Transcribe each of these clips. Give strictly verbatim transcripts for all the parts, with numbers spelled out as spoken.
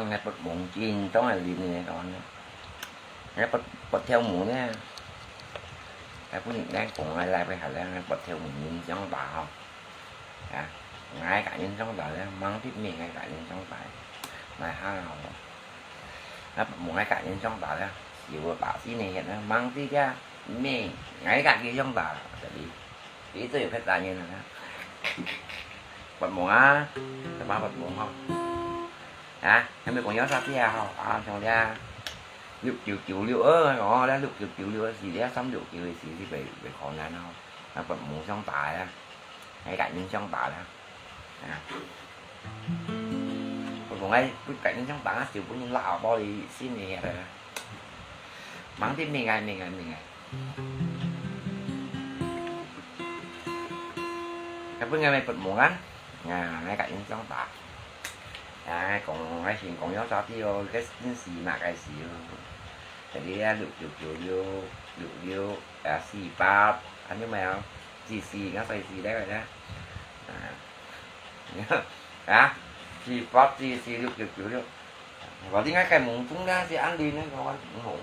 𠊎發夢緊張个人呢，講呢，𠊎發，發條夢呢，𠊎本來講𠊎來不下來，𠊎發條夢人相打吼。啊，𠊎甲人相打咧，吂知咩𠊎甲人相打，來哈吼。啊，發夢𠊎甲人相打咧，是有打死你个呢，吂知个咩，𠊎甲佢相打，jadi，佢做有別打人啊。發夢啊，什麼發夢吼？啊，還沒講要啥子啊吼？啊，像這六九九六二哦，這六九九六二是這三六九个是，是袂，袂可能哦。啊，發夢相打啊，𠊎甲人相打啦。啊，發夢𠊎，𠊎甲人相打，就分人拉包里心里个。吂知咩个，咩个，咩个。 該本𠊎發夢啊，啊，𠊎甲人相打。啊，講，𠊎先講要啥个哦，該真是哪个事哦？Jadi啊，六九九六，六六，啊，四八，還有沒有？四四，𠊎衰死了个呢。啊，啊，四八，四四，六九九六。我應該該夢中呢，是安利呢，我，我，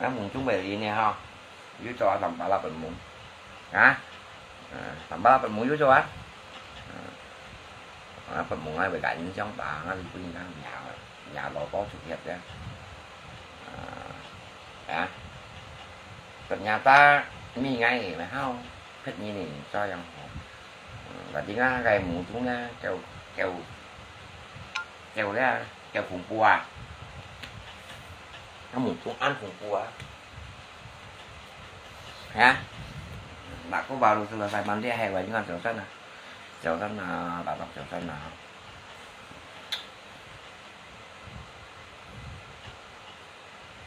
我，啊，夢中袂靈呢哈。 有做啊，當巴拉發夢。啊？啊，當巴拉發夢有做啊？啊，發夢啊，會甲人相打，啊，你不應該惹，惹老包出血的。啊，啊，ternyata mi ngai mà hao，別人呢，照樣好。嗯，berarti啊，該夢中呢，叫，叫，叫咧，叫恐怖啊。啊，夢中恁恐怖啊。 Ya, aku baru selesai mandi, hai, wajib kan selesai nah. Selesai nah, tatap selesai nah.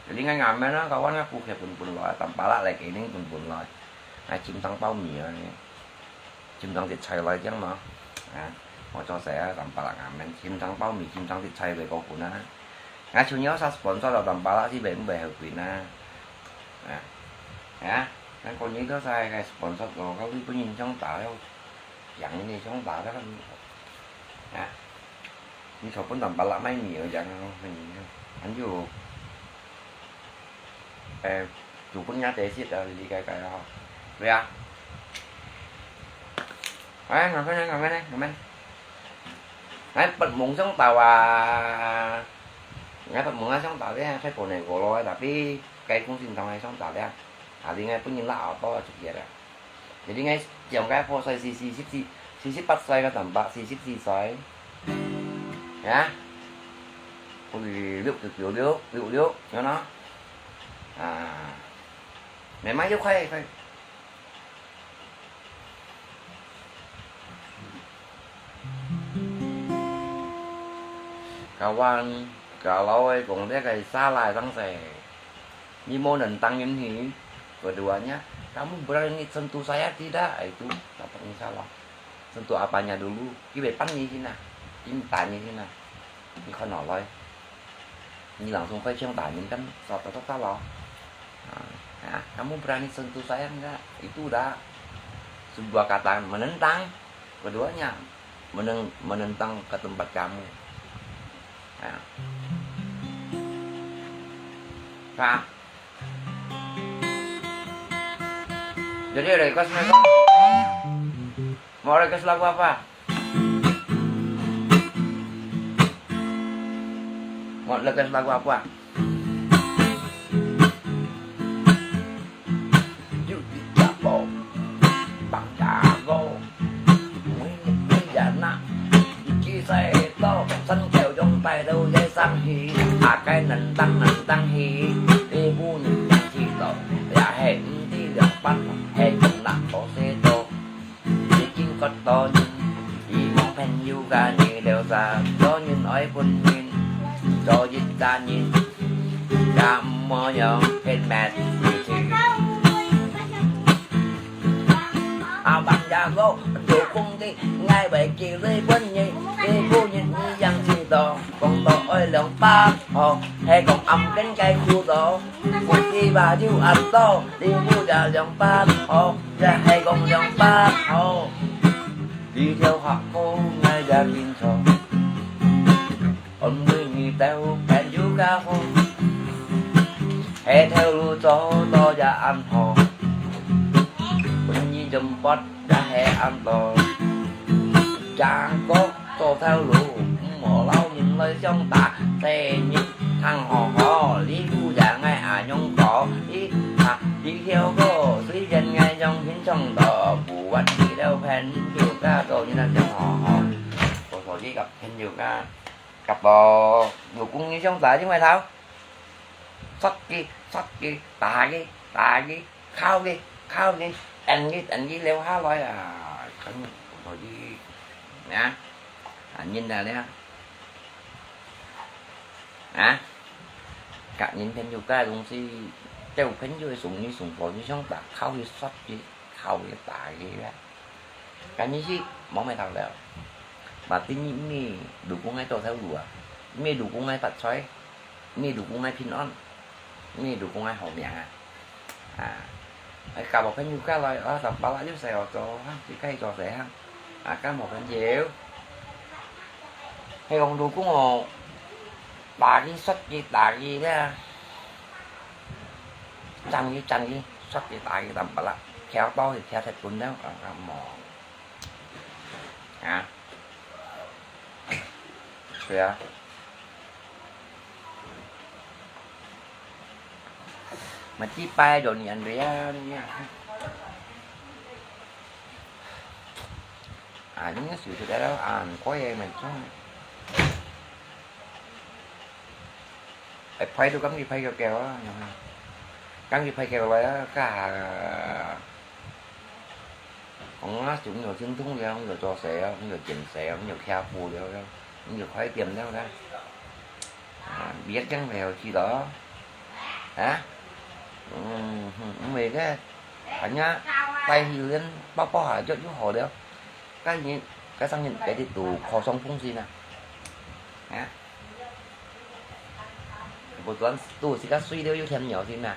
Jadi ngai ngamen nah, kawan ngai pukhe pun pun loi, tampalak lai kening pun pun loi. Ngai chim tang bao mì ah. 尋當食菜來講咯。啊，我做事啊，淡薄仔啊，免尋當包麵，尋當食菜袂過分啊。啊，像有啥sponsor就淡薄仔，是袂，毋會後悔啊。啊，啊，咱過年都使个sponsor咯，到日本人想打了，洋人想打了，啊。 你坐本當巴拉買米而講，很，很有，誒，主分人家得食啊，你該該啊，對啊。哎，ngamen，ngamen，ngamen。哎，發夢想到啊，𠊎發夢啊想到咧，開過年過咯，tapi該公司當然想到咧，啊，另外本人拉好多啊，就別了。 Jadi ngai，像該破歲是四十四，四十八歲个淡白，四十四歲。Ya，不是六九九六，六六，有喏。啊，memang有快快。Kawan，kalau講這个沙拉當時， 你無能當人去，keduanya, kamu berani sentuh saya tidak? Ah, itu dapat masalah. Sentuh apanya dulu? Kibai pan ni sina, intan ni sina. Ni kan oloi. Ni langsung kau cium tangan kan, satu satu lo. Ah, ya, kamu berani sentuh saya enggak? Itu dah sebuah kata menentang. Keduanya menentang, menentang ke tempat kamu. Ha. Ha. Jadi request apa? Mau request lagu apa? Mau request lagu apa? Yu di japo, bang jago, mui mui ya na, iki sai to, san kiao yong tai to ye sang hi, a kai nan tang nan tang hi, li bu ni yang chi to, ya he, di liang pan, he yong na to se to. 已經覺得你，希望朋友間你留下，做人愛分人，做一家人，也毋好用黑面事情。阿爸阿哥做工的，愛會記得分你，你不願意樣子多，講到愛兩百號，係講暗跟該苦多。 Kutiba就安到，你不要兩百號，也係講兩百號。你條客哥，𠊎也清楚。每日都朋友較好，係頭路做到也恁好，本意中發也係恁多。 正確做頭路，毋好摎人來相打。細人聽好好，你姑丈𠊎阿娘講，你啊，你曉過，雖然𠊎樣品相多，不管你兜朋友家做人啊，想好好。我說這個朋友家，搞到有工人相打，因為他，殺佢，殺佢，打佢，打佢。 敲佢，敲佢，等佢，等佢留下來啊！看，可以，啊，啊，人來了，啊，甲人朋友家个東西，交朋友个送你送貨，你想打，敲佢，摔佢，敲佢，打佢啊！ 該你係無乜頭了。Berarti你，你老公愛做頭路啊，你老公愛發財，你老公愛平安，你老公愛好命啊。啊，愛交個朋友過來，啊，十八啦，有事哦做，哈，自家做事哈。啊，交無朋友。係講老公哦，打佢，摔佢，打佢咧。 爭佢，爭佢，摔佢，打佢，淡薄啦，挑刀去挑忒本了，啊，無。啊？對啊。Mesti pai do nian dia, nian. Ah, ini sudah dah, ah, kau yang macam. Ai phai tu kang li phai keo keo á, kang li phai keo lai á, ka. Ong á, chúng nhiều truyền thông liao, nhiều trò sẻ, nhiều chuyện sẻ, nhiều khe bu liao, nhiều khói tiệm liao đó. À, biết chăng liao chi đó. Hả? Ừ, ừ, mày cái, anh nhá, tay thì lên, bao bao hả, cho chú họ liao. Cái gì, cái sang nhìn cái thì tủ kho song phung gì nè. Hả? Buat tuan tu si ka sui dia yu thiam nyaw sin na.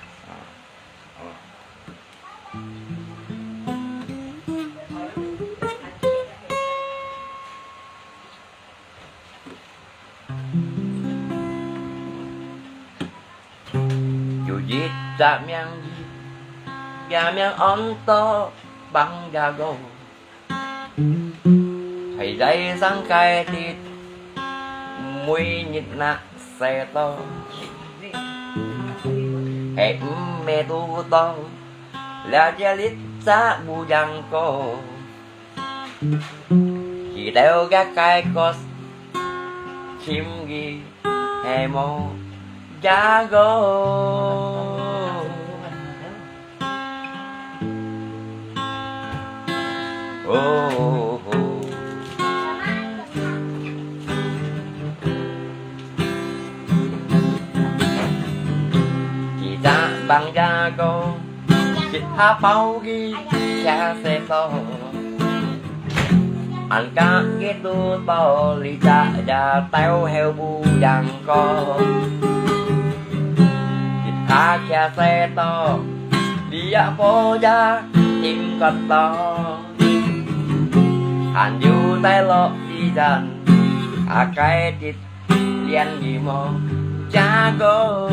Yu yit za miang yit, ya miang on to bang ya go. Thầy dạy sáng cai thịt, muối nhịt nạ xe to. Hãy mẹ tu to, là gia lít xã bu giang cô. Chỉ đeo gác cái có chim ghi. Hè mô giá gô. Ô, ô, ô. Chỉ giá bằng giá gô. Sit ha pau gi chia sẻ to. Ăn cá ghe tu to li cha ya tao heo bu yang ko. Sit ha chia sẻ to. Li ya po ya tim kot to. Ăn yu tai lo li yan. A kai tit lian li mo. Cha go.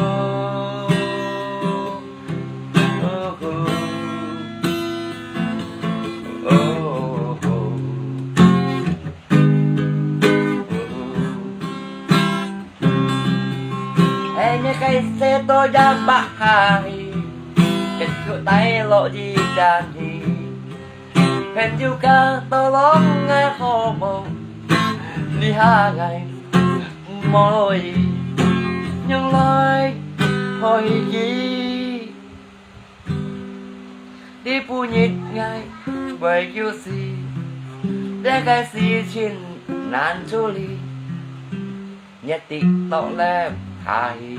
Hei, nè, cái xe tôi dám bạc hà hi. Kết thúc tay lô đi dàn hi. Hên chiu cả tao lòng ngài khó mong. Đi hà ngài môi. Nhưng lối hơi ghi. Đi bu nhịt ngài, bởi kiu si, để cái si chín nan chú lý, nhất định tỏ lem thà hi.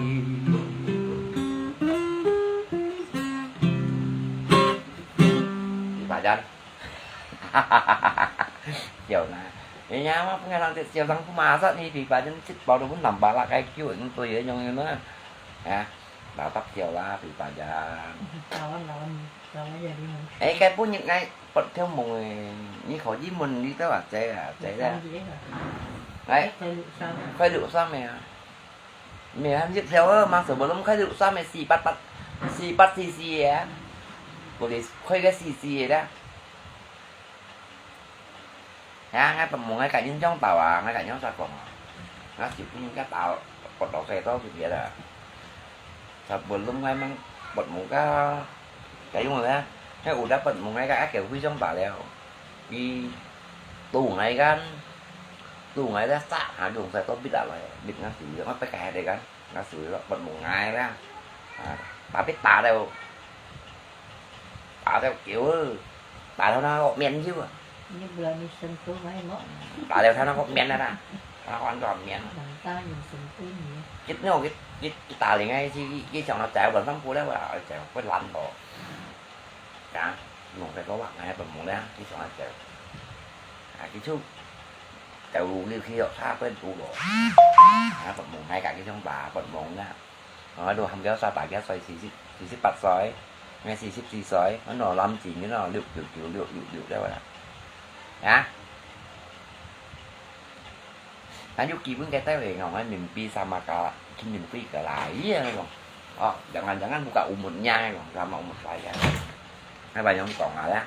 Đi bà dần. Chiều nè. Đi nhà mà, nghe thằng Tết chiều thằng cũng mà rất đi, đi bà dần chích bảo đồ cũng nằm bà là cái kiu, cũng tôi nhớ nhung nhung nữa. Hả? Đào tóc chiều là đi bà dần. Ê, cái bún nhật ngay, bật theo mùng này, như khỏi dí mùng đi tới bà chế à, chế ra. 哎，快六三啊。快六三个啊。没有，你票啊，马上无那么快六三个，四八八，四八四四个啊。我的快个四四个啦。啊，我本门个感应中到啊，我感应啥讲啊？我就不应该打，不到最多就别了。Sebelum memang buat muka, kayu mana? Kan udah buat muka kan agak hui jong tak leo. Di tungai kan, tungai dah sa ha jong sa to bit lah, bit ngasih, apa kaya deh kan, ngasih buat muka lah. Tapi tak ada, tak ada kêu, tak ada nak kok mian juga. Ini bulan ni sentuh mai mo. Tak ada sana kok mian ada. Sana kok antar mian. Nang ta yung sentuh ni. Kit no, kit, kit, kita lingai si, kit siang na jai wan sam ku le wa, jai wan lan to. Ka, no, ka ko wa ngai pa mo le, kit siang na jai. Ah, kit chu, jai wu liu ki yok sa pen tu lo. Ah, pa mo ngai ka kit siang ba, pa mo na. Ôi, đồ hăm kéo xa tải kéo xoay xì xịp, xì xịp bạt xoay. Nghe xì xịp xì xoay, nó nọ lăm chín cái nó lựu lựu lựu lựu lựu lựu đấy vậy. Hả? Anh yuk kì bưng cái tay về ngỏng anh mình pi sa mà cả, khi mình pi cả lại, ý là ngỏng. Ơ, jangan, jangan buka umutnya ngỏng, sama umut saya. Hai bà nhóm còn lại á.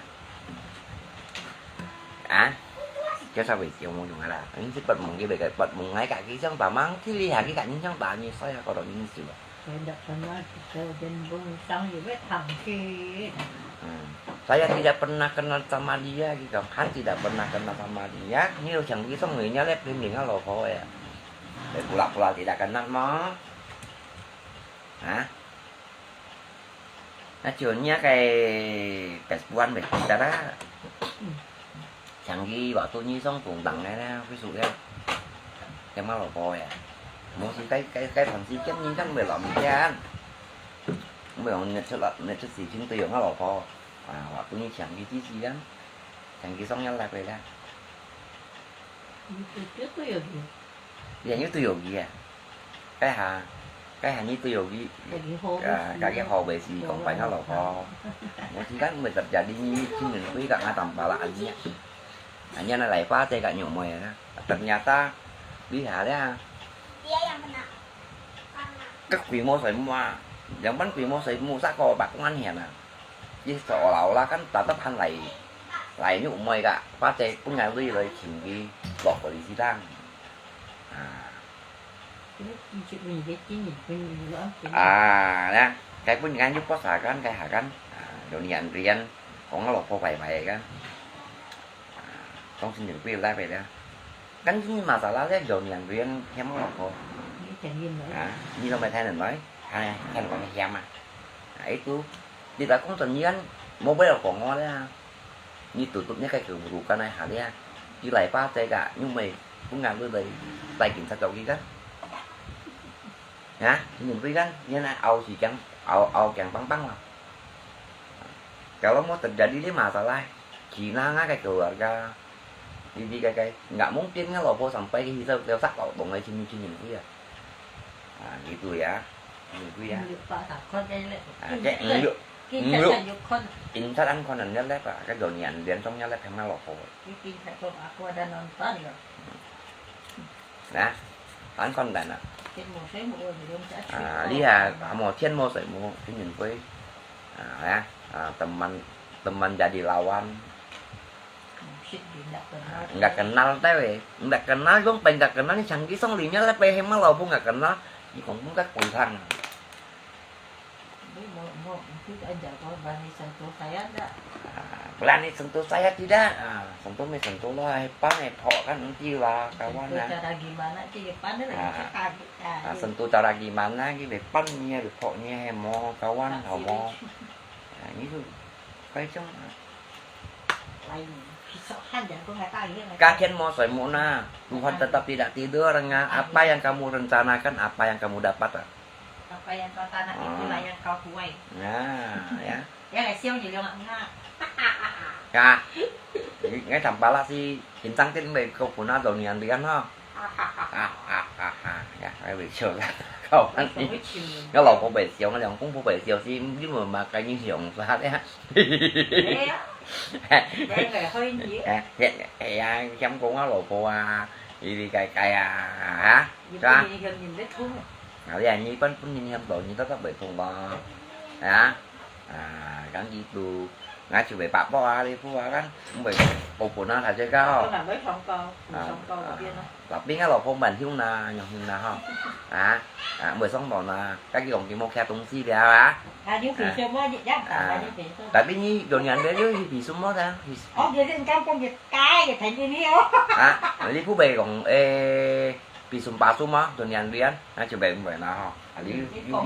Á, kéo sao về chiều mua dùng hả là? Anh thích bật mùng kia về cái bật mùng ngay cả cái sân bà mang thì đi hả cái cả những sân bà như xoay hả, có đó những sửa. Saya tidak pernah kita dân bông sang gì với thằng kia. Hmm. Saya tidak pernah kenal sama dia gitu. Han tidak pernah kenal sama dia. Ini yang kita người nhà lép lên đỉnh hả lò khó ya. Để pula-pula tidak kenal mah. Hả? Nó chiều nhá cái cái buôn về kita đó. Chẳng gì bảo tôi như sống cùng đẳng này nè, ví dụ thế. Cái má lò bò à. Một gì cái cái cái phần gì chắc nhìn chắc mười lăm kia. Mười lăm nhật xuất lắm, nhật xuất gì chính tôi dưỡng má lò bò. À, bảo tôi như chẳng gì tí gì lắm. Chẳng gì sống nhắn lại về đó. Trước tôi dưỡng gì? Giờ như tôi dưỡng gì à? Cái hà, cái hà như tôi dưỡng gì? Cả cái hồ về gì còn phải nó lò bò. Một gì đó mười tập giờ đi như chính mình quý cả ngã tầm bà là anh nhé. Anh nhé nó lại phá tê cả nhổ mày á. Ternyata đi hà đấy à. Các quỷ mô sởi mua, yang bắn quỷ mô sởi mua sắc có bạc công an hiền à. Chứ sợ lào là cắn ta tấp hẳn lại, lại nhụ mày cả, phá tê cũng ngại lui lời chỉnh đi, lọt vào đi xí tăng. À. À, nè, cái bún ngán giúp có xả cắn, cái hà cắn. À, đồ nhàn riêng, cũng là lọt vào phải mày cắn. À, trong sinh nhật quê lại về đó. Kan ini masalah dia jauh yang rian hiam apa? Ini jangan lah. Ha, ini lo mai Thailand mai. Ha, kan orang hiam ah. Ha, itu. Di ta kong tan yan, mobile kong ngol ya. Ini tutupnya kayak keburukan ai hal ya. Di lai pa tega, nyumai, bunga lu dai, tai kin sa jauh kan. Ha, ini beri kan, ini na au si kiang, au, au kiang pang pang lah. Kalau mau terjadi ni masalah, Cina nggak kayak keluarga, jadi kayak, kayak, nggak mungkin kan lò bò sampai ke hisau teo sak lò bông lai chin chin ya. Nah, gitu ya. Gitu ya. Yuk pa sa kon ke le. Ah, cek yuk, yuk. Insan an kon nan le pa, ke donian dian song nya le pema lò bò. Nah, an kon dan ah. Ah, li ha, amo thiên mô soi mô, thiên nhân quê. Ah, ya, ah, teman, teman jadi lawan. Nggak kenal teh weh. Nggak kenal, dong pen nggak kenal, ni chang ki song li nya le pe hem ma lo bu nggak kenal. Ni kong bu nggak kui thang. Ini mau, mau, itu aja kau berani sentuh saya ndak? Ah, berani sentuh saya tidak. Ah, sentuh mi sentuh lah, hepan, hepok kan nanti lah kawan. Sentuh cara gimana sih, hepan ni lagi cakap. Ah, sentuh cara gimana gitu, hepan ni, hepok ni, hemo kawan, homo. Nah, ini tuh. Kaya macam, ah. Lain. Pisau han jangan kau nggak tahu ya. Kau thiên mô soi mô na, Tuhan tetap tidak tidur, nga. Apa yang kamu rencanakan, apa yang kamu dapat, ah. Apa yang kau tanam, itulah yang kau tuai. Nah, ya. Ya, nggak siau je, liang nggak. Ya. Jadi, ngai thăm pala si, hinsang tin bai kau puna dong nian bian ha. Ya, ngai bai siau. Kau kan ni. Ngai lo kau bai siau, ngai liang kong kau bai siau si, ni mo ma kai ni siau sa ya. Ya. Ya, ya, ya, siam kong ngai lo kau ah. 你你个个啊，哈，是吧？日本人嫌人咧痛啊。啊，你啊，日本本人嫌到你都都袂痛咯，啊，啊，講佢都，𠊎就會白包啊，你付啊，kan，毋會保本啊，大家个吼。本來會上到，會上到嗰邊咯。啊，tapi啊，老婆蠻凶啦，用凶啦吼，啊，啊，毋會上當啦，該佢講佢無徛東西了啊。啊，你平時無一樣打，啊，你平時。Tapi你用人的，你平時無的，哦，你你剛講你改个朋友你哦。啊，你不會講，誒，比什麼什麼，用人的，那就袂，袂啦吼。啊，你，你講。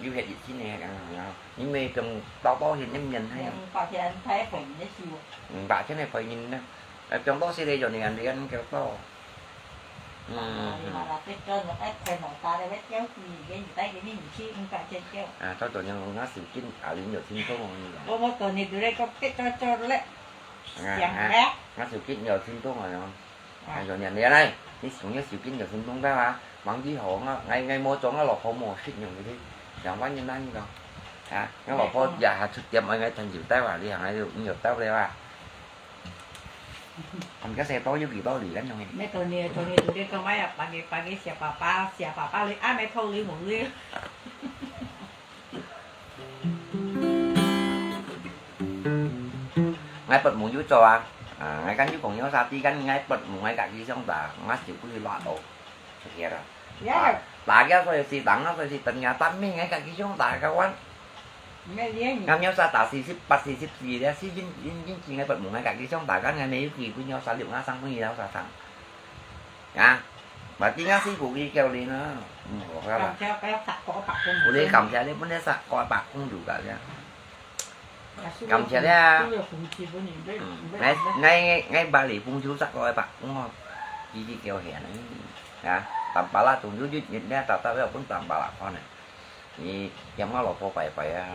你有些，有些一千个，啊，你咪用多多些，你免那樣。嗯，八千太便宜的是哦。嗯，八千个便宜呢。 啊，中到時咧，就你安尼安尼叫到。嗯，啊，你嘛若得做，你愛開兩打咧，要叫佢，你帶佢，你毋去，五百千叫。啊，到時陣我手機啊，你有聽懂哦，你講。我，我當日就咧講，得做做咧，啊，想咧。啊，我手機有聽懂哦，啊，有念你來，你想要手機有聽懂个啊，忙啲好啊，𠊎，𠊎無做，我老婆無識用个，兩萬元哪你講？啊，我老婆也還出店，𠊎，𠊎聽就帶話，你行，你有，你有到了啊？ 你个細刀有幾多厘恁樣个？你同你，同你，同你講，哎呀，把你，把你小爸爸，小爸爸你阿妹偷你無你。𠊎拔毛有做啊，啊，𠊎kan有講有啥地kan，𠊎拔毛𠊎家己想打，𠊎就不會辣哦。 Sukira. Ya. Lagi ako si tanga ako si tanya tapi ngay kaki yung taga kawan. Ngam yung sa ta sisip pa sisip sila si jin jin jin jin ngay pag mungay kaki yung taga ngay may yuki kun yung sa liu nga sang pun ilaw sa sang. Ya. Berarti nga si kuki kau lina. Hmm, okay lah. Kamsiya kaya sakko pakung. Uli kamsiya dia pun dia sakko pakung juga ya. 感謝你啊。嗯，𠊎，𠊎，𠊎bali pun就十個一百，嗯，幾幾條線啊，啊，Tampalak中秋日日咧，特特要分Tampalak看啊。你嫌我老婆壞壞啊，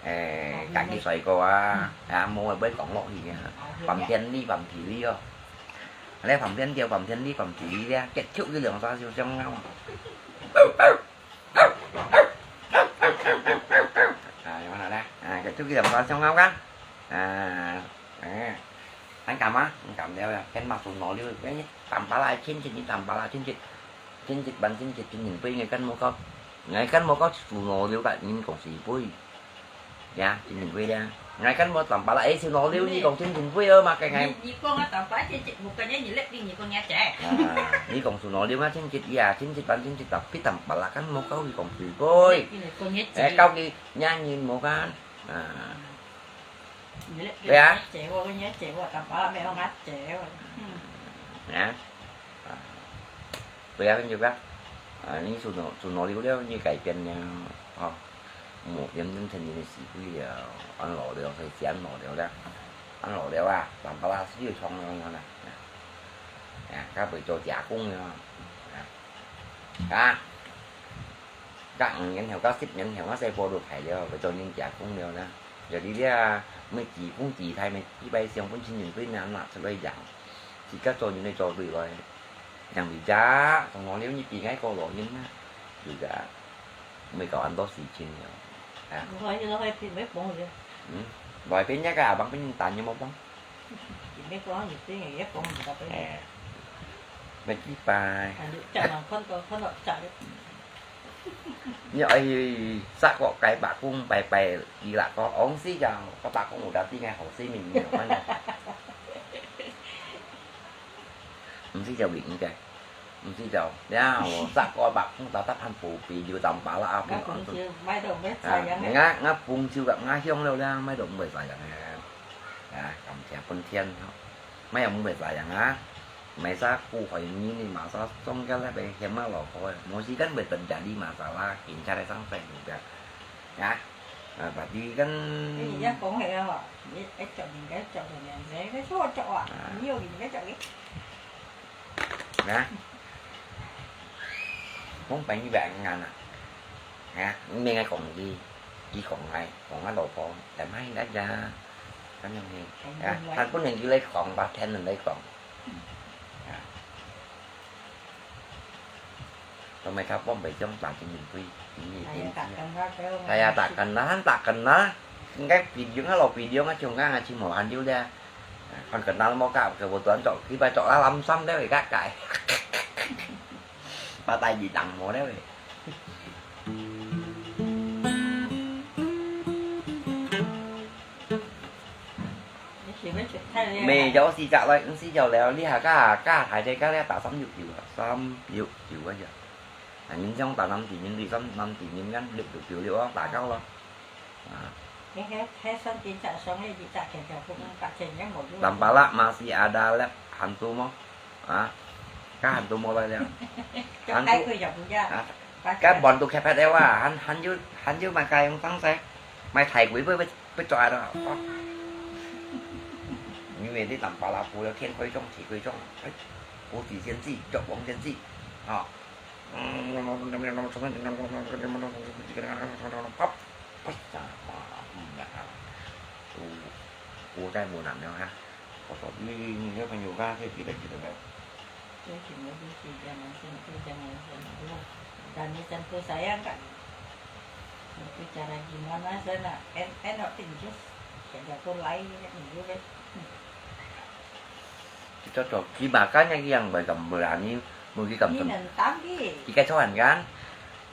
誒，家己衰過啊，啊，無會講落去啊，放天理，放地理哦。咧放天條，放天理，放地理咧，結束佢兩三首相拗啊。 啊，有啦咧，啊，佢就叫人講相拗个，啊，誒，恁敢啊？毋敢了呀，跟嘛做老了，跟你Tampalak親戚，你Tampalak親戚，親戚扮親戚，親戚輩，你跟無搞，你跟無搞做老了个，你講是輩，呀，親戚輩咧，𠊎跟無Tampalak，誒，做老了，你講親戚輩哦嘛，該𠊎。你，你講啊，Tampalak親戚，bukannya你lebih，你講你姐。啊，你講做老了啊，親戚呀，親戚扮親戚，tapi Tampalak kan無搞佢講是輩。你講你姐。誒，搞佢 Nyanyi mo kan? Ah. Nyelet. Ya. Cewek, nyelet cewek, tanpa lah memang cewek. Hmm. Ya. Ah. Baya kan juga. Ah, ni suno, suno liu liu ni 改變了. Oh. 無點點成年个時節了，恁老了，所以先老了了。恁老了啊，Tampalak就衝了了啦。啊，較會做加工了。啊。啊。 隔五年後，隔十年後，𠊎細婆都大了，會做人家公了啦。有啲咧，乜自公自大，乜一擺想分親人對面拿出來養，自家做人來做對來，養你家，從來了你比𠊎過老人啊，有个，乜搞恁多事情了，啊。我一直會聽，會講个。嗯，來邊一个阿幫分人打，你有冇幫？ 你講，你對人家講，你个。哎，乜幾擺。啊，你這樣看到，看到，這樣。你愛去殺個雞白公拜拜，伊啦，講，往時就，個白公有得啲个好生命，你有看到？毋係就永遠个。 毋係就，了，十個百分之十還無比有Tampalak啊，平安。啊，𠊎，𠊎豐收个，𠊎享了了，買都毋會使人个。啊，感謝本天，買也毋會使人啊。買啥苦海米呢，買啥種个那邊嫌啊老苦个，無時間會等家裡買啥啦，警察來上班个。啊，啊，berarti kan。你也講係啊，你愛做人家做人家，你說做啊，你有人家做个。 Nah, kung pa'ng iba nga na, ha, may nga kong di, di kong ay, kong nga lo ko, tamay nga ja, kan yung ni, ha, han pun yung gilay kong, ba ten yung lay kong, ha, lo may ka pom bay jong ba ting yung kui, ini ting siya, kaya takan na, han takan na, ngay video nga lo video nga chung nga nga chi mo han diu dia, ha, Kan kenal mo ka, kebetulan cok, kibai cok lalam sam deh, kak kai. Patai di tang mo deh. 你想要食菜了？未有時間來，毋使有了，你下家家大姐家咧打三六九啊，三六九啊呀。啊，人想打南地人，你三南地人，俺六六九六啊，打交咯。啊。嘿嘿，嘿，算警察上个一隻，條條公公八千也無用。Tampalak masih ada lab hantu mo? Ah, ka hantu mo lai liang. Hantu. Kan bantu kepet ewa, han han yu han yu makai yung tang sai. Mai thai kui bui bui bui chua do. Ni me di Tampalak pu yo kien koi chong chi koi chong. Pu ti sien chi, chok wong sien chi. Ha. 我在湖南了哈。我说你你女朋友啊，这记得记得没有？最近我就是这样子，就这样子，我但你真不sayang kan. Itu cara gimana sana? En en waktu itu, kerja pun lain kan, itu kan. Cocok, kimakan yang yang baik kamu berani, mungkin kamu. Ini nentang ki. Kikai cuan kan?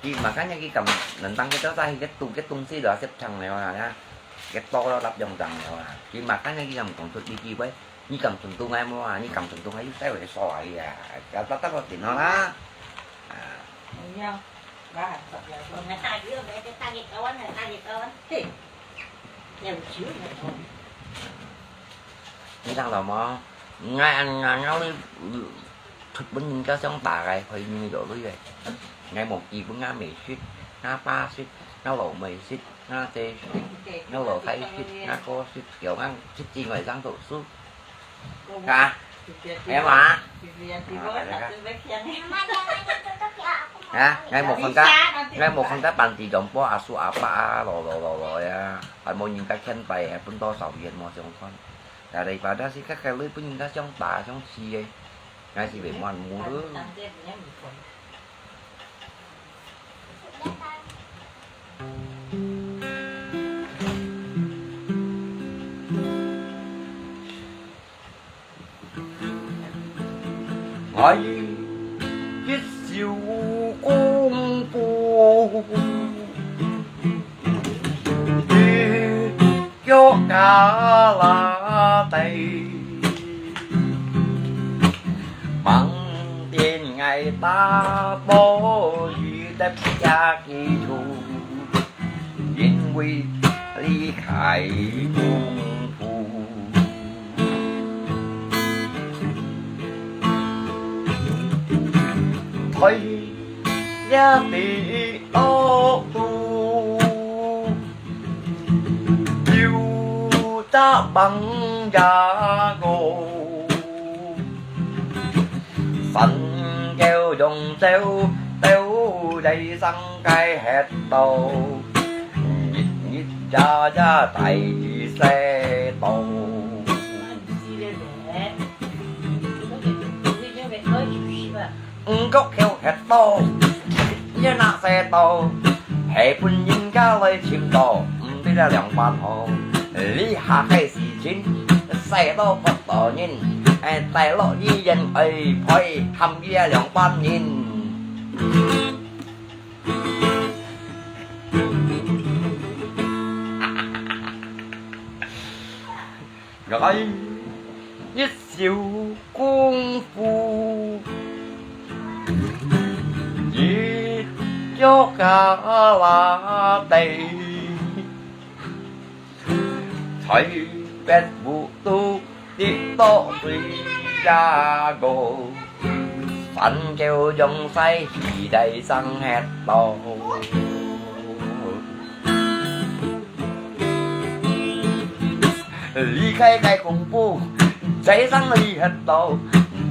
Ki makanya ki kam nentang kita tahi ke tu ke tung si dah sep chang leo lah ya. Ke to lo lap yong chang leo lah. Ki makanya ki kam kong tu di ki bai. Ni kam tung tu ngai mo ah, ni kam tung tu ngai yu sai wei so ah ya. Kata tak kau tin ho lah. Ah. Iya. Bah, tak ya. Ngai tak dia, ngai tak kita kawan, ngai tak kita kawan. Hei. Yang ciu ngai kawan. Ni tang lo mo. Ngai an ngai ngau ni. Thut pun yin ka siang ta gai, khoi ni yo lui gai. Ngai mo ki pun nga mei sit, nga pa sit, nga lo mei sit, nga che sit, nga lo thai sit, nga ko sit, kiao ngang sit chi ngai sang to su. Ka? Em ah? Ha, ngai mo khon ka, ngai mo khon ka pan ti jom po asu apa a lo lo lo lo ya. Pan mo yin ka khen pai, pun to sao yen mo siang khon. Daripada si ka kai lui pun yin ka siang ta siang chi e. Ngai si bê muan mu lu. Ai, 一小功夫。 腳架拉低，橫掂𠊎打波與得家己做，因為離開功夫。退也地惡路。 有隻朋友，神叫用走，走在上街歇到，日日夜夜在世道。 毋覺曉歇到，一那世道，係分人家來尋到，毋知這兩班好。這下个時節，世道發到人，哎，大陸醫院愛陪，喊佢這兩班人。 來，一小功夫，一腳架拉低，在別屋肚跌到水下个，山橋用晒起來生核桃。 離開該公布，在上裡核桃，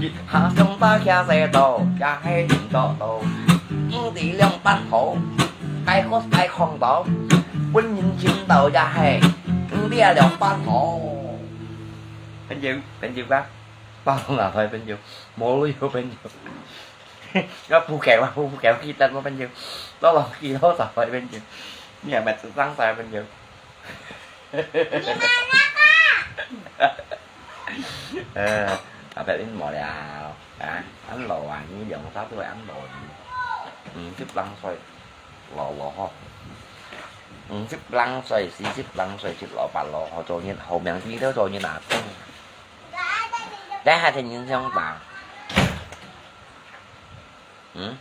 一下上大kia細道，也係毋多道。毋知兩班好，該個該空道，分人尋到也係，毋知兩班好。朋友，朋友啊，包拿來朋友，無路有朋友。 要不給我，不給我，記得我朋友，老老記得我找我朋友，你還沒智商啥朋友？你妈那个。呃，後壁恁無聊，啊，恁老啊，你兩儕都會恁老呢。五十零歲，老老吼。五十零歲、四十零歲，七老八老吼，做人好命，你都做人阿公。這下天天相打。嗯？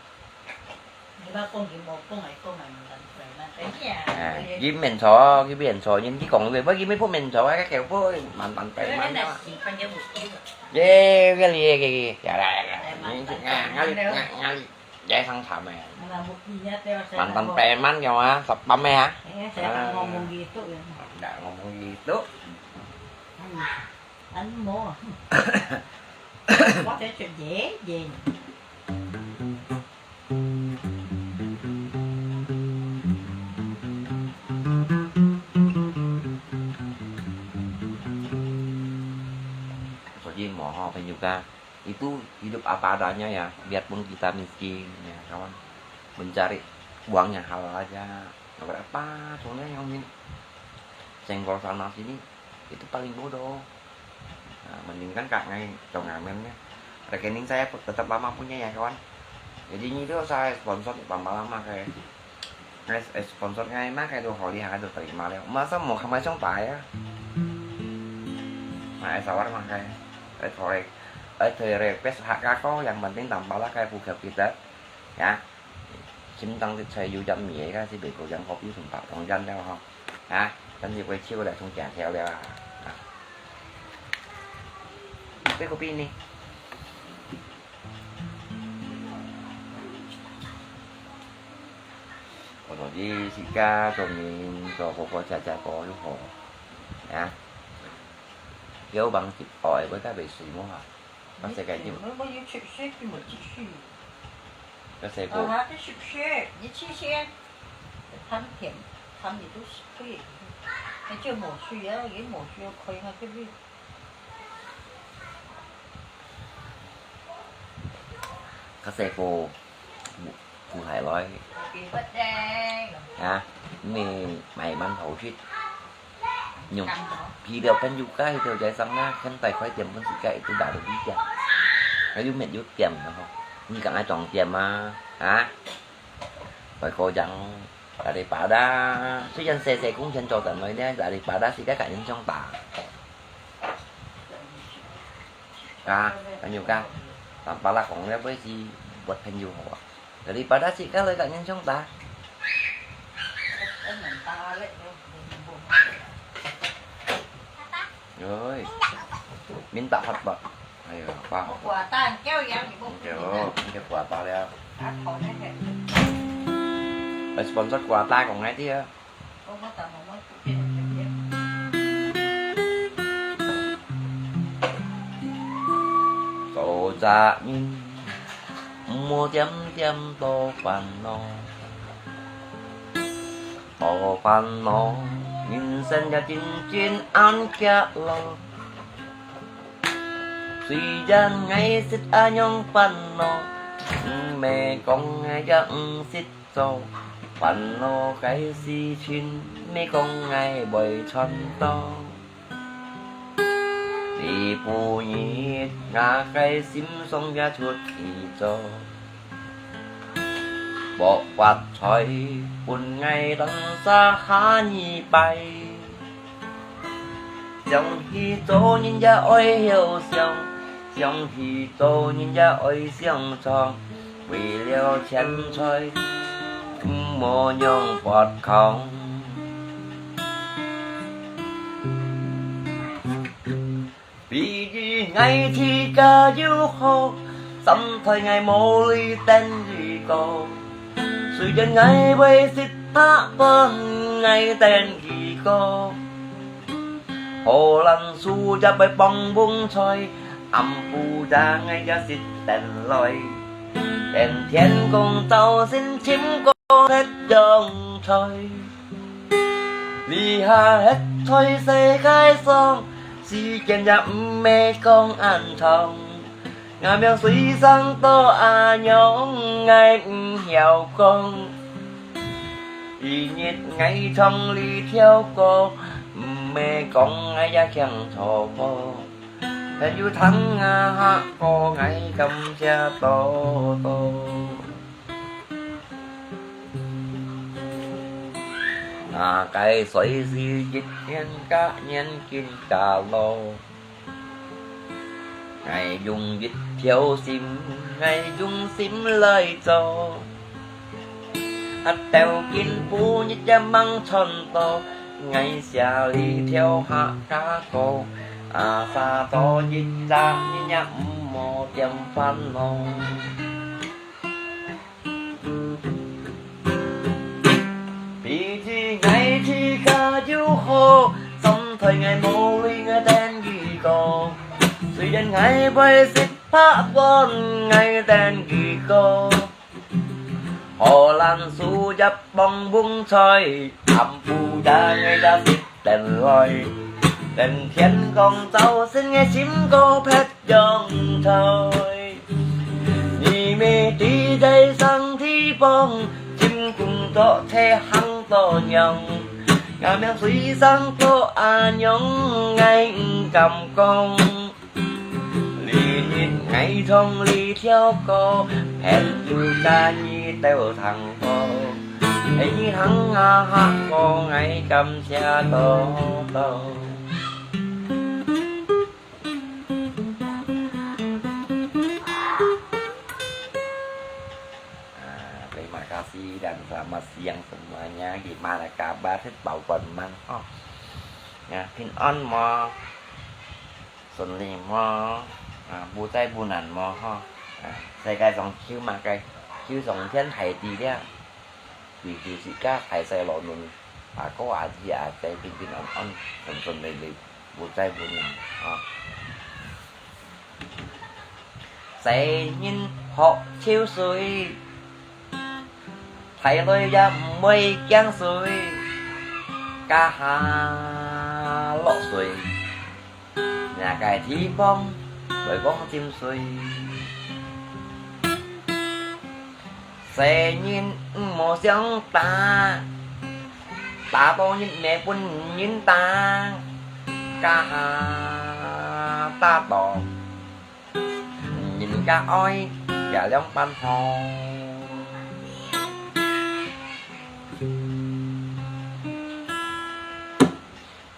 你捌講佢無講，係講係毋敢對嘛，等一下。哎，佢面錯，佢面錯，人佢講佢，不，佢面不面錯啊，佢叫不，慢慢對，慢慢。耶，cái ly cái cái, ya ya ya, ya, ya, ya, ya, ya, ya, ya, sang chăm eh. Mantan preman kau ah, satpam eh ah. Iya, saya akan ngomong gitu ya. Nggak ngomong gitu. Hmm. Anu mo. Wah, saya cek je, je. Jadi, mo ho, penyuka. Itu hidup apa adanya ya, biarpun kita miskin, ya kawan. Mencari uang yang halal aja. Nggak apa, soalnya yang min-, senggol sana sini, itu paling bodoh. Nah, mendingan kak ngai, dong amen ya. Rekening saya tetap lama punya ya kawan. Jadi ini tuh saya sponsor tambah lama kayak. Ngai, eh, sponsor ngai mah kayak tuh holi hak tuh terima liao. Masa mau kamai song tai ya? Nah, eh, sawar mah kayak. Eh, korek. Eh, request hak kako yang penting tambah lah kayak buka kita. Ya. Simtang sit chai yu yam mi ka si be ko yang kopi sum pa tong yan liao ho. Ha, kan si koi chiu liao, chung jia chiu liao ha. Ha. Be kopi ni. Ko to ji si ka to min to ko ko cha cha ko yu ho. Ya. Yo bang sit oi, bơi ka be sui mo ha. Có xe cái gì mà. Mới, mới chịu sếp chứ mà chịu sếp. Có xe cô. Ờ, hả, cái sếp sếp, như chi xe. Thăm thiện, thăm gì cũng sếp. Cái chưa mổ suy á, cái mổ suy khơi ngay cái gì. Có xe cô. Ku hai loi. Ha, ini maiman hau sit. Nyung, video kan juga itu jai sang na, kan tai khoi tiêm pun sika itu baru bisa. Ayu met yu tiêm na ho. Ni kang ai tong tiêm ma, ha? Khoi ko jang daripada, suyan sese kung chen cho tan noi ne, daripada sika ka yin chong ta. Ka, kan yu ka. Tampalak kong le bơi si buat kan yu ho. Daripada sika loi ka yin chong ta. Ơi, min ta hot bak. Ayo, apa? Một quả ta kéo kéo thì bông. Kéo, kéo quả ta liao. Ơi, sponsor quả ta kong ngai tia. Tổ cha min, mua tiêm tiêm tô pan no. Tô pan no, min sen ya chin chin an kia lo. Suy yan ngai sit a nyong pan no, mẹ kong ngai ya sit cho, pan no cái si chin, mẹ kong ngai bơi chon to. Li pu nhit ngã cái sim song ya chut ki cho. Bok quạt choi, pun ngai đăng xa khá nhi pai. Xiong hi cho nhìn ya oi hiu xiong, xiong hi cho nhìn ya oi xiong chong. Vì liu chén choi, mô nhong bọt khong. Vì gì ngai thi ca yu ho, sắm thoi ngai mô li tên gì cô. Sui dân ngai vây sit thả bơm ngai tên gì cô. Hồ lăng su ya bai bong bung choi, am pu ya ngai ya sit tên loi. Tên thiên công tàu xin chim cô hết dòng choi. Vì hà hết thôi xe khai song, si kiên ya mme công an thong. Ngà miang suy sang to a nhong ngai mme hiao công. Ý nhit ngai chong li thiao cô, mme công ngai ya kiang cho cô. 朋友聽啊，客哥，𠊎感謝多多。啊，該歲數一年加年緊加老，𠊎用一條心，𠊎用心來做。 啊，到今晡日也吂賺到，𠊎寫這條客家歌，啊，寫到一隻日也毋好點煩惱。比起𠊎自家有好，心態𠊎無鐳𠊎等佢過。雖然𠊎會食白飯，𠊎等佢過。 荷蘭樹葉放風吹，暗晡夜𠊎也食等來。等天光照醒𠊎心肝別樣在。你乜知在生地方，尋工作忒行多樣。𠊎命水生到恁樣，𠊎毋敢講。 這日𠊎唱這條歌，朋友家你兜聽過。朋友聽啊，客哥，𠊎感謝多多。啊，terima kasih dan selamat siang semuanya. Gimana kabar? Tết bao còn măng ho? 啊，平安無？ 順利無？啊，無災無難無？吼，啊，世界上就麼个，就上天下地了，為求自家大細老嫩，阿哥阿姨阿姊平平安安，順順利利，無災無難，吼。細人學泅水，大了也毋會驚水，加下落水。 若个地方會講浸水。細人毋好相打，打到人命分人打，加下打到人家哀，也兩般好。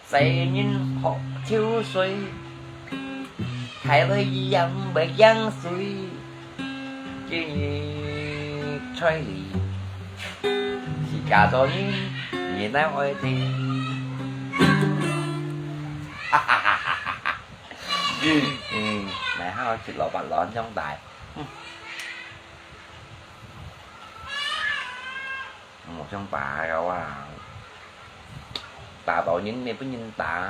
細人學泅水，大了也毋會驚水，今日在這，自家做人，你哪會知？哈哈哈哈哈！嗯，嗯，哪好食蘿蔔卵長大。嗯。 無相打个啊！打到人，乜分人打，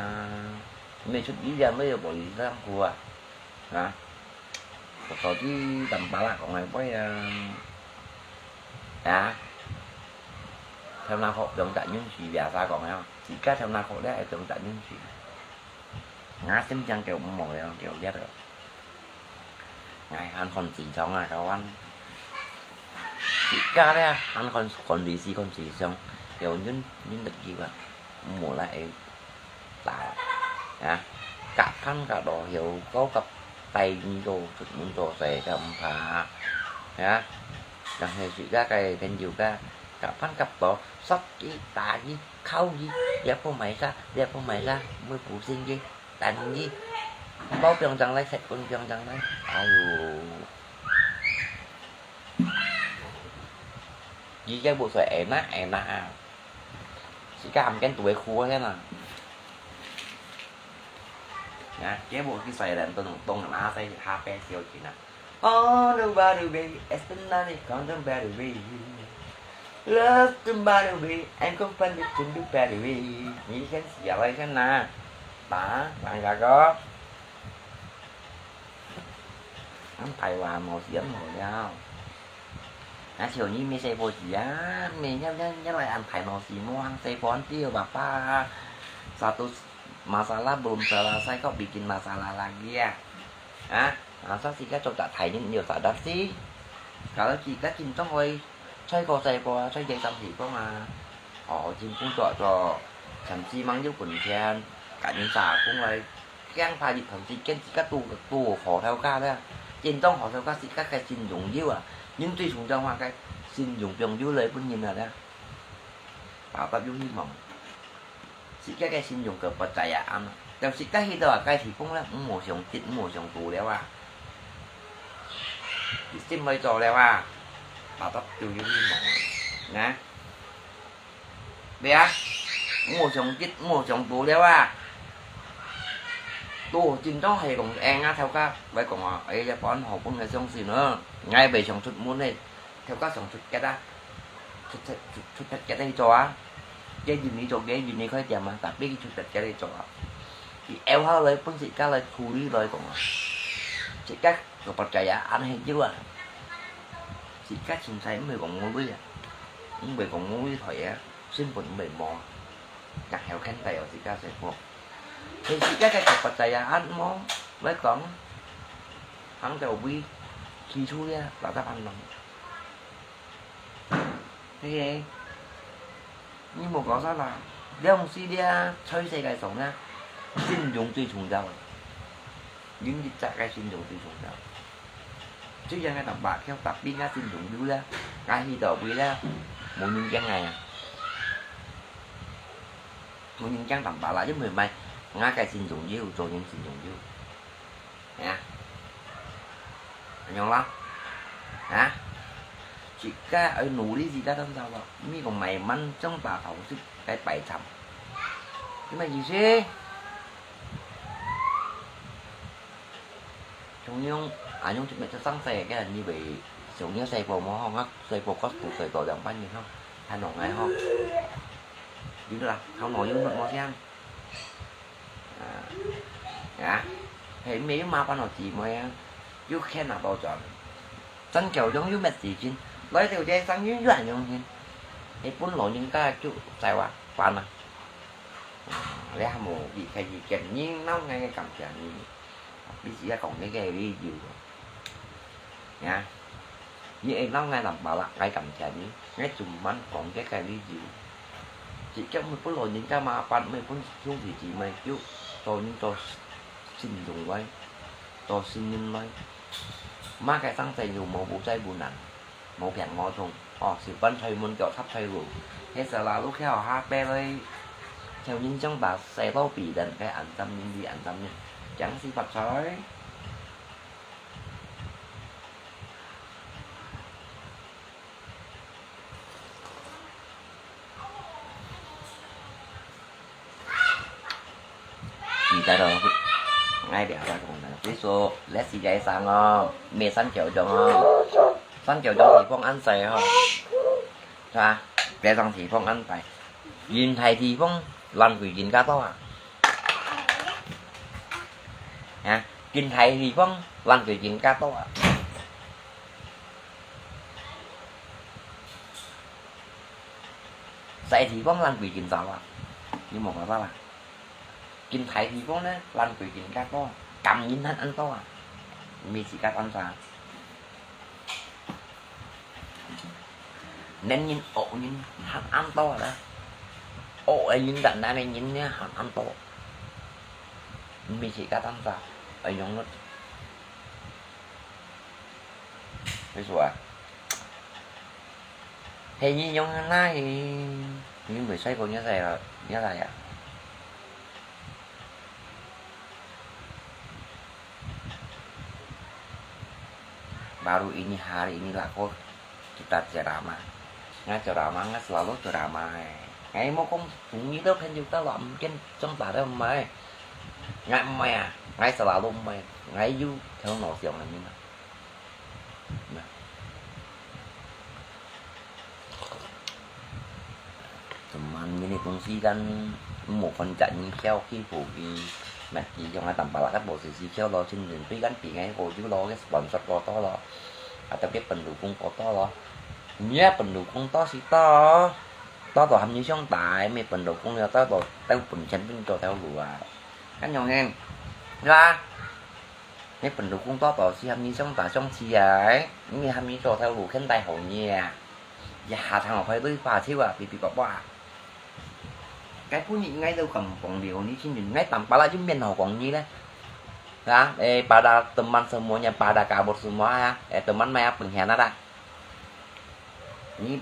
乜出力量，乜又無力量苦啊！啊！我到底等巴拉講个話啊！啊！Theo nà khổ，兩隻人死，biasa講个，自家theo nà khổ咧，係兩隻人死。 𠊎心情較毋好了，較熱了。𠊎還看時常啊，kawan。自家咧，還看，看時事，看時常，有人，人得救啊，毋好來打。啊，隔番隔到有高級大二个出門做事个毋怕。啊，但係自家个朋友个，隔番隔到，殺佢，打佢，敲佢，這不買啥，這不買啥，會不信佢。 等佢，包放上來，食飯放上來。哎喲，佢个目水會拿會拿啊！自家毋見都會苦个啦。啊，結果佢衰人都能當拿在下背小錢啊！ All the way to be, it's the money come the better way. Love the better way, and go find it in the better way. 你先寫了一下呐，打，打个个。俺台灣冇事，俺冇了。俺小姨没細波子啊，每天天天来俺台冇事，冇行細波子，爸爸。Satu masalah belum selesai kok bikin masalah lagi ya. Ha? Asal sika cok tak thainin yo sadar si. Kalau sika kim tong oi, choi ko sai ko, choi jai sam si ko ma. Oh, jin pun cok cok, jam si mang yu kun thian, kat nin sa kung lai. 驚怕一段時間自家都，都好頭家了，正當好頭家自家个信用有啊，人最重要嘛个信用放有來分人啊了，爸爸有希望。自家个信用个不在啊，啊，但自家去到啊，該地方了，毋好上跌，毋好上多了啊，一心來做了啊，爸爸就有希望啊，啊。 對啊，毋好上跌，毋好上多了啊。都真正係講，哎，𠊎頭家，𠊎講啊，哎，這般好分个相信啊，𠊎袂想出門个，頭家想出格啊，出，出，出，出格去做啊。佢願意做，佢願意開店啊，tapi佢出格去做啊。佢拗下來分自家來處理來講啊，自家个不在啊，恁係有啊。自家清彩毋會講無鐳啊。 毋會講無理財啊，根本毋會無，然後肯定有自家生活。你自家个國家在啊，恁無，來講，行到位，起初呀，哪得辦法？嘿嘿，你無搞錯啦，了毋係了，在世界上呢，信用最重要个。 人一隻个信用最重要。雖然𠊎淡薄，tapi𠊎信用有了，𠊎去到位了，無人驚𠊎啊。無人驚淡薄啦，因為麼个？𠊎个信用有，做人信用有。啊？恁樣咯？啊？自家愛努力自家當走咯，毋係講慢慢長大頭就該擺慘。什麼意思？ 像樣，啊，像這，這上世个，你會像你細個無吼，𠊎細個，𠊎都細個兩班人吼，還弄𠊎吼。有啦，頭腦有沒無像？啊，啊，係，沒有麻煩到姊妹啊，又看拿到轉。真夠用又沒時間，來到這生意又還用心，係分老人家就在話煩啊。 你還無離開意見，你鬧𠊎个感情呢？你自家講這个理由。呀，你會鬧𠊎淡薄啦，𠊎感情呢？𠊎專門講這个理由。自家毋會分老人家麻煩，毋會分兄弟姊妹，就做人做信用來，做信任來。麼个生死有無，無在乎難。 無病無痛，哦，手板在門腳踏在路，係selalu去學下背來，像人像把細路比人，該安心人，你安心人，將是發財。你帶到，𠊎聊到講呢，所以說，這世界上哦，無三條中哦，三條中地方恁細哦，係吧？這種地方恁細，人大地方爛鬼人家多啊，啊，人大地方爛鬼人家多啊。 細地方爛鬼緊走啊，你無辦法啦。緊大地方呢，爛鬼緊較多，甘人還恁多啊，毋係自家單儕。恁人惡人還恁多啦，惡个人、爛个人呢還恁多，毋係自家單儕，愛用力。 你說啊，係你用哪去？你毋係細個你就來啊，你就來啊。Baru ini hari ini lah ko kita ceramah. Ngai ceramah, ngai selalu ceramah eh. Ngai mau kong sunyi tu kan juga lah, mungkin cuma pada mai. Ngai mai ah, ngai selalu mai. Ngai yu theo nó siang ni mah. Nah. Cuman ini kondisi kan mau kontak ni kau ki bumi. Mati yang ada balakat posisi kau lo, chin chin pi kan pi ngai ko ju lo, cái sponsor ko to lo. Atau cái pendukung ko to lo. Nia pendukung to si to. To to ham ni xiong tai, mi pendukung ya to to, tao pun chen pun to tao lua. Kan yong hen. Lah. Nè, pendukung to to si ham ni xiong ta xiong chi ai, mi ham ni to tao lu khen tai hou nie. Ya ha thang hoi lui fa chiu a, pi pi pa pa. 該分你，𠊎都敢講了，你信信，𠊎當巴拉就免好講你咧。啊，eh, pada teman semuanya, pada kabur semua ya, eh, teman maya pengkhianat ah. Ni,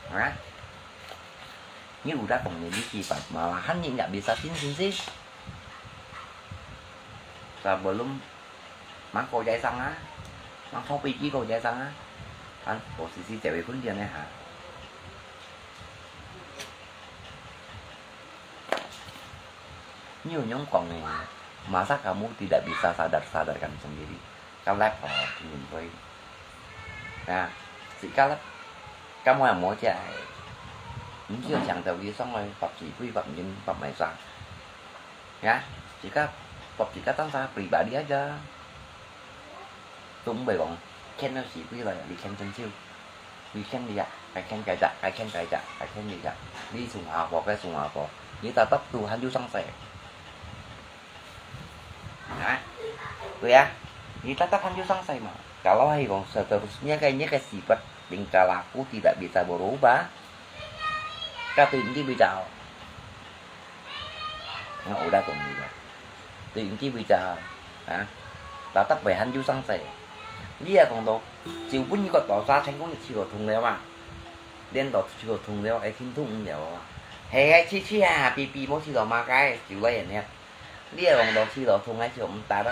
ha? Ni udah kong ni sifat, malahan ni nggak bisa sin sin sin. Sebelum mang kau jai sang ah, mang kau pigi kau jai sang ah, kan posisi cewek pun dia nih ha. Ni unyong kong ni, masa kamu tidak bisa sadar-sadarkan sendiri? Kau lep ho, tingin koi. Nah, si kau lep, kamu yang mau cai. Mesti yang tahu di song oi, bab si kui, bab nyin, bab mai sa. Ya, si kau, bab si kau tang sa pribadi aja. Tu mbai bang, khen lo si kui lo, di khen chen chiu. Di khen di ya, kai khen kai ja, kai khen kai ja, kai khen di ja. Di sung ha po, kai sung ha po. Di tatap Tuhan ju sang sai. Nah, tu ya. Ni tatap han ju sang sai ma. Kalau hai kong seterusnya kai ni kai sifat tingkah laku tidak bisa berubah. Ka tu inti bija. Nga udah kong ni. Tu inti bija. Ha? Tatap bai han ju sang sai. Ni ya kong to. Chiu pun ni ko to sa chen kong ni chiu thung le ma. Len to chiu thung le, ai thin thung le. Hai hai chi chi ha, pi pi mo chiu to ma kai, chiu lai ne. 你个網路試落通，𠊎就毋值咯。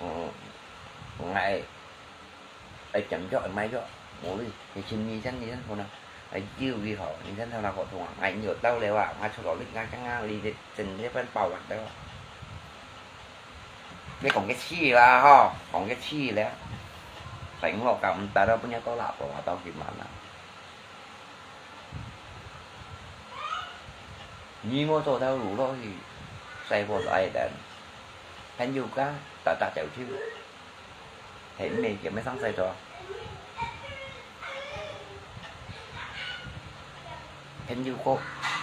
嗯，𠊎愛減弱，愛買弱，無理，你千二千二千可能，愛九幾好，二千頭那個通啊，𠊎有到了啊，𠊎出落力，𠊎剛剛你真的分包完了。你講个試啦吼，講个試了，成我搞毋值咯，本來都拿到啊，到幾萬啊。 你莫做頭路落去，細伙仔愛等，朋友家大大小小，係毋係叫咩生細做？朋友哥，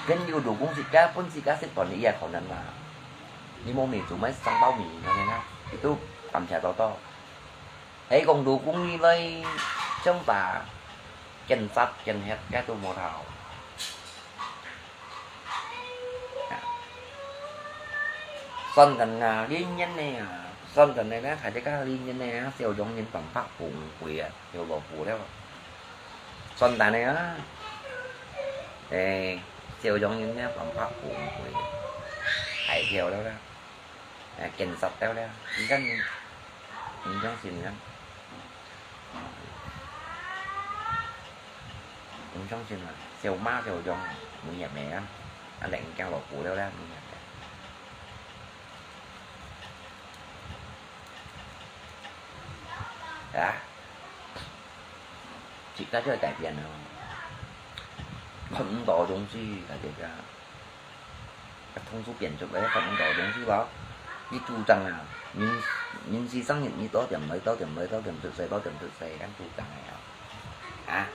朋友老公自家本自家識分你也可能啊，你莫面子，莫上包面，可能啊，佢都感謝多多。 係講老公你來，像打，見殺見血，該都無效。算等啊，零年呢啊，算等呢，那還得个零年呢，小眾人等百富貴啊，有落步了。算等呢啊，誒，小眾人呢，等百富貴，還跳了啦。 誒，見殺了了，你看，你相信啊？你相信啊？小馬小羊，每日咩啊？啊，人驚老虎了了，每日咩？啊？自家就會改變了。看毋到東西，大家。 通俗變做个，反正到東西咯。你主張啊，人，人世生日，你多點來，多點來，多點出世，多點出世，恁主張个啊。啊？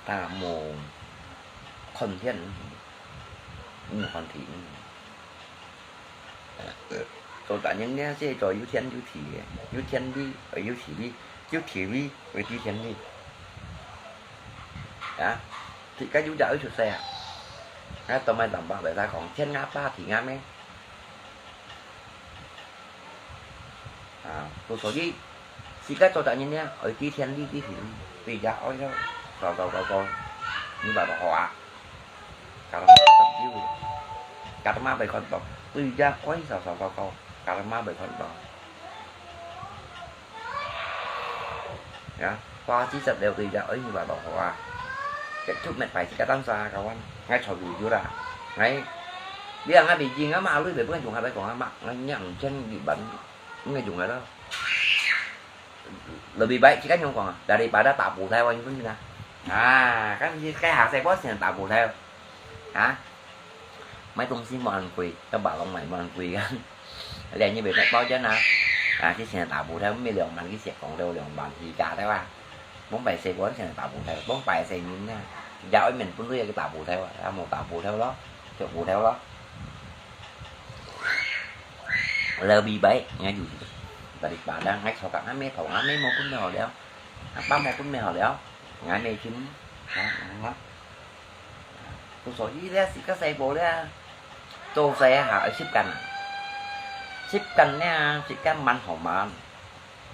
但無看天，毋看地。做大人呢，係做有天有地个，有天理，呃，有地理，有地理，會知天理。 啊，自家有隻愛出世啊。啊，做麼个人話會使講，天涯爸，地涯咩？啊，故所以，自家做大人呢，愛知天理，知地理，對呀，愛要，做做做做，你話到好啊。Karma tak tahu, karma會看到，對呀，愛做做做做，karma會看到。 Ya,花枝石榴對呀，哎，你話落好啊。Kẹt thúc mệt phải自家單儕，kawan。𠊎坐久久啦。𠊎，你啊，𠊎未經啊嘛，你袂分用下來講啊嘛，𠊎若五千一萬，應該用下咯。Lebih baik自家用講啊，daripada打補胎，我跟你講啊。啊，kan你該下世我先打補胎。啊？ 買東西無恁貴，到馬路買無恁貴个。你你買包包間啊，啊，之前打補胎，買兩萬，佢先講到兩萬起價對吧？講擺細個先打補胎，講擺細人啊，也愛面本都有个打補胎啊，啊，無打補胎咯，就補胎咯。Lebih baik，你看就是，daripada𠊎坐甲，𠊎買糖，𠊎買無本買好了，啊，包無本買好了，𠊎買錢，啊，啊。所以咧，自家細寶咧，做事啊，愛習慣啊。習慣咧，習慣慢好慢。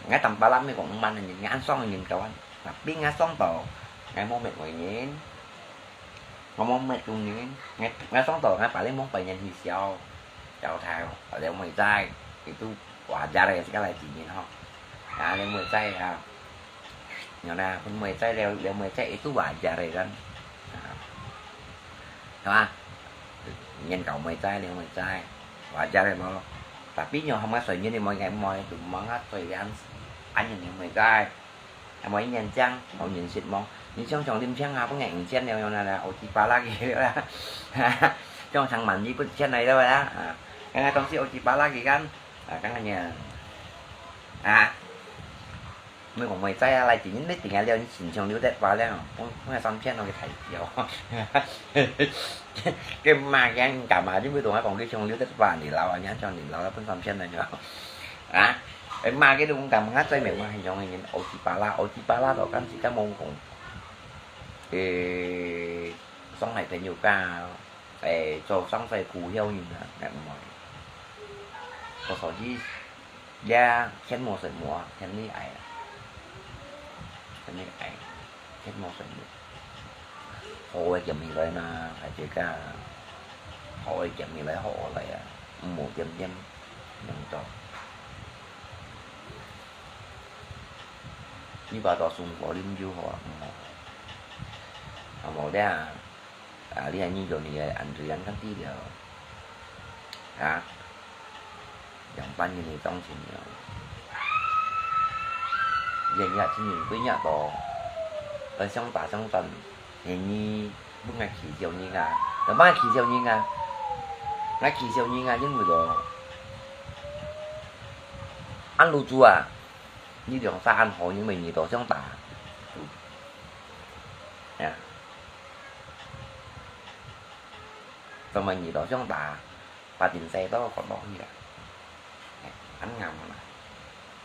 𠊎淡薄仔毋係講慢个人，𠊎爽个人夠啊。Tapi𠊎爽到，𠊎無搣外人，𠊎無搣中人，𠊎，𠊎爽到𠊎把你摸白人去笑，笑透，了妹仔，itu wajar个，自家來自然吼。啊，了妹仔啊。 Nyo na，分妹仔了，了妹仔itu wajar个kan。啊，係嘛？人搞妹仔，了妹仔，wajar个無？Tapi nyo hamba水面你妹仔妹，tu mangat水yang，安人了妹仔，還無一年江，好人食無？你想想，你聽下，分人錢了，用那那，oji pala个了啦。像上萬一分錢來了啦，啊，剛剛東西oji pala个kan，啊，剛剛你，啊。 你講妹仔啊，來自然，你定下了，你身上留得話了，講，講三千咯，佢大條。佢罵佢，你幹嘛？你會同佢講，佢想留得話，你老啊，你想你老了，分三千了就。啊？佢罵佢都講，幹嘛？最尾罵，很容易，oji pala，oji pala，到今時間冇講。誒，上海朋友家，誒，做上海股票人啊，敢會？我手機 呀，錢無食無，錢你愛啊，錢你愛，錢無食無。好个撿起來嘛，大家，好个撿起來，好个來啊，毋好點點，用到。你把到送貨啉就好啊，毋好。啊，無咧啊。 啊，你還研究你个安全問題了。啊？兩百年个當前了。人家今年幾日到，呃，想打想轉，願意分𠊎恥笑人啊，兩百恥笑人啊，𠊎恥笑人啊，因為咯，安路主啊，你兩三安好，因為你都想打，啊。 做麼个你都想打，把電視都關落去啊？哎，恁啱嘛。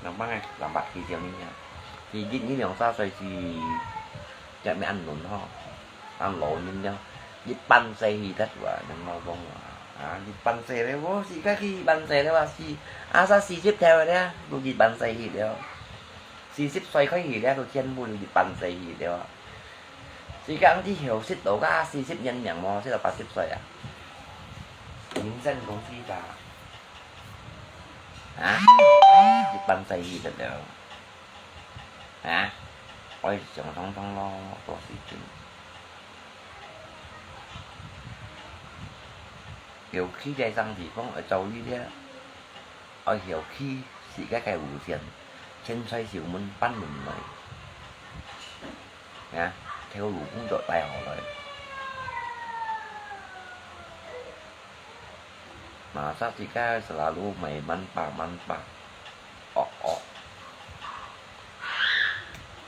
兩百个，兩百幾條命啊。佢一日兩三歲是，也毋係恁嫩吼，恁老人了，一半世去忒啊，人老講啊，啊，一半世了，我自家去一半世了啊，是，啊，才四十頭了，都一半世去了。四十歲開始了，都全部都一半世去了。 自家毋知後生到該四十年命無，食到八十歲啊。人生東西吧，啊？一半世去得了，啊？愛想通通咯，做事情。尤其在生地方愛做呢啲，愛尤其自家个路線，千歲壽門半門來。 啊，頭路工作帶好來。Masa自家selalu main manpa-manpa，惡惡。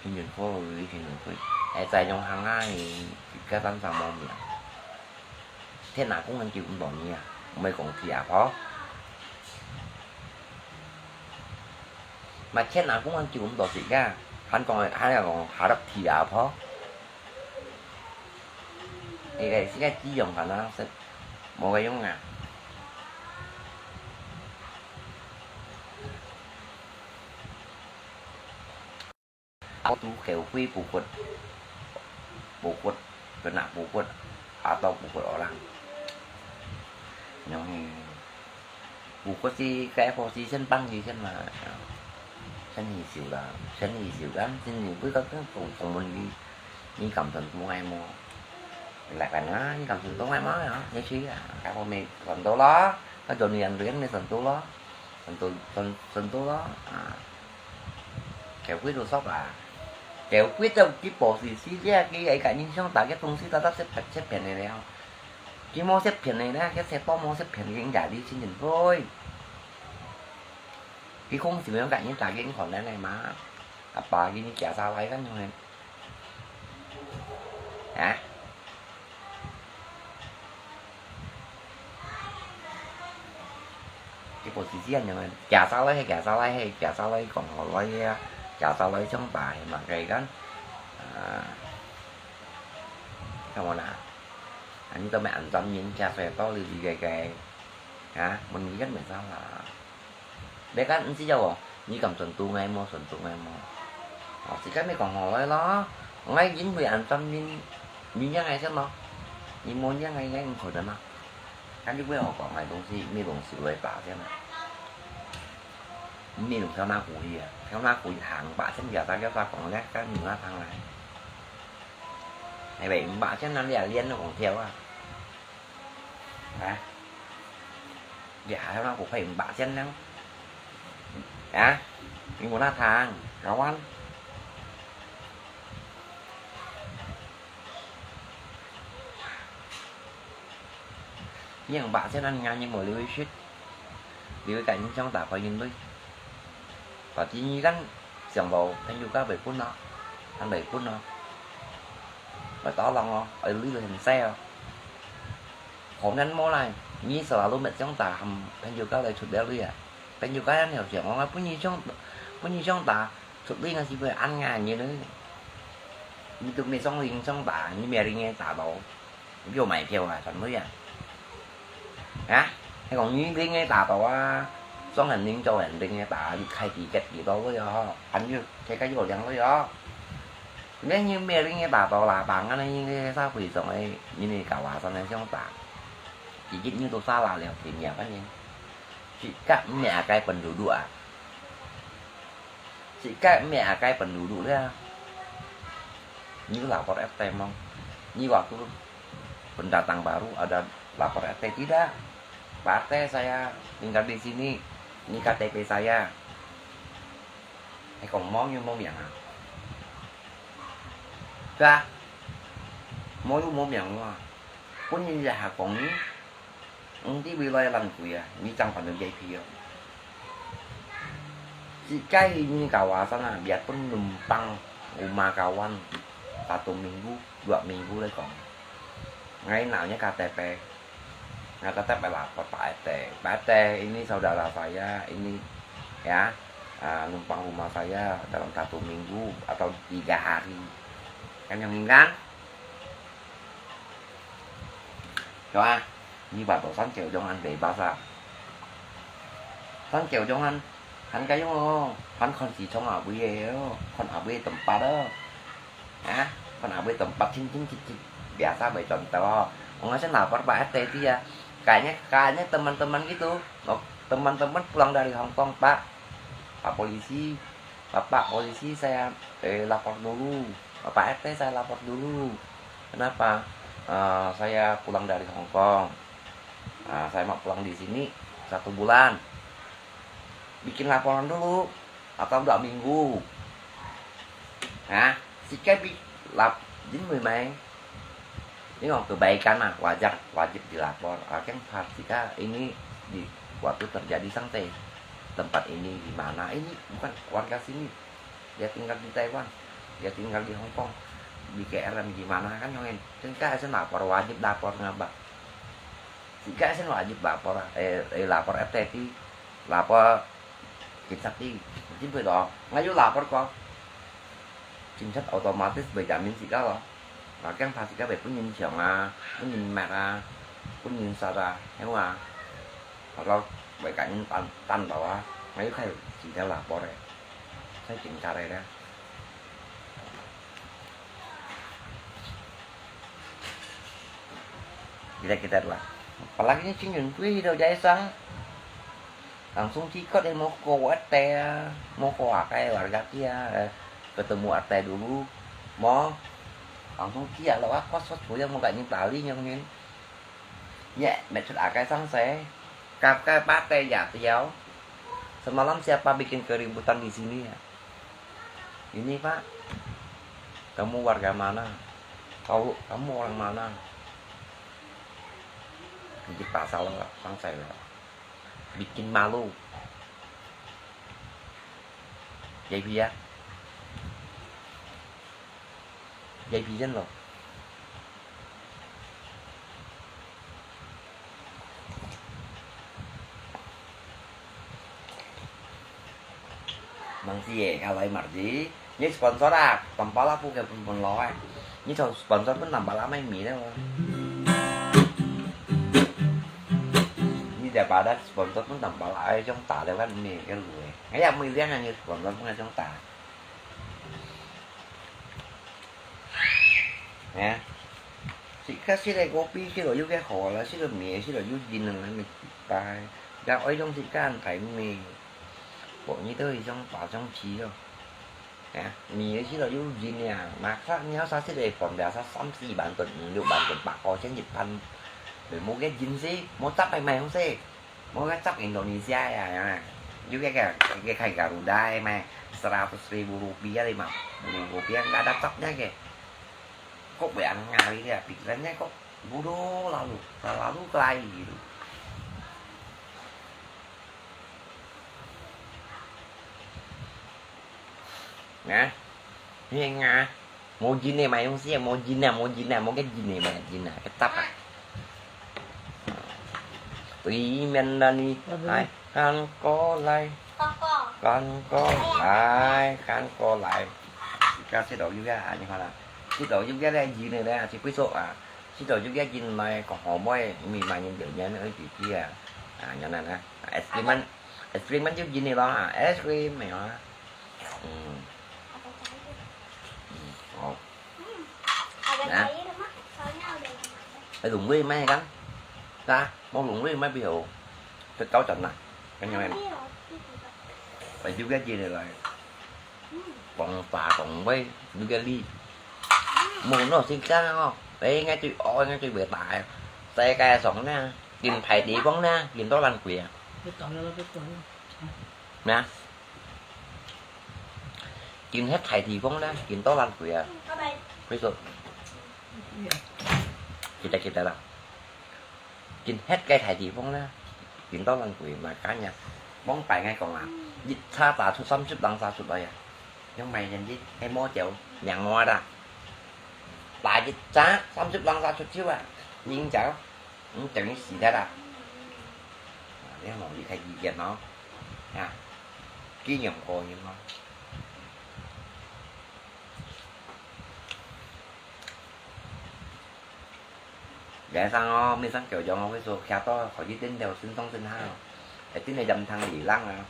天天過日，天天過，哎，再用行啊，自家當場無命。 天下公人救毋到你啊，毋係講鐵阿婆。嘛天下公人救毋到自家，還講，還要講下得鐵阿婆。你个自家只用可能係無个用啊。 Aku tu kêu kui pukut, pukut, kena pukut, atau pukut orang. Nyo he, pukut si kaya po si sen pang si sen ma. Sen hi siu la, sen hi siu kan, sen hi kui kak kong kong mun di, ni kam sen tu ngai mo. Lak kan na, ni kam sen tu ngai mo ya, ni si ya. Kaya po me sen tu la, ka jon ni an riang me sen tu la. Sen tu, sen, sen tu la. Ah. Kêu kui tu sok la. Kêu kui tu ki po si si dia ki ai ka ni siang ta ki tong si ta ta sep sep pen ne le. Ki mo sep pen ne le, ki sep po mo sep pen ki ya di chin chin poi. Ki kong si me ka ni ta ki kon ne ne ma. Apa ki ni kia sa lai kan yong ne. Hả? Cái bộ xì xiên này mà chả sao lấy hay chả sao lấy hay chả sao lấy còn họ lấy chả sao lấy sống bà thì mà gầy gắn. À, không ổn à? 你都無恁專業，加水到你个个，啊，問你个無啥啦。你看，毋知有無？你敢尊重𠊎無？尊重𠊎無？哦，自家無講好个咯。𠊎因為恁專業，你讓𠊎先咯。你無讓𠊎，𠊎毋可能啊。看你為何講个東西，沒東西來打先啊。你用跳那鼓去啊？跳那鼓去行吧，先不要打，不要打講了，跟你那旁來。哎喂，五百千人你也練了講跳啊？啊？你還要那鼓配五百千呢？啊？你無那糖，kawan？你五百千人，你無留一息，留一個印象打開人類。把第二間想到朋友家會分啊，還會分啊。我打冷哦，哎，你很細哦。可能無啦，你selalu met想打，含朋友家來出了你啊。朋友家人有想講啊，分你想，分你想打，出你个是會恁樣个呢。你都無想零想打，你無零个打到。 有買票啊，全部啊。啊？你講你零个打到啊，上很零做很零个打，你開幾個幾多位哦，還有這個有兩位哦。你你無零个打到啦，bằng啊，你个啥會上个，你个搞啊，上个想打。一日你都啥啦了，天呀，反正。自家無該本路路啊。 自家無該本路路了。你lapor R T mong. Ni waktu pendatang baru ada lapor R T tidak? Pak R T saya tinggal di sini. Ni K T P saya. Hay kong mong yung mong yang ah. Dah. Mong yung mong yang ah. Pun yung ya hakong ni. Enti wilai lan kuya, ni chang pandang J P yo. Sikai ini kawasan ah, biarpun numpang rumah kawan satu minggu, dua minggu le kong. Ngai naunya K T P. Ngai K T P lapor Pak R T. Pak R T, ini saudara saya, ini ya, ah, numpang rumah saya dalam satu minggu atau tiga hari. Kan yang ingat? Coba, ni bato san kêu dong an bebas ah. San kêu dong an, han kayong oh, han kon si chong abui eh oh, kon abui tempat oh. Ha? Kon abui tempat cing cing cik cik. Biasa bai contoh oh. Ong asen lapor Pak R T dia. Kayaknya, kayaknya teman-teman gitu. Oh, teman-teman pulang dari Hong Kong, Pak. Pak polisi, Bapak polisi, saya, eh, lapor dulu. Bapak R T, saya lapor dulu. Kenapa? Eh, saya pulang dari Hong Kong. Ah, saya mau pulang di sini satu bulan. Bikin laporan dulu atau dua minggu. Hah? Sikai bi lap, jin mui mai. Ini orang kebaikan lah, wajar, wajib dilapor. Ah, kan pasti kah ini di waktu terjadi santai. Tempat ini di mana? Ini bukan warga sini. Dia tinggal di Taiwan. Dia tinggal di Hong Kong. Di K L dan di mana kan yang ini. Kan kah asen lapor, wajib lapor ngapa? Sikai asen wajib lapor, eh, eh, lapor R T T, lapor Cảnh sát đi, chính quyền đó, ngay lúc lapor ko. Cảnh sát automatic bai jamin sikai lo. Mà kang pha sikai bai pun yin chiang ah, pun yin mat ah, pun yin sat ah, hiểu không? Hoặc là bai cả yin tan, tan đó ah, ngay lúc khai chỉ theo lapor đấy. Sai chính cái đấy đó. Kita, kita lah. Apalagi ni Cing Yun Kui do jai sang. Langsung cikot dia mau ko R T, mau ko akai warga kia, eh, ketemu R T dulu. Mau langsung kia lo ah, kos kos buya mau gak nying tali nyong nying. Nyek, mechut akai sang se. Kap kai pate ya tiau. Semalam siapa bikin keributan di sini ya? Ini, Pak, kamu warga mana? Kau, kamu orang mana? Bikin pasal lah, bangsa lah. Bikin malu. Jadi ya. Jadi ya loh. Mang si ye, kalau mardi, ni sponsor ah, tampal aku ke pun pun lo eh. Ni sponsor pun tampal lama mi deh. 把它sponsor分tambah lah，哎，種打了，看你个路哎。哎呀，每天啊，你sponsor分种打。哎，自家食个kopi，食了又个好了，食了面，食了又硬了，那么大。要爱用自家大面，我你都一种把种皮哦。 啊，你个食到有劲啊，masak你要啥食个飯，biasa三四萬ton、五六萬ton，八個錢一盤，你無个劲食，無汁个買好食，無个汁Indonesia呀，有个个个開个ruda个賣，seratus ribu rupiah lima puluh rupiah，nggak ada汁个，kok bayar ngali dia，pikirannya kok bodoh lalu, terlalu kelahi gitu. Nah, ini ngah. Mau jin ni, mayung sia, mau jin na, mau jin na, mau kan jin ni, mau jin na. Ketap ah. Tùy miền là ni, ai, Hàn Quốc lai. Hàn Quốc lai, Hàn Quốc lai. Các chế độ yoga à, như thế nào? Chế độ yoga là gì nữa đấy, chỉ ví dụ à. Chế độ yoga gì mà có họ mới, mình mà nhìn được nhá, nó chỉ kia. À, như thế này nè. Experiment, experiment yoga gì này đó à, experiment này hả? Hm. Hm, ồ. Nè. Ê, lủng lưới mai gắn. Ta, mong lủng lưới mai biểu. Cái cáo chậm nè. Cái nhau em. Phải yoga gì này rồi. Còn phá còn quay, yoga đi. Mù nó xin chăng không? Ê, ngay tụi ôi, ngay tụi bể tải. Xe cái sống nè. Tìm phải đi bóng nè, tìm tao lăn quỷ à. Nè. Tìm hết thảy thì vốn đó, tìm tố lăn quỷ à. Ví dụ. Kita, kita lah. Tìm hết cái thảy thì vốn đó. Tìm tố lăn quỷ mà cá nhà. Bóng bài ngay còn à. Dịch xa tả sụt xăm sụt lăng xa sụt rồi à. Nhưng mày nhìn dịch, em mua chịu, nhàng mua ra. Tại dịch xa, xăm sụt lăng xa sụt xíu à. Nhìn chịu. Hm, chịu những gì thế à. À, thế mà đi khai gì kia nó. À. Kỷ niệm của những nó. Dễ sang ó, mi sang kiểu giống ó, ví dụ kia to khỏi đi đến đều xin tông xin hao. Để tin này dầm thằng đi lăng à.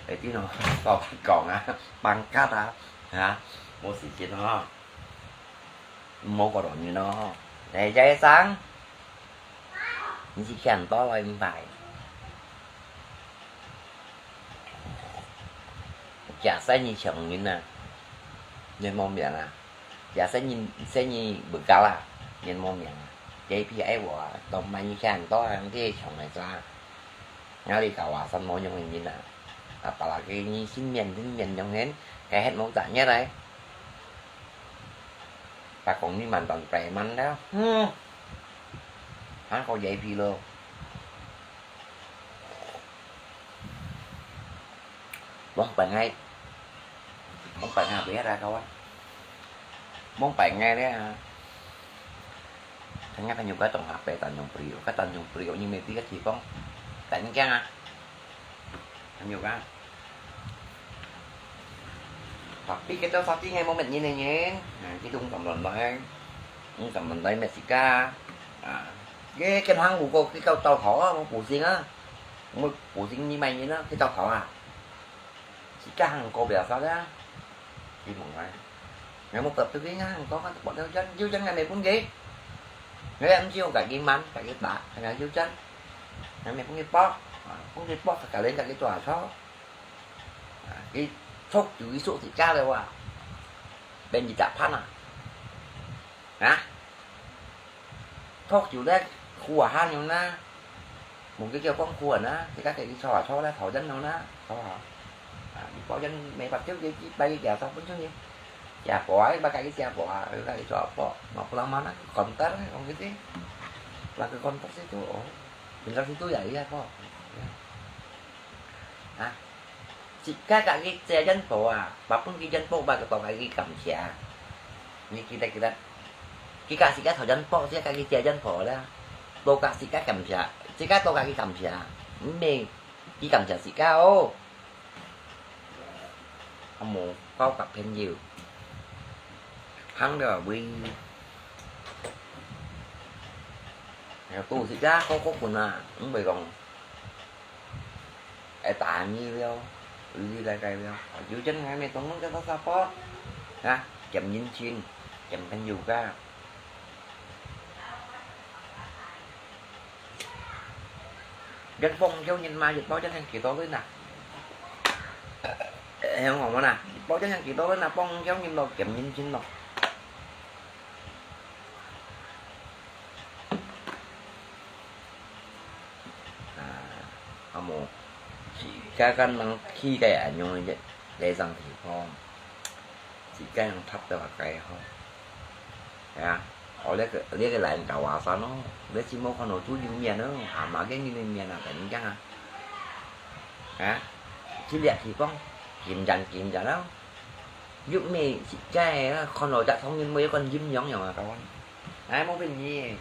Để tin nó có cổng à, bằng cát à. Hả? Mua xỉ chiến nó. Mua có đỏ như nó. Để dễ sang. Ni si khian to loi mbai. Chia sai ni chong ni na. Ni mo miang a. Chia sai ni sai ni bu gao a. Ni mo miang a. J P ai wo. Tong mai ni khian to ang ti chong mai sa. Nga li ka wa san mo nyong ni na. Apalagi ni sin mian sin mian nyong hen. Kai het mo ta nya lai. Ta kong ni man tan pai man da. Hmm. Hán có dễ phi lô. Bóng bánh ngay. Bóng bánh ngay bế ra kau á. Bóng bánh ngay đấy à. Thằng nhắc cái nhiều cái tổng hợp về Tanjung Priok. Cái Tanjung Priok nhưng mà biết cái gì không? Tại những cái à. Thằng nhiều cái. Tapi kita sati ngai mo met nyin nyin. Nah, kita ung kam lon lai. Ung kam lon lai met sika. À. Cái cái hang bu ko cái kau tàu thỏ á, mo bu sing á. Mo bu sing ni mai nyin á, cái tàu thỏ á. Sika hang ko bia sao á. Đi mong lai. Ngai mo tập tu cái hang ko kan pot dấu chân, dấu chân ngai mẹ pun cái. Ngai ăn chiu cả cái mắm, cả cái bạc, ngai dấu chân. Ngai mẹ pun cái pot. À, pun cái pot cả lên cả cái tòa sao. 佢捉住佢捉自家了哇，變二十พัน啊！啊，捉住咧，苦啊，喊用啦，無佢叫講苦啊啦，自家佢坐啊坐啦，頭真用啦，坐啊，啊，你包真沒法丟佢，佢擺佢幾十分鐘呢，幾下啊，你擺佢幾下啊，佢佢坐啊，無不浪漫啊，講得啦，講佢知，話佢講得識都哦，平常時都有一下波，啊。 自家家己借人婆啊，把分佢人婆，把佢當家己感謝。你記得記得，佢家自家討人婆，自家家己借人婆啦，多加自家感謝，自家多加佢感謝，毋係佢感謝自家哦。啊無交个朋友，行了會，哎呀，都自家好好分啊，毋會講。哎，打你了，你来改了，有钱还没动动这个啥包，啊，捡人情，捡朋友个。人幫人嘛，一包钱几多个呢？哎，我们呐，一包钱几多个呢？帮人咯，捡人情咯。 啊，阿姆，自家个人去个恁樣个，个上地方，自家人拍得个好。哎呀，哦，這个，這个人搞華山咯，這是無看到最有面咯，阿媽个人个面啊，等於講啊。啊，去這地方，緊張緊張咯。又咩自家个，看到隻唐人妹，看陰陽陽啊，搞啊。哎，無變你。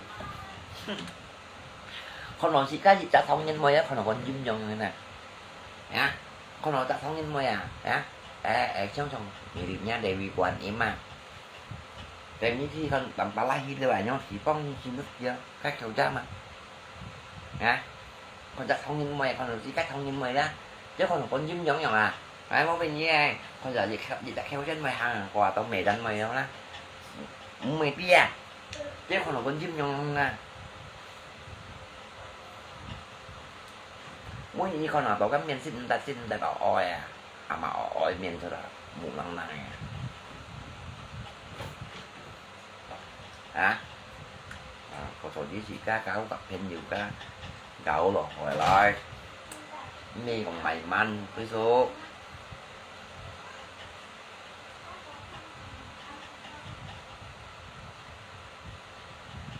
看到自家一隻唐人妹啊，看到个陰陽陽呢。啊，看到隻唐人妹啊，啊，哎，哎，想想，你人家在微观的嘛。在媒体看，当巴拉希的吧，用西方人去那个，该口罩嘛。啊，看隻唐人妹，看到自家唐人妹啦，就看到个阴陽陽啊。哎，我问你哎，看到一口，一隻口罩妹行过，都没人妹了啦。唔会比啊。 這看到个陰陽陽啊。每日看到个面色毋得，色毋得，哦，哦呀，阿媽哦，哦，面色啦，木冷冷呀。啊？啊，我做啲事家搞个朋友家，搞落回來，你講埋滿，佢說。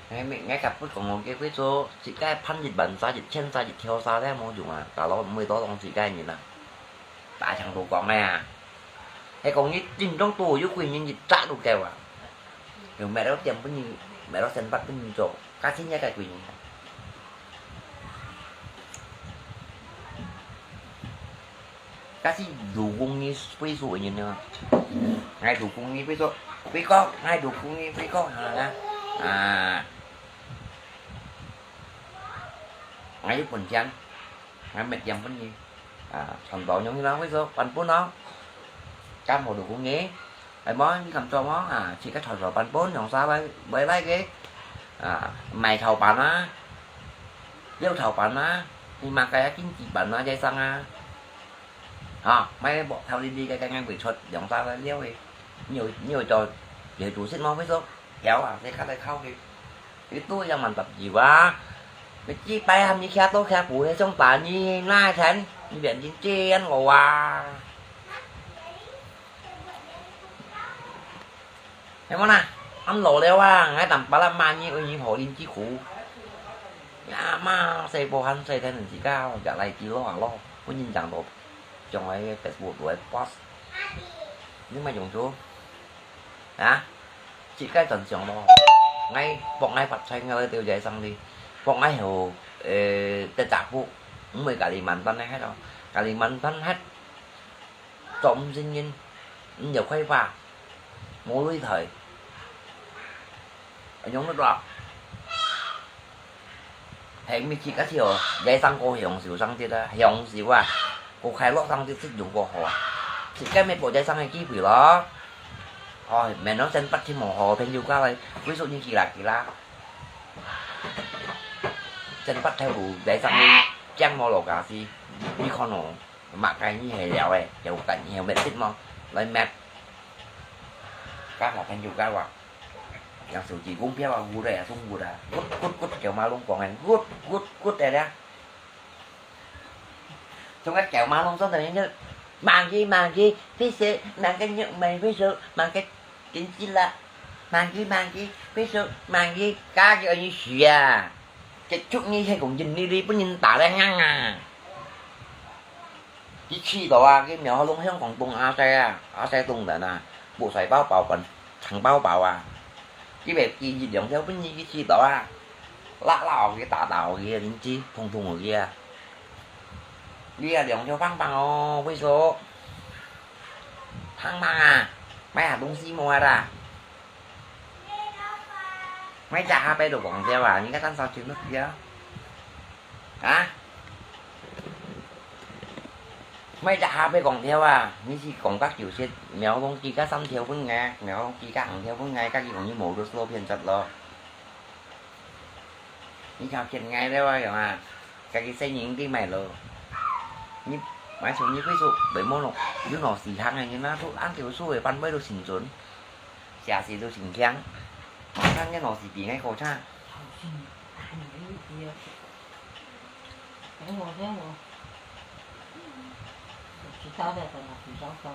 哎，𠊎，𠊎甲不講，𠊎叫佢做自家攀一萬沙、一千沙、一條沙咧，無用啊！大佬毋會多當自家人啊！大強都講个啊，係講你真正都有貴人一隻都夠啊！又買到店分你，買到三百分你做，加錢也該貴人啊！ 該係老公个歲數个人啊，𠊎老公个歲數，輝哥，𠊎老公个輝哥，哈啦，啊，𠊎有本錢，𠊎買點分你，啊，傳到用啦，輝哥，還本哦，該無老公个。 哎，無，你敢做無？啊，自家炒炒飯分，用啥來，來來个？啊，賣炒飯啊，料炒飯啊，你嘛該經濟飯啊，這生啊。啊，買薄頭哩哩个，个，个會出，用啥來料个？你有，你有做，有煮食無？會做，曉啊，這下來考慮。 你都要滿十二啊？你幾擺喊你徛到徛步，你想打你那錢，你變成這樣哦啊？係無啦？恁老了啊，𠊎當巴拉罵你，為你好恁之苦。呀媽，細波喊細聽人自家，也來幾多啊咯，本人講到，將來Facebook來post，你莫用做。 啊，自家轉想咯。𠊎，幫𠊎發財，𠊎來對這生理，幫𠊎好，呃，得打呼，毋會咖哩滿班个，係咯，咖哩滿班係，做毋成人，毋有開花，無擂台，用得到。 係，毋係自家去哦，這生過享受生活啊，享受啊，過快樂生活，自由過好啊。自家乜把這生个機會咯。哦，免得先發天無好，朋友家來，歸宿你幾啦幾啦。先發頭路，這生个，將無落架勢，你看哦，麼个你係了誒，有个你係滅失無？來滅。家下朋友家話， 像手機公票啊，有个啊，中國啊，咕咕咕，九馬龍講个，咕咕咕个咧。從个九馬龍上頭，人家買个買个，飛手，買个肉買飛手，買个金雞啦，買个买个，飛手，买个，加个你輸啊！結束你係講真理，你本人打得贏啊！ 佢試到啊，佢苗栗鄉廣東阿細啊，阿細東人啊，無菜包包飯，長包包啊。佢會寄一兩條分你去試到啊，辣辣佢，打打佢，靈芝通通佢啊。你啊，兩條棒棒哦，為所。棒棒啊，買下東西無啊啦？買隻下擺都忘掉啊，你看當少錢都不要。啊？買隻下背講條啊，你係講甲九十，苗東幾个三條分𠊎，苗東幾个五條分𠊎，家己講你無就slow片折咯。你條件𠊎了啊樣啊，家己細人仔買咯。你買送你貴族，袂無咯，有哪時行啊，你那都按條數个班位都成準，寫字都成強，看你哪時比𠊎好差。 等我，等我。我知道了，等我比较高。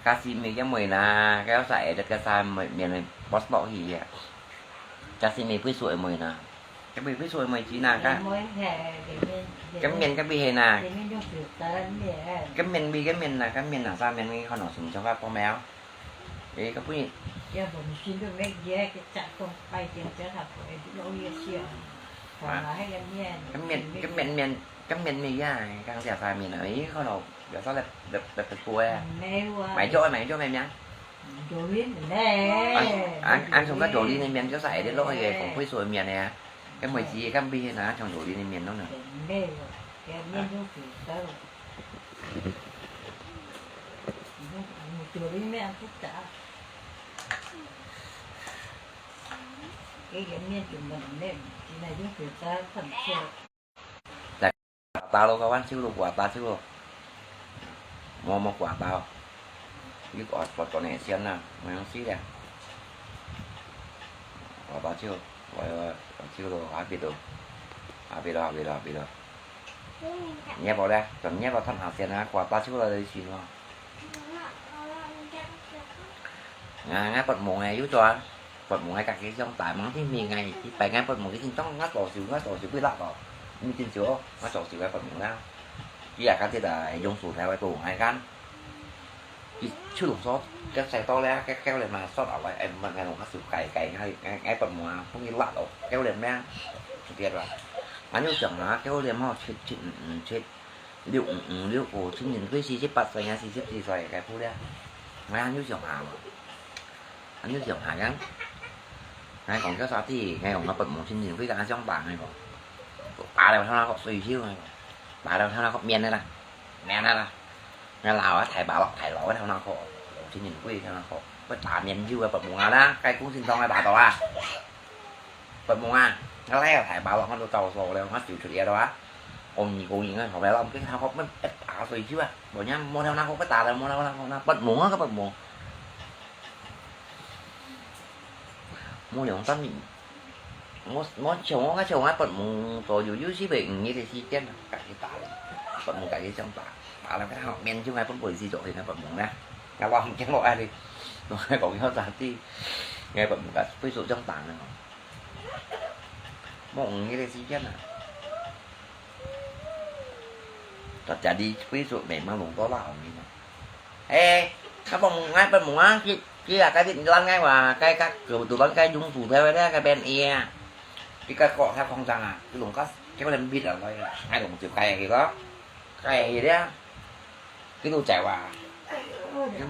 假使毋係个妹啦，該有啥會得个啥妹，面會post落去啊？假使毋係貴族个妹啦，該毋係貴族个妹子啦，該該面該毋係啦，該面毋係，該面啦，該面啦，啥面你看到什麼想法講無？誒，該不然 該面，該面面，該面面呀，剛寫啥面啊？誒，看到有啥來來來過啊？買咗啊，買咗咩名？俺俺俺從該左鄰个面，就係愛得落去个，講貴族个面呢。該妹子，該邊啊，從左鄰个面弄呢。 打咯，該碗手咯，掛打手咯。莫莫掛打哦。你掛掛掛你先啦，莫用死了。掛打手，掛掛手咯，下邊咯，下邊咯，下邊咯，下邊咯。你也無咧，就你也無趁下先啊，掛打手咯，就行咯。 啊，𠊎發夢誒，有做啊，發夢誒，家己想大夢，因為𠊎一擺𠊎發夢，佢正當𠊎左手，𠊎左手會辣哦，毋正手哦，𠊎左手𠊎發夢啦。佢也家己在榕樹頭誒，發夢𠊎看，佢手動手，該晒到咧，該狗咧嘛，摔落來，誒，毋係，𠊎用下手解解，𠊎𠊎𠊎發夢啊，放佢辣哦，狗咧咩，直接啦，𠊎有想啊，狗咧吼，切切嗯嗯切。 六五五六五，陳仁輝四十八歲啊，四十四歲个婦了。𠊎還有想下無？還有想下个？𠊎講叫啥地？𠊎講𠊎發夢陳仁輝跟𠊎相打，𠊎講。打了頭那個水手，𠊎講。打了頭那個面的啦，面的啦。𠊎老啊，大把咯，大佬个頭那個，陳仁輝頭那個，會打面手个發夢啊啦，該公司當个打到啊。 發夢啊，𠊎來啊，大把咯，𠊎都走數了，𠊎走出去了啊。講你講你，𠊎後背咯，佢頭殼乜一打水手啊，無人無頭那個，不打了，無頭那個，那發夢啊，個發夢。無用，但係，我我像我，𠊎像𠊎發夢，左右有時會五日个時間啊，家己打了，發夢家己想打，打了，佢頭面就𠊎分police捉去，𠊎發夢呢，𠊎話毋驚我愛你，我講要咋地，𠊎發夢个，會做這樣打呢。 無五日个時間啊。大家你歸宿慢慢弄到啦，後面啊。誒，佢發夢，𠊎發夢啊，佢佢啊，該日你攔𠊎話，該該佢都攔該榕樹頭个咧，該邊个啊。佢該個太慌張啊，佢弄到，結果佢搣落來，𠊎弄就該去咯，該去咧。 佢都走啊。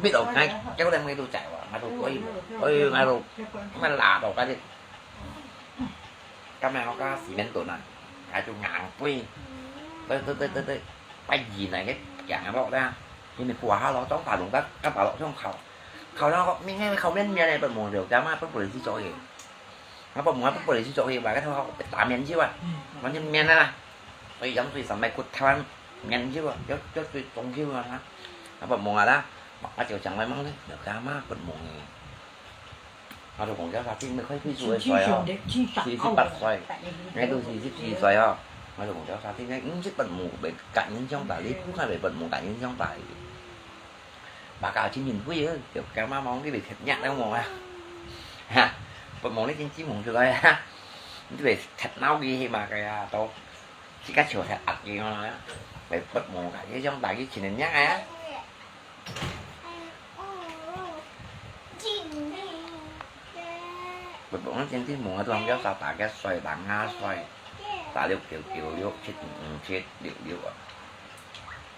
搣到𠊎，結果佢都走啊，𠊎都可以，哎，𠊎都，𠊎拉到該啲，今日我家四面盾啊，𠊎就硬背，對對對對對，拜二那個講个無啦，因為過下咯，當大龍个，个把落上考，考了後，明天考面面咧，不無聊，幹嘛不不能去做嘢。 啊，發夢啊，發夢你去做戲，話个頭殼打面去啊，完全面啊啦。所以飲水三杯骨頭啊，面去啊，要要水中去啊，哈。啊，發夢啊啦，啊，就講來問咧，就講嘛，發夢誒。啊，就講叫啥，真的可以退休个歲哦，四十八歲，𠊎都四十四歲哦。啊，就講叫啥，真的，毋識發夢，袂感應上大，你不看袂發夢感應上大。 Bakal chính mình vui ơ, kiểu cái má mong cái bị thiệt nhát đâu mà. Ha, bật mông đấy chính chính mông rồi ha. Cái bị thiệt náo gì mà cái à, tao chỉ có chiều thiệt ạt gì mà. Phải bật mông cả cái trong tay cái chính mình nhát á. Bật mông chính chính mông tôi không kéo sao ta cái xoay ta ngã xoay. 打六九九六七五五七六六啊。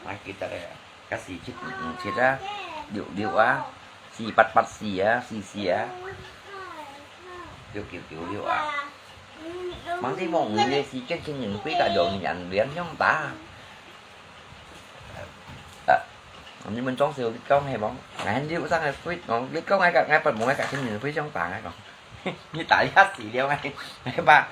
還記得个，該四七五五七啊，六六啊，四八八四啊，四四啊，六九九六啊。Mangdi無五月時間，情人節个兩年連相打。啊，你們總是有講係無？𠊎六生个歲，哦，你講𠊎个，𠊎發夢𠊎个情人節相打，𠊎講。你打一下死了，𠊎，𠊎把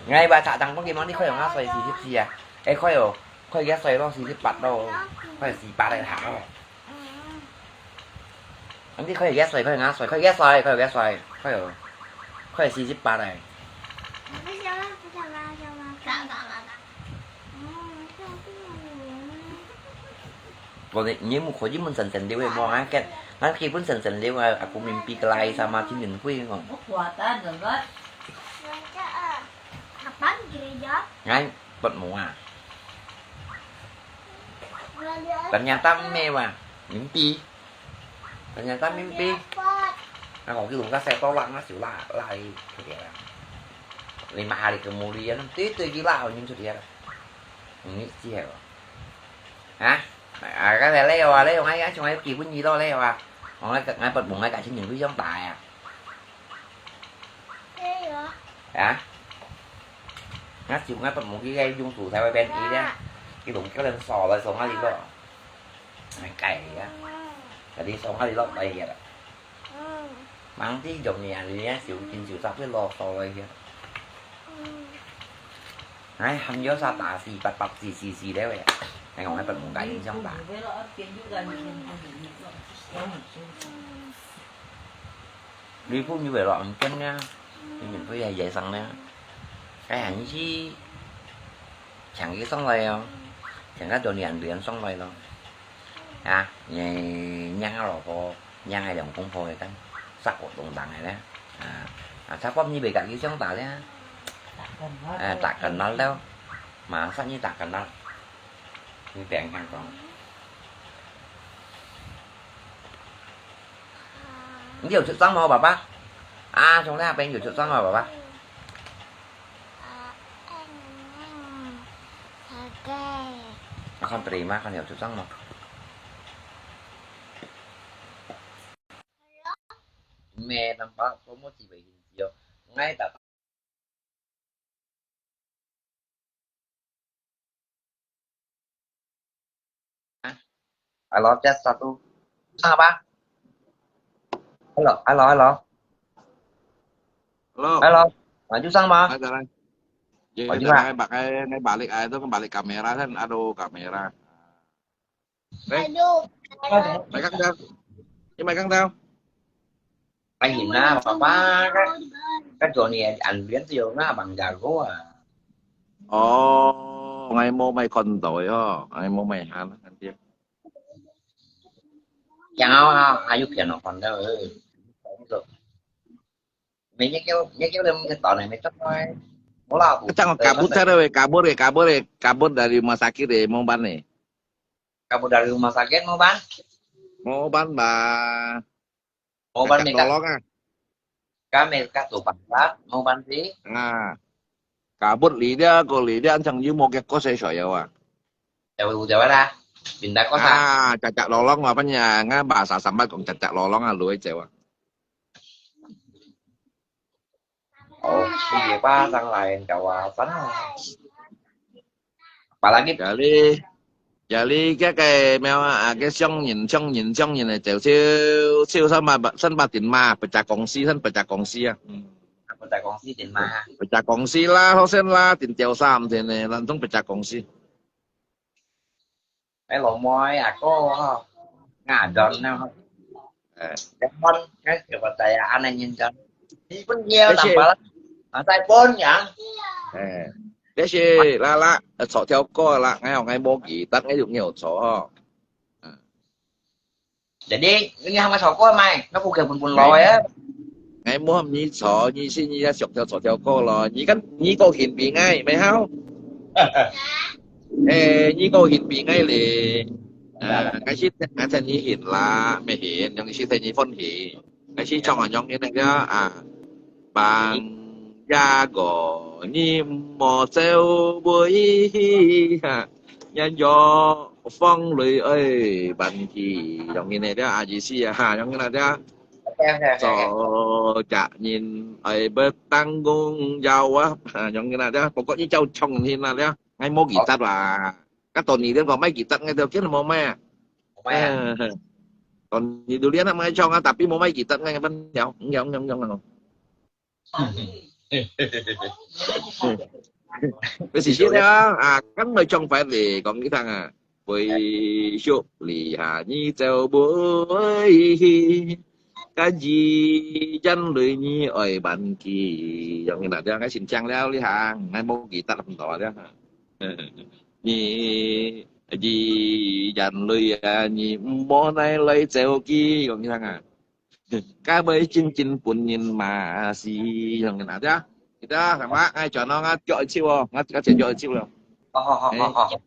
，𠊎把茶糖分佢，你看有幾歲？四十四啊？哎，看有，看有幾歲咯？四十八咯，看有四八个下咯。你看有幾歲？看有幾歲？看有幾歲？看有幾歲？看有，看有四十八个。Kau ni, ni muka je mun sensen dia, weh, mau angkat. Nanti pun sensen dia, aku mimpi kelai sama Chin Yun Pui, kong. Kapan gereja? Ngai, pot mua. Ternyata mewah. Mimpi. Ternyata mimpi. Aku kira kasih tolak nasi lah, lah, itu dia. Lima hari kemudian, itu, itu gila, nyum sudah. Ini sih ya. Hah? À, cái này lấy rồi, lấy rồi, ngay, ngay, ngay, kì bún gì đó, lấy rồi. Còn ngay, ngay bật bụng, ngay cả trên những cái giống tài à. Hả? Ngay chịu ngay bật bụng cái gây dung thủ theo bên ý đó. Cái bụng kéo lên sò lại sống ngay đi đó. Ngay cày á. Cái đi sống ngay đi đó, đây vậy đó. Mang tí dòng nhà đi á, chịu kinh chịu sắp cái lo sò lại vậy. Ai, hăm yó sa tả xì, bật bật xì, xì, xì đấy vậy. Ai, ngồi bật một cái đi trong tả. Đi phút như vậy lọ, chân nha. Đi mình phải dạy, dạy sẵn nha. Cái hàng gì? Chẳng cái sống lại không? Chẳng có đồ niệm điện sống lại đâu. À, nhảy nhang lọ phô, nhang hai đồng công phu cái, sắc của đồng đẳng này đấy. À, à, sắc bóp như bị cả cái sống tả đấy. À, tả cần nó đâu. Mà sắc như tả cần nó. Như tiện hàng còn. Nhiều chữ trắng màu, bà bác. À, chúng ta bên nhiều chữ trắng màu, bà bác. Con terima, con nhiều chữ trắng màu. Mẹ tắm bát có một chỉ về hình chiếu. Ngay cả Alo, test satu. Sang apa? Alo, alo, alo. Alo. Alo. Maju sang apa? Ada lah. Jadi, Maju kita lah. Ngai balik, ngai balik, ah, itu kan balik kamera kan, aduh, kamera. Eh, Aduh. Mai kang tau. Ini mai kang tau. Ai na, papa, kan, kan Johnny an lian tu na bang jago ah. Oh, ngai mo mai kon doi ho, ngai mo mai han kan dia. Yang au au, ayu pian no kon doi. Mày nhớ kéo, nhớ kéo lên cái tỏ này mày tóc mai. Ủa là Kacang kabut sana weh, kabut eh, kabut eh, kabut dari rumah sakit eh, mau ban eh. Kabut dari rumah sakit mau ban? Mau ban ba. Mau ban Cacak mega. Lolong ah. Kami ka tu pangsat mau ban si. Ah. Kabut li dia, ko li dia, ancang yu mau ke kos eh soyo ah. Jauh jauh dah. Pindah kos ah. Ah, cacak lolong apa nya? Nga bahasa sambat kong cacak lolong ah, lu eh cewa. Ôi, ba sang lai kawasan. Apalagi Jadi, jadi cái cái mèo à, cái商人商人商人呢，就燒燒三百三百點嘛，不加公司，三不加公司啊。嗯。不加公司點嘛。不加公司啦，好先啦，點掉三點呢，咱總不加公司。 Ai lô môi à cô ha. Ngã đòn nào. Ờ. Cái món cái kiểu mà tại anh này nhìn cho. Đi bún nhiều lắm bà. Mà tại bốn nhá. Ờ. Thế thì là là, ờ, chó theo cô là ngay học ngay bố kỹ tắt ngay được nhiều chó ha. Ờ. Jadi, ini hama soko mai, nó cũng kêu bún bún lòi á. Ngai mua hâm nyi chó, nyi si nyi ya siok theo chó theo cô lo, nyi kan nyi cô hin bi ngai, mai hao. Ê, nyi cô hin bi ngai lì. À, ngai si ngai then nyi hin la, mai hin, yong si then nyi phone hin. Ngai si chong à yong hin ngai ya, à, bằng 呀个，你莫走位去哈，人家放雷愛搬去，用个呢，這啊意思啊哈，用个呢，這。OK，OK，OK。做責任愛不當公要啊，用个呢，這。不過你叫重聽啊，這，𠊎無記得啦。該當年你講莫記得，𠊎就見無買啊。無買啊。嗯，當年就練啊，買唱啊，tapi無莫記得，𠊎分了，了，了，了，了。不是這樣啊，啊，剛才唱法咧，講你聽啊，會熟理下你就會，該一眼淚你愛忘記，用个呢，這，𠊎先唱了，你行，𠊎無記得恁多了。你一眼淚啊，你莫拿來走去，用个呢。 該會真正分人罵死，用个呢，對啊。對啊，什麼？哎，轉咯，啊，腳一抽哦，啊，啊，前腳一抽了。好好好好好。對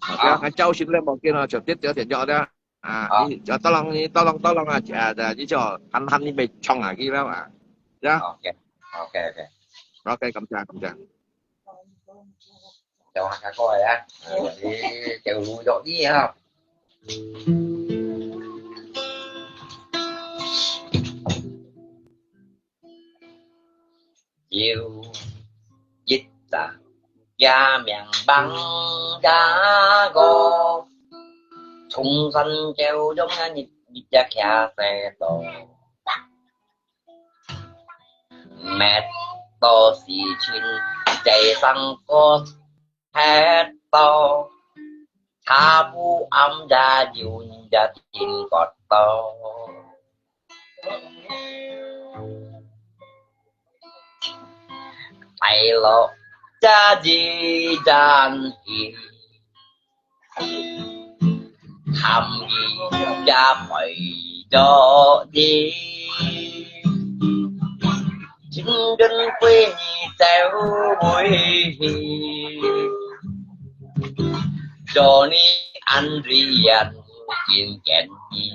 啊，啊，教訓了，無見了，就跌掉前腳的啊。啊，你就tolong，你tolong tolong啊，啊，你就喊喊你咪衝啊，去了啊。對啊。 OK，OK，OK。 OK，感謝，感謝。 Chào hai các cô ấy á. Đi chào vui dọn đi ha. Chiều dịch ta gia miệng bằng gia gò. Chúng sân kêu giống như nhịp nhịp gia khía xe tổ. Mệt to xì chín, chạy sang có hết to. Thả bu ấm da dịu da chín có to. Tay lo da di dan hi. Tham gi ya phải do di. Chính đến quê nhi tèo bụi hi. Do ni ăn riêng chín chén nhi.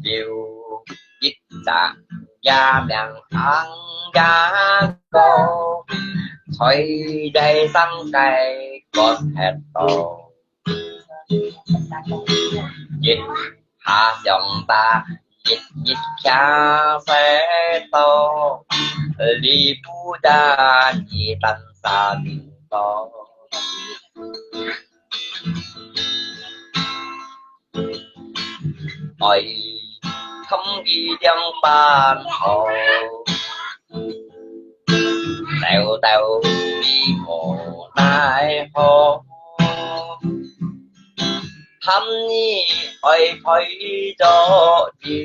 Liu yit sa ya miang ang ya ko, choi dai sang kai got het to. Yit ha xiong ba, yit yit kia se to, li bu da ni tan sa ling to. Ôi, thâm gi diang ban ho. Tèo tèo mi mo nai ho. Thâm ni ôi phơi cho di.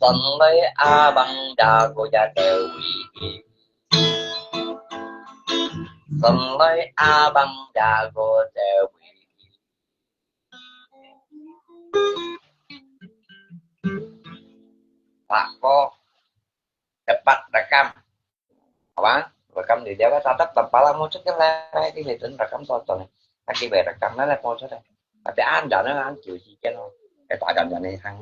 Son lơi a bang da go ya tèo wi. Son lơi a bang da go tèo wi. Pak ko. Tepat rekam. Apa? Rekam di dia kan tatap tanpa lah muncul kan lai di lihat rekam soal ni. Lagi baik rekam mana muncul deh. Tapi anda ni kan kiu si kan. Kita akan jadi hang.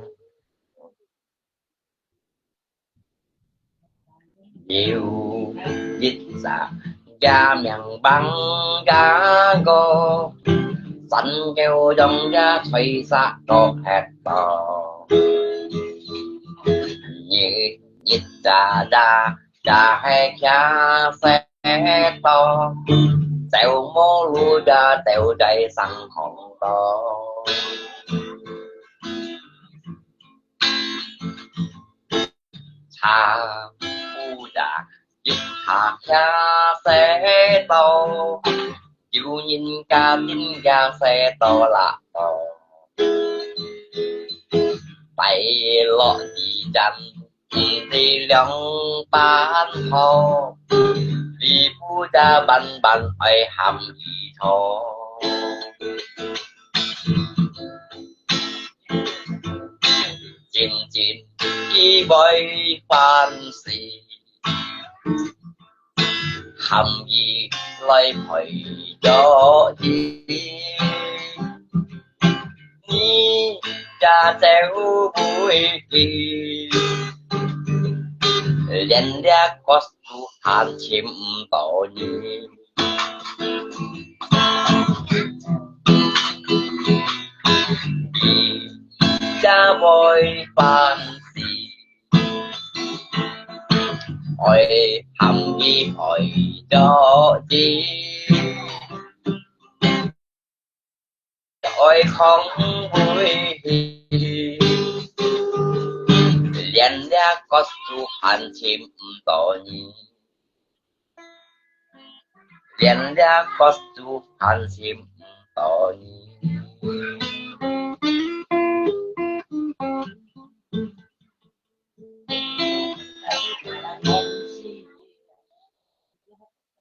Liu yit sa ya miang bang ya go. San kêu dong ya thoi sa to het to. Yit yit da da da hai kia se to. Tèo mo lu da tèo dai sang hong to. Cha bu da yit ha kia se to. Yu yin ka tin ya se to la to. Pai lo di jan. Ti ti liang pan ho, li bu da ban ban oi ham i tho. Jin jin i voi fan si, ham i loi phoi jo i. Ni 走袂去，連這國主還尋毋到你。你也會辦事，愛喊你愛做事。 愛囥袂去，連這國主還尋毋到你，連這國主還尋毋到你。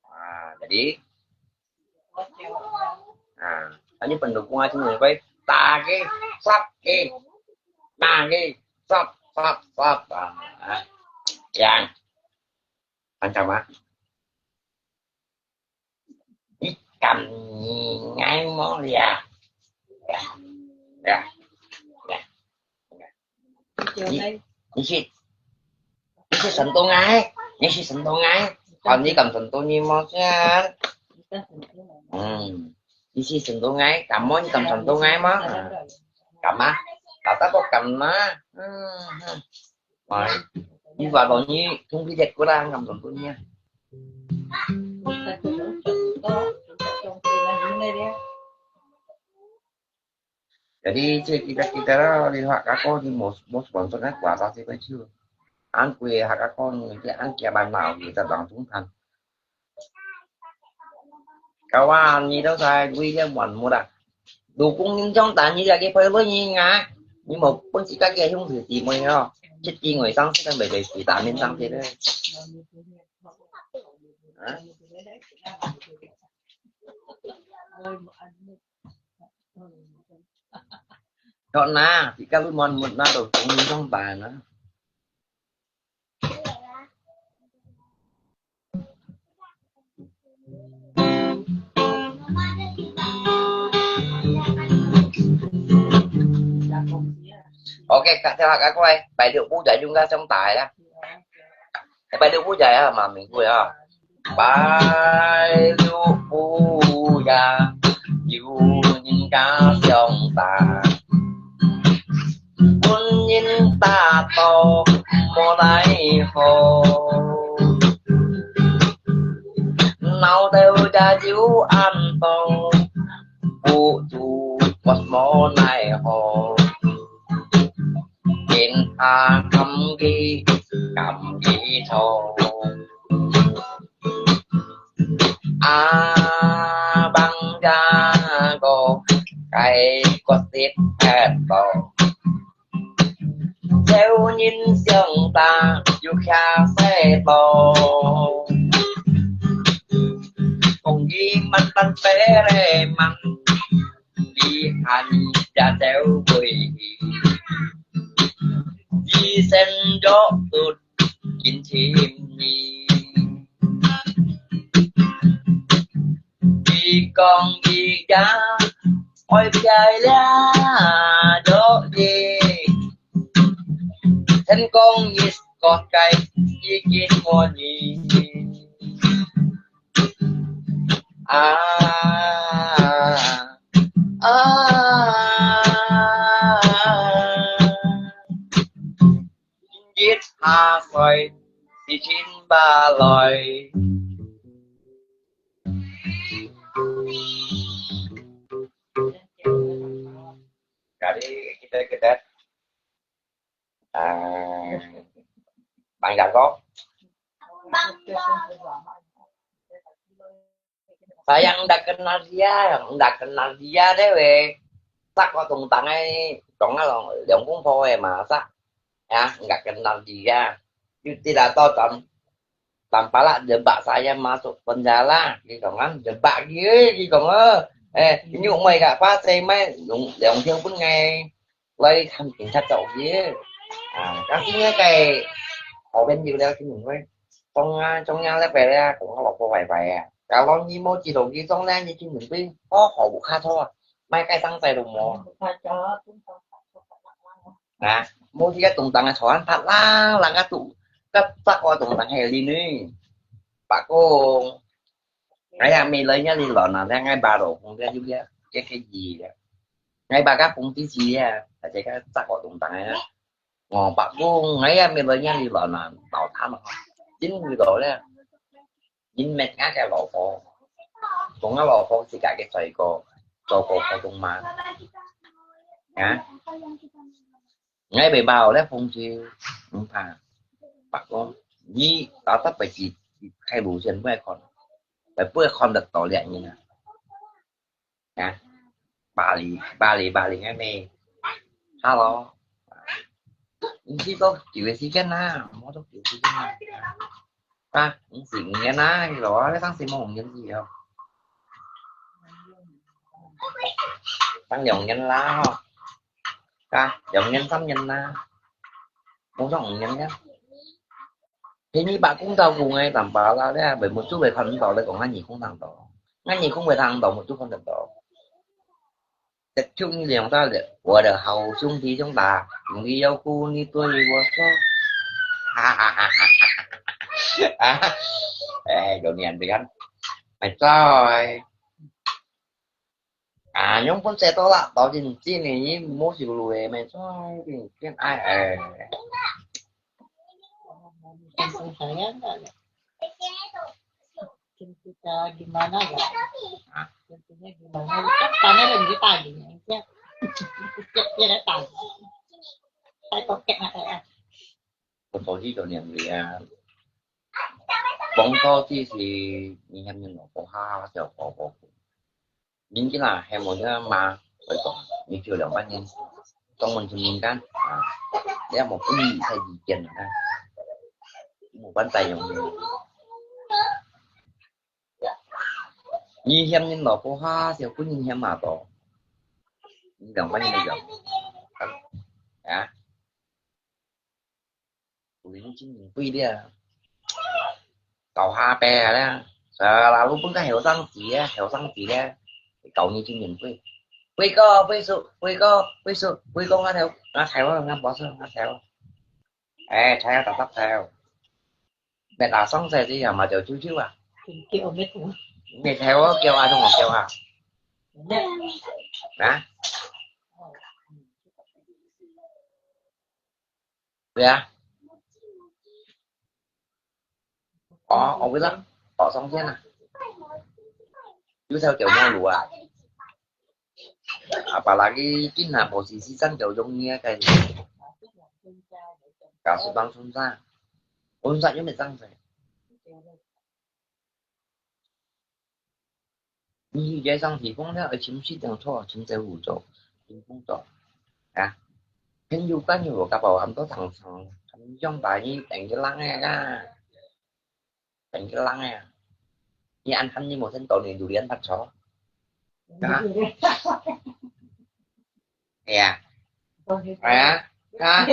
啊，jadi, ah, ini pendukung aja nih, baik. Tagi, sap, ki. Tagi, sap, sap, sap. Ah, yang. Macam apa? Ikan ngai mo ya. Ya. Ya. Ya. 你，你去，你去成都哎，你去成都哎，好，你敢成都你么先？嗯，你去成都哎，敢么你敢成都哎吗？啊，敢吗？老大哥敢吗？嗯，嗯。哎，你话到你兄弟姐过来，敢成都你啊？ Jadi, cik kita-kita lah, di hak kakak ni, mos, mos sponsor kan, kuasa sih kecil. Ang kue hak kakak ni, dia ang kia banau, kita bang tungkan. Kawan, ni tau saya, gue dia muan murah. Dukung ni jong tanya dia ke perlu ni ngah. Ni mau pun si kaki hiung si si mo yo. Cik tingoi sang si kan bai bai vitamin sang si deh. Ha? Chọn na, chỉ các lui mòn một na đầu cũng trong bài na. Ok, các theo các quay, bài điệu Phú Giải chúng ta trong tài đó. Bài điệu Phú Giải à, mà mình vui à. Bài điệu Phú Giải, dù nhìn cả trong tài. Quân nhìn ta to, mô lai hồ. Nau têu cha chiếu an to, bu chu quật mô lai hồ. Yên tha khăm ghi, khăm ghi thô. A bang ya go, kai quật tít pet to. Theo nhìn siang ta, yu khia se to. Kong yi man tan pe re man. Li han ya theo bui. Yi sen jo tut kin chim ni. Yi kong yi ya, oi piai lia jo yi. Sen kong yi ko kai yi kin mo ni. À, à, giết hà sỏi, thì chín ba loài. Jadi kita, kita, à, bạn gặp có Saya ndak kenal dia, ndak kenal dia deh weh. Tak kok tungtang ai, dong lo, liang kung po eh, masa ya nggak kenal dia. Yu tidak tahu tam, tampala jebak saya masuk penjara, gitu kan. Jebak dia, gitu kan. Eh, ini umai kak pasai mai, liang dia pun ngai. Lai thăm cảnh sát chậu kia. À, các thứ cái, ở bên nhiều đeo cái mình quên. Trong, à, trong nhà lấy về đây, cũng có lọc vô vài vài à. Cả lon như mô chỉ đồ kia trong nhà như chính mình biết, có họ cũng khá thôi. Mai cái sáng tay đồ mò. 他家中上班，啊，無這个東東个坐安拍啦，人家都，个，个我東東个哩呢。伯公，哎呀，沒人家哩亂啊，人家把老公个有个，个个意个。哎，把个公弟弟啊，大家个，个我東東个。哦，伯公，哎呀，沒人家哩亂啊，老他嘛，真會老了。人滅𠊎个老婆，同𠊎老婆自家个衰過，做過好東媽。啊？ 𠊎背包咧，風吹，毋怕。伯公，你到得背去，開路線，毋會看，毋會看得到這人啊。啊，巴黎，巴黎，巴黎，該咩？Hello，你去到久个時間啦，無到久个時間啦。啊，毋係五年啦，你老啊，你當時無五年去哦。當兩年啦，吼。 啊，兩年三年啦，無到五年了。係你伯公照顧𠊎淡薄啦，你也袂，目珠會看毋到，你講𠊎耳公聽到，𠊎耳公會聽到，目珠看得到。就你兩大人，我的好兄弟兄弟，兄弟要顧你對我說。哈哈哈哈哈哈！哎，有年這樣，哎，在。 啊，用本事多啦，到今今年你無修路个，咩，再變，變矮，哎。Contohnya gimana ya? Ah. Contohnya gimana? Kan tanah lagi tadi, ya. Dia, dia datang. Saya kokek nak saya. 我早起就念个啊。講到底係你嫌人老婆下小寶寶。人家啦，還無人罵，會講，你就兩百年，當門前人間，啊，你也無不義太意見啊，無關再用。你嫌人老婆下小，分人嫌罵到，你兩百年都有。啊？ 有人真正貴了，到下輩啊了，呃，老母分个後生子啊，後生子了，教你真正貴。貴哥，貴叔，貴哥，貴叔，貴哥，𠊎頭，𠊎頭，𠊎boss，𠊎頭。哎，頭要打打頭。別打上勢，這樣嘛就啾啾啊。你叫我咩頭？你頭我叫啊，同我叫啊。啊？ 對啊。哦，我不知道，保送線啊。有條條馬路啊。Apalagi今下無時時間就容易啊，該高速當中站，我們站又沒站着。 你去街上提供了，而且是這樣做，真正無做，真工作。啊，朋友間有个包含到常常，他們用白衣等个人个啊，等个人个啊。你安排你無先到你榴蓮發錯，啊？ 係啊。係啊，啊。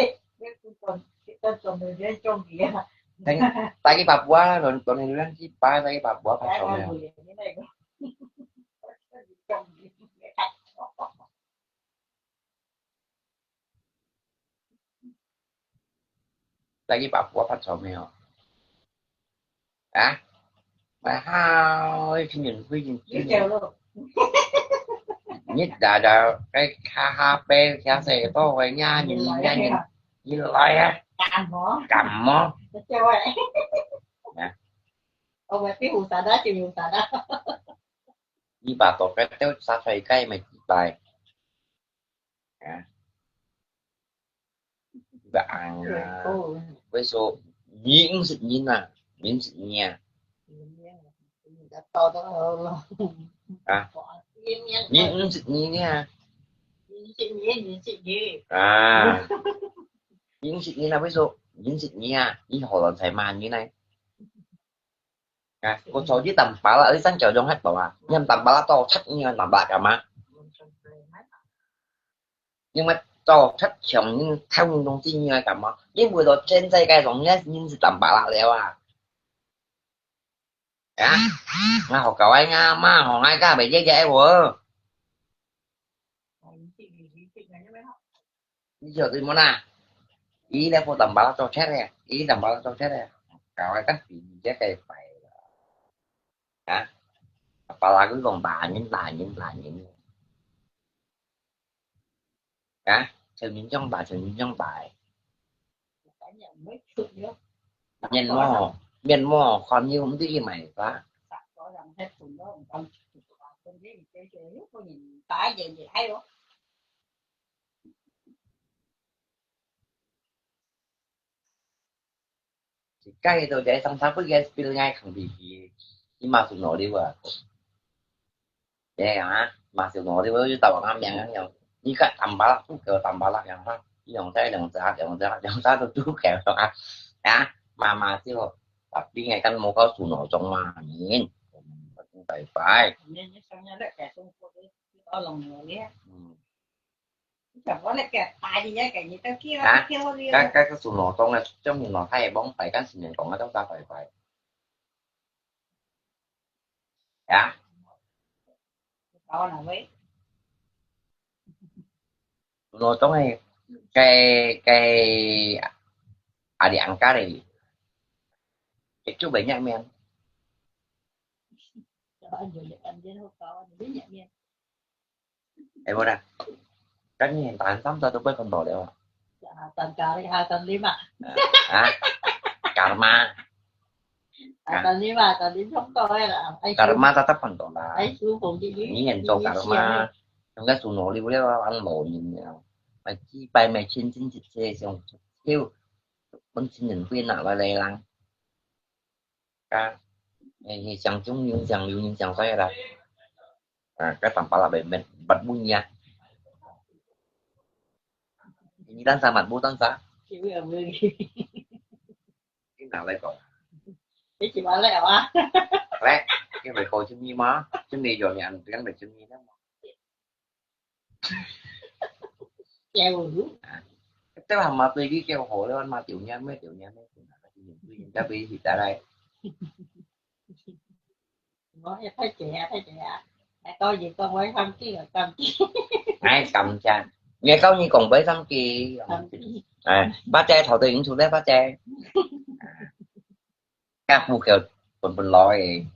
等，帶去Papua，輪，輪，輪去拜，帶去Papua，拜託了。帶去Papua發財咩哦？啊？買好，一千元，一千元。你大大，該卡哈貝，卡西多，該伢人，伢人，你來啊！感冒？感冒？啊？我們壁虎啥的，壁虎啥的。你把多个都杀出來，該沒幾百。 啊？Bang啊。會說，你毋識人啊，人識你啊。啊？你毋識你啊。啊？你毋識你啊，會說，人識你啊，你何來才罵人呢？ 啊，我早就淡薄啦，你真叫用得到啊？你淡薄啦，到七年淡薄幹嘛？因為到七強，你太運動精英來幹嘛？因為到現在該種，你認識淡薄啦了啊？啊？那好搞啊，你阿媽好，那個沒姐姐我。你曉得無啦？佢咧，不當把做出來，佢當把做出來，搞个跟比你这个白了啊，把那个弄打人打人打人啊，陈明章打陈明章打，面膜面膜看你毋知去买啥。 該到底上差不多个 spill 个空气，你嘛是努力啊。对啊，嘛是努力，我就打我个名样，你个打巴拉，不给我打巴拉，然后用这两只，两只，两只都都给我啊，啊，妈妈就把病个跟我告诉我中嘛，你，拜拜。嗯。 啊，該，該个属老中个，像你老太爷帮拜，跟新年讲个，都啥拜拜？呀？属老中个，个，个，阿娘家里，也就没见面。 哎，无啦，跟你打三折都不会碰到了啊。啊，打折，啊，打折嘛。啊，karma。啊，打折嘛，打折碰到了啦。哎，karma tetap碰到啦。哎，舒服的，你也做karma，应该做努力了，安老人了。买几百买千金一些，像，就，本身人会拿来来啦。啊，哎，想中人，想流人，想啥啦。 啊，个打巴拉白面，不不呀。你当啥嘛，不当啥？你拿来讲。你喜欢了啊？来，你会好中意吗？中意有人，人会中意的吗？ Kêu. À, tức là mà tôi đi kêu khổ luôn mà tiểu nhân mới, tiểu nhân mới, tiểu nhân mới, tôi đi đây. Nói cho thấy trẻ, thấy trẻ. Tại con gì con với Tâm Kỳ rồi Tâm Kỳ. Ai Tâm cha. Nghe câu như còn với Tâm Kỳ. Tâm Kỳ. À, bác trai thầu tôi cũng chụp đấy bác trai. À. Các bu kêu pun pun lòi.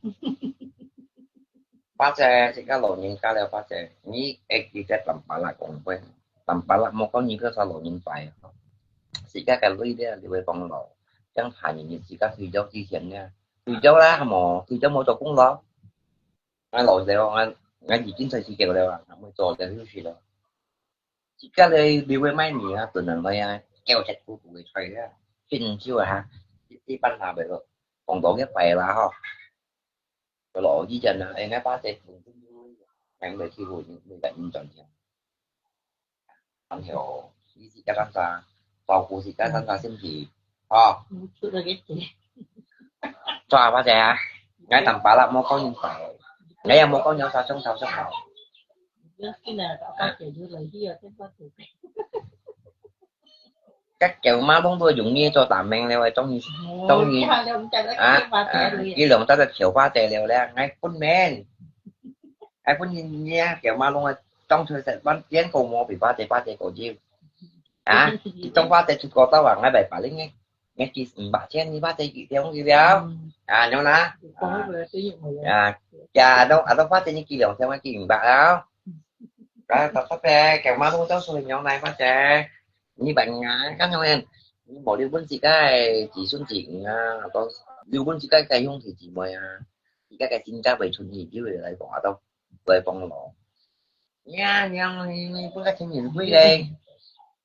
Bác trai, xì ka lò nyin ka leo bác trai. Ni ek di trai tầm bá lạ kong buen. Tầm bá lạ mò kau nyi kau sa lò nyin pai. Xì ka ka lui dia liu bong lò. Chang ha nyi nyi xì ka thui jok chi sian nia. Thui jok la mò, thui jok mò cho kung lò. Ngai lò leo, ngai, ngai yi jin sai xì kêu leo, ngai mò cho leo hiu xì leo. Xì ka leo liu bong mai nyi ha, tuần nan lai ha, kêu chat ku ku choi ha. Chin chiu ha. Ti ban ha bai lo. Kong dong ye pai la ho. Cái lỗ gì chân à, em ngái bác trai cũng cũng vui. Em về khi vui những người bạn mình chọn chọn. Anh hiểu, ý gì các anh ta, vào cuộc gì các anh ta xin gì. Ờ. Chút là cái gì? Cho bác trai à? Ngái tầm bá lắm, mua con nhìn phải. Ngái em mua con nhau sao sống sao sống hảo. Cái này có bác trai dưới lời gì ở trên bác trai. Các kiểu má bóng đuôi dũng như cho tả mèn leo ai trong như, trong như. À, à, cái lòng ta là chiều bác trai leo lẹ, ngay phun men. Ai phun nhìn nha, kiểu má bóng trong thời gian bắn chiến cầu mò bị bác trai, bác trai cầu chiêu. À, trong bác trai chụp có tao à, ngay bài phá linh nghe. Nghe kì sừng bác trai, như bác trai kì theo không kì theo. À, nhau ná. À, chà, đâu, à, đâu bác trai như kì lòng theo ngay kì bác áo. Cái tao sắp bè, kiểu má bóng trong số hình nhau này bác trai. Như bạn ngã, các nhau em. Như bỏ đi bún xì cái, chỉ xuống chỉ ngã, tao, đi bún xì cái, cái hung thì chỉ mời à. Xì cái, cái xin cái về chuẩn bị chứ, lại bỏ tao, về phòng lò. Nha, nha, bữa cái xin nhìn vui đây.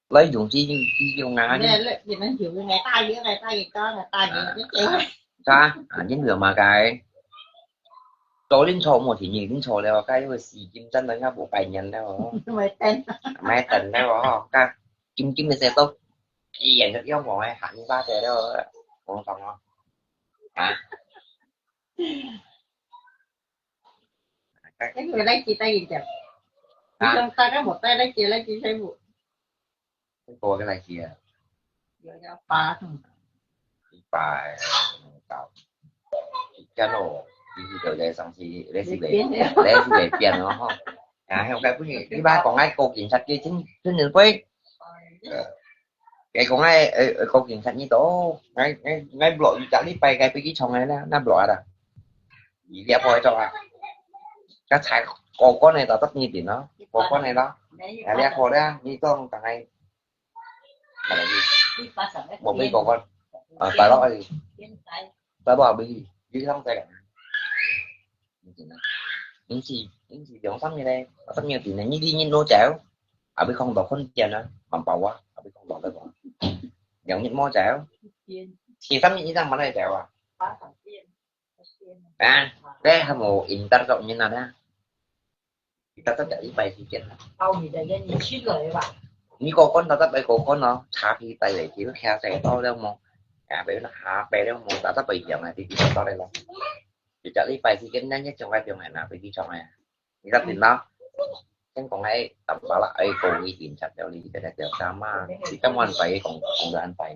Lấy dùng chi, chi dùng ngã đi. Nè, lệ, thì nó hiểu cái ngày ta với ngày ta thì có, ngày ta thì cái kiểu. Sao? À, những người mà cái. Cho đến sau một thì nhìn đến sau leo, cái, cái xì kim chân nó ngã bộ bài nhận leo. Mày tên. Mày tên leo, cái. Kim kim này sẽ tốt. Cái gì nó yêu ngồi, hẳn ba tè leo. Không xong không? Hả? Cái người lấy chị tay gì chả? Hả? Trong tay có một tay lấy chị, lấy chị thấy vụ. Cái cô cái này kìa. Giờ cho bà. Bà, cậu. Cái nổ, cái gì rồi đây xong thì lấy gì để, lấy gì để tiền nó không? À, không cái bữa nay, đi ba còn ai cô kiểm tra kia chính, chính là quên. 佢講𠊎，誒，誒，講警察呢度，𠊎，𠊎，𠊎落雨隻禮拜該飛機場个啦，那落啊啦。你這婆做啊？該才過關个，到得你點咯，過關个咯。哎，這婆咧，你講大概，大概你，我飛過關，啊，大陸而已，大陸而已，你上在講。 毋是，毋是兩三日咧，三日之內，你，你，你攞走，後尾空到空間啊，還包啊，後尾空到个包。兩日無走，第三日以上無得走啊。啊，這還無應得个人啊，你得得一擺時間啊。你過關得得擺過關咯，差別大个，就徛在到了無，啊，別人下擺了無，得得擺樣啊，就到了咯。 一隻禮拜時間，咱一種个中个啦，飛機場个。你知道啦？先講个，淡薄啦，哎，講一點差了，你這個叫啥嘛？你根本白講，講得很白。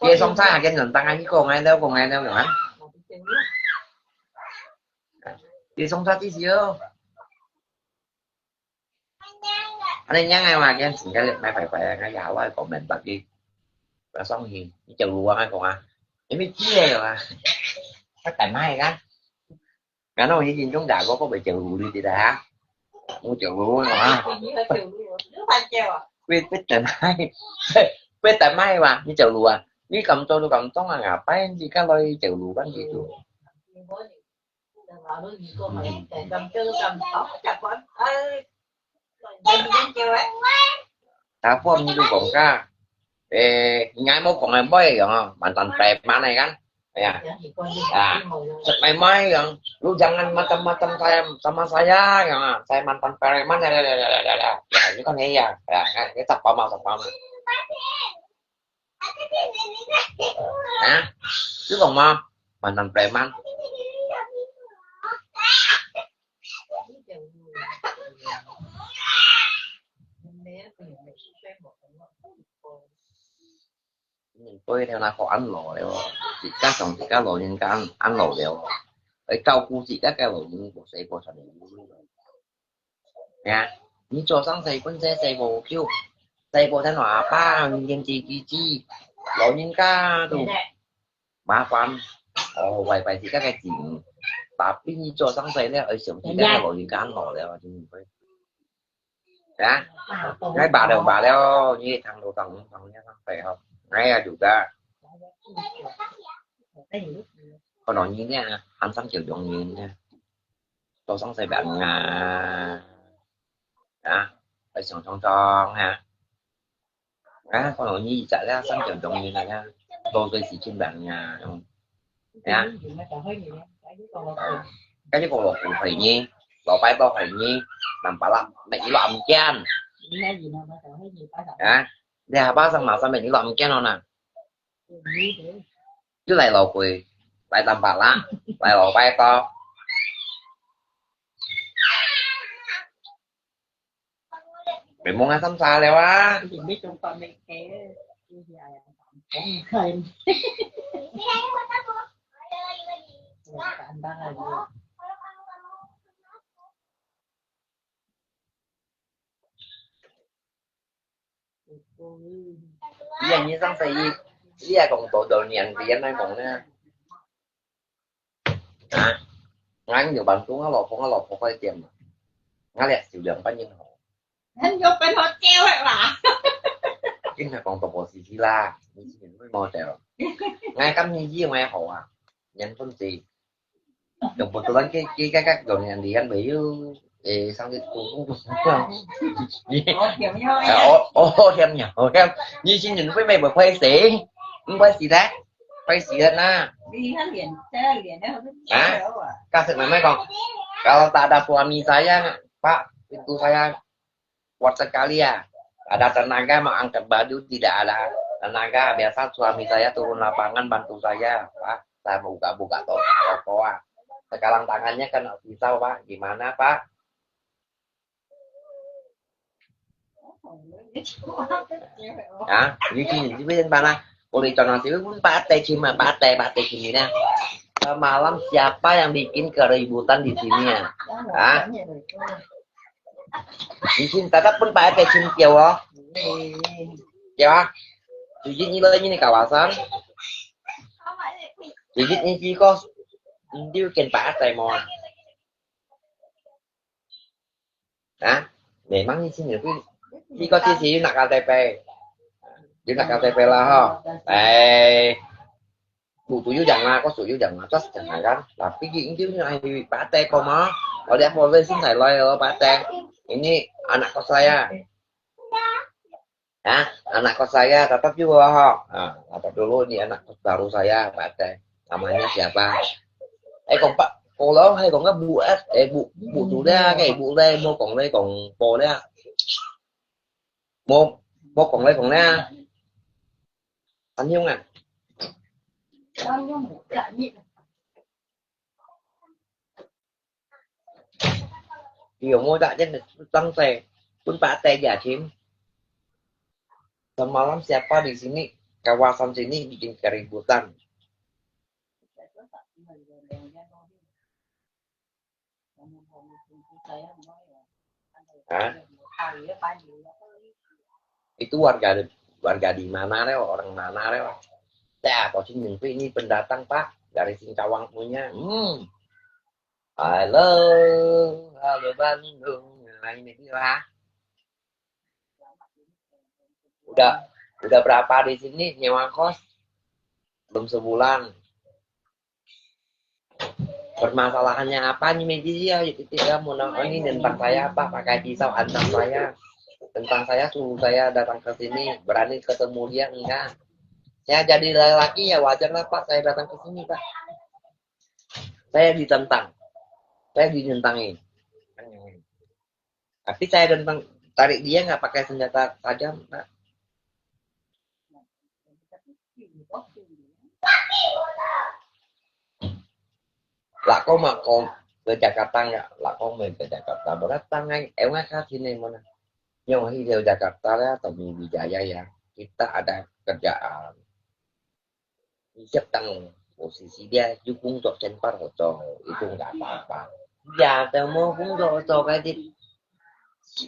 你上車還跟人當啊，你講个了，講个了，講啊。你上車之時哦。 恁樣樣个話，佢自家買快快啊，佢也會講明白个。我上去，你走路啊，講啊，你咪知个啊，佢等下个。然後你眼中打過，過會走路你知道啊？我走路啊，會，會等下，會等下嘛，你走路啊，你敢做都敢動啊，ngapain自家來走路，敢去做？ Tapi你都講个，誒，𠊎無講个妹樣哦，mantan preman个kan，ya，啊，食妹妹樣，lu jangan macam-macam saya sama saya樣啊，saya mantan preman，ya，ya，ya，ya，ya，ya，你講你呀，ya，你tak paham tak paham。 啊？你講麼？Mantan preman。人輩了那個恁老了哦，自家同自家老人家恁，恁老了哦，愛照顧自家个老人，無細個才能有。 呀，你早上洗分洗，洗無夠，洗無等阿爸，明天自己煮，老人家都麻煩。哦，壞壞自家个子女，tapi你早上洗了，愛想自家个老人家老了，真係會。呀，該罷了罷了，你聽到當當當白吼，哎呀，就个。可能你呢，還上就容易呢。 早上洗面啊，啊，愛上床床啊，啊，可能你一隻咧，三點鐘你來啊，多睡時間面啊，嗯，啊，該就講落雨係呢，落拜多係呢，nampak lah，每一落毋見，啊，你下巴上馬上每一落毋見了呢。 又來老鬼，來淡薄啦，來老拜多。你莫愛三叉了啊！你啊，你上次，你也講多多年，你也難講呢。啊，俺有辦法，我老婆，我老婆快點嘛，我倆就兩半年好。恁有辦法教个啦。今日講到無時機啦，你先會無掉。俺今年以後好啊，年份是 Kebetulan cái, cái, cái, các dòng nhà đi ăn với, ê, sang cái khu, khu, khu, khu. 哦，甜了，哎呀。哦，哦，甜了，哦，甜。你先生會，會，會壞勢，嗯，壞勢咧，壞勢咧呐。你看臉，這樣臉要很啊？啊？告訴妹妹講，kalau tak ada suami saya, Pak, pintu saya kuat sekali ya. Ada tenaga mau angkat baju, tidak ada tenaga. Biasa suami saya turun lapangan bantu saya, Pak. Saya buka-buka toko, toko, ah. Sekarang tangannya kena pisau, Pak. Gimana, Pak? 啊，你去，你去上班啊？我哋轉行時會問八代親嘛，八代，八代親呢？Semalam siapa yang bikin keributan di sini啊？啊？ Di sini tetap pun Pak R T cin kiau oh. Kiau ah. Di sini lo ini kawasan. Di sini siko ndio ken Pak R T mo. Ha? Memang di sini pun siko sisi yun nak K T P. Yun nak K T P lah ho. Eh. Butuh yu jang lah, ko su yu jang lah, terus jangan kan. Tapi di ini ni ai Pak R T ko ma. Kalau dia boleh sini saya lo Pak R T. Ini anak kos saya. Ha, anak kos saya tetap juga ha. Ha, tetap dulu ini anak kos baru saya Pak R T. Namanya siapa? Eh, kong Pak, kong lo, hai kong ka bu eh, eh bu bu tu dia, kai bu le, mo kong le kong po dia. Mo mo kong le kong le. Anh Hiếu à. Điều mua đã trên được tăng tè. Pun Pak R T ya cim. Semalam siapa di sini? Kawasan sini bikin keributan. Ha? Itu warga warga di mana lewat? Orang mana lewat? Ya, kau sini ini pendatang Pak dari Singkawang punya. Hmm. Halo, halo Bandung. Nah, ini dia. Udah udah berapa di sini nyewa kos? Belum sebulan. Permasalahannya apa nih media? Itu dia mau nang ini tentang saya apa? Pakai pisau ancam saya. Tentang saya suruh saya datang ke sini, berani ketemu dia enggak? Saya jadi lelaki ya wajar lah Pak, saya datang ke sini Pak. Saya ditentang, saya ditentangin. Tapi saya tentang tarik dia nggak pakai senjata tajam, Pak. Lah kau mak kau ke Jakarta nggak? Lah kau main ke Jakarta, berat tangan, eh nggak kasih nih mana? Yang hidup Jakarta ya, atau di Wijaya ya, kita ada kerjaan. Siap tang posisi dia, you 工作先不好做, itu nggak apa-apa. Ya, semua 工作做 cái gì?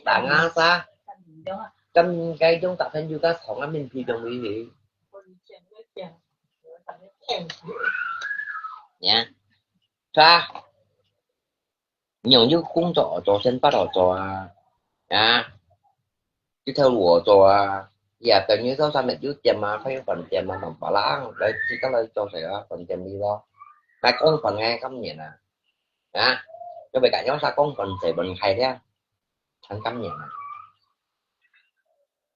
Tang asa. Kan cái chúng ta kan juga không ăn mình phi trong đi hỉ. Ya. Sa. 你有工作做先不好做啊。啊。 Chứ theo lụa rồi à, giờ tao nhớ sáu trăm mét dưới tiêm mà, phải phần tiêm mà bằng bà lăng, đấy, chỉ có lời cho sẻ phần tiêm đi lo. Hai con phần nghe cấm nhẹ nè. Hả? Cho mày cả nhóm sao con phần sẻ bằng hai thế? Thằng cấm nhẹ nè.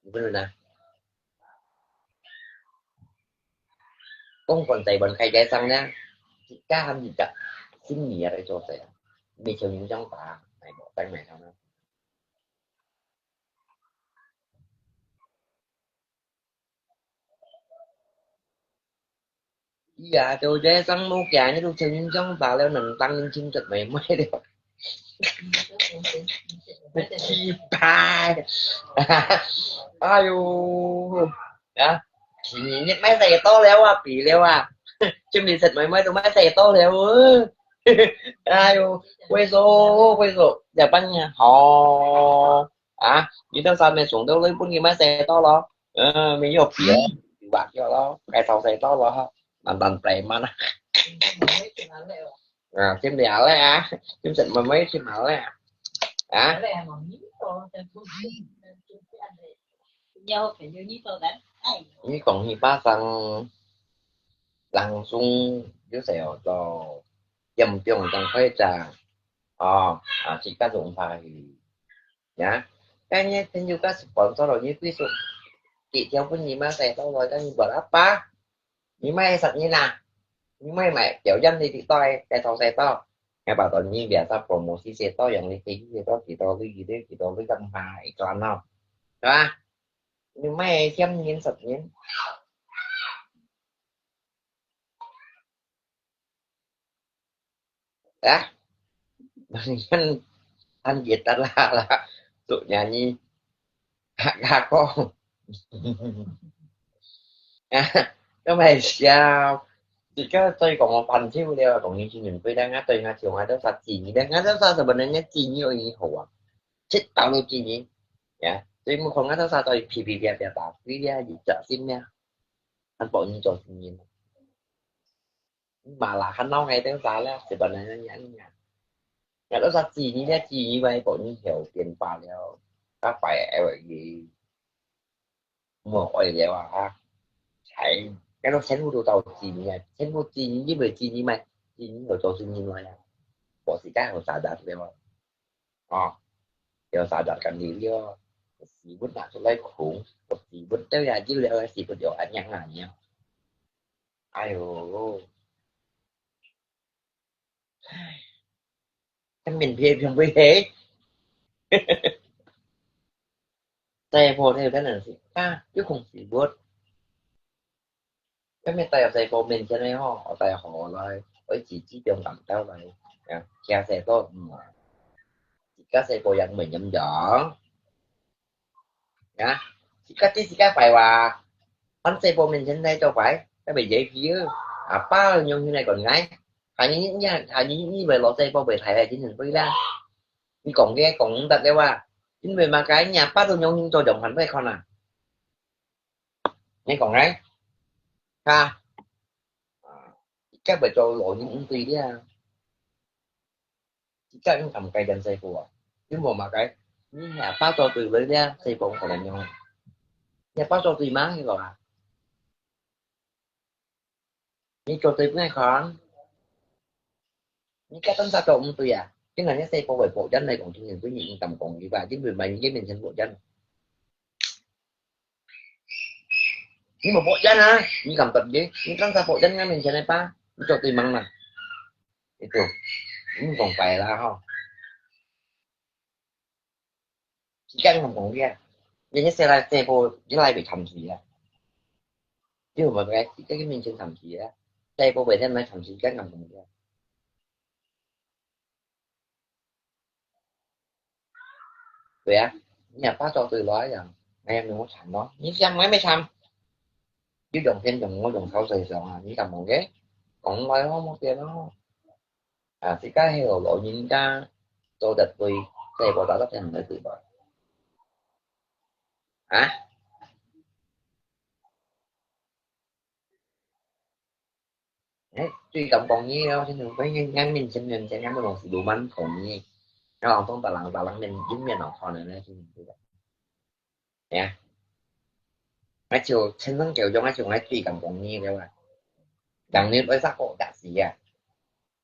Đúng rồi nè. Con phần sẻ bằng hai cái xăng nhá. Chỉ cá hâm gì cả. Xin nhẹ để cho sẻ. Mày theo những trong bà, mày bỏ tay mày sao nữa? Iya, cho dễ sang mua kìa, nó được theo những trong bà leo nền tăng lên chim chật mày mày đi. Chi pai. Ai yu. Hả? Chỉ nhìn nhất máy xài to leo à, bị leo à. Chứ mình xịt mày mày tụi máy xài to leo. Ai yu, quay số, quay số. Giờ bắn nha. Hò. À, như tao sao mày xuống tao lấy bốn nghìn máy xe to lo. Ờ, mày vô phía. Bạc cho lo. Cái thầu xe to lo. Bàn bàn play mà nè. À, chim đi ảo à. Chim xịt mà mấy chim ảo à. À. Như còn như bác tăng langsung dưới xe ô tô. Chăm chăm tăng khói trà. Ờ, à, chỉ có dùng phải. Ya. Cái nhé, thì như các sponsor rồi như quý số. Chị theo cái gì mà xe to rồi, cái gì bảo áp phá. Như mấy sạch như nè. Như mấy mẹ kiểu dân thì thì tôi, cái thầu xe to. Nghe bảo tôi như việc sao promosi xe to, yang đi thì xe to, chỉ to cái gì đấy, chỉ to cái găm hà, iklan không? Đúng không? Như mấy xem nhìn sạch nhìn. Hả? Kan ăn gì ta là, là tụi nhà nhi. Hả, hả con. Các bạn sao? Chỉ có tôi còn một phần xíu nữa, còn như chương trình tôi đang hát, tôi hát chiều hai đó sao chỉ như đang hát đó sao, sao bên đây nhé, chỉ như ý hổ à? 直到到今日，呀，所以𠊎看𠊎兜儕在皮皮啪啪打，佢這一隻心呀，還幫人做生意。馬拉還鬧𠊎兜儕了，係吧？恁樣樣。𠊎兜儕知你了，知你會幫人曉變化了，該擺L A。 無愛了啊，哈。哎，該種全部都到今年，全部今年因為今年嘛，今年有做生意嘛呀，我是該好啥的了啊。哦，有啥的跟你了，屎朏拿出來空，屎朏都要丟了，屎朏有恁樣啊，你啊。哎喲，唉，該面皮平會黑。 細婆頭真係啊，又講屎朏。今日帶入細婆面前个吼，𠊎帶好來，𠊎自己用感到來，啊，聽細婆，嗯，自家細婆也無影響。啊，自家知自家壞話，還細婆面前來做壞，該袂惹氣哦。啊，爸用心來管𠊎，還你你還你你會落細婆袂睇个精神杯啦。 你講个講毋得个話，因為麼个？你阿爸都用心做樣款來看啊。你講个，哈？啊，你該會做老人毋對了。你該應該改變細婆啊，因為麼个？你阿爸做對了，細婆可能用。你阿爸做對嗎？你講啊？ 你做對分𠊎看，你該當下做毋對啊！今日你細婆會發展來講，今日對你毋敢講佢吧，因為嘛，你面前發展。你無發展啊，你敢答佢？你當下發展，你面前个吧，你做對嗎嘛？Itu，你講白啦吼。 時間咁講个，人家細倈細婆，你來會貪水啊？你有無个？時間个面前貪水啊？細婆會聽來貪水，時間咁講个。對啊，你也把做對來呀，哎呀，你莫慘咯，你想我也沒慘。你用天用我用口水上啊，你敢無个？講來咯，莫變咯。 啊，自家係老人家做得對，細婆打得聽毋得對吧？啊？誒，最敢講你咯，真係，我應該面前面前，𠊎都講係羅曼講你，𠊎講當別人，別人面，面面上看的呢，真係對吧？ 呀，𠊎就親身教育，𠊎就𠊎最敢講你了啊。當年愛啥个也是啊，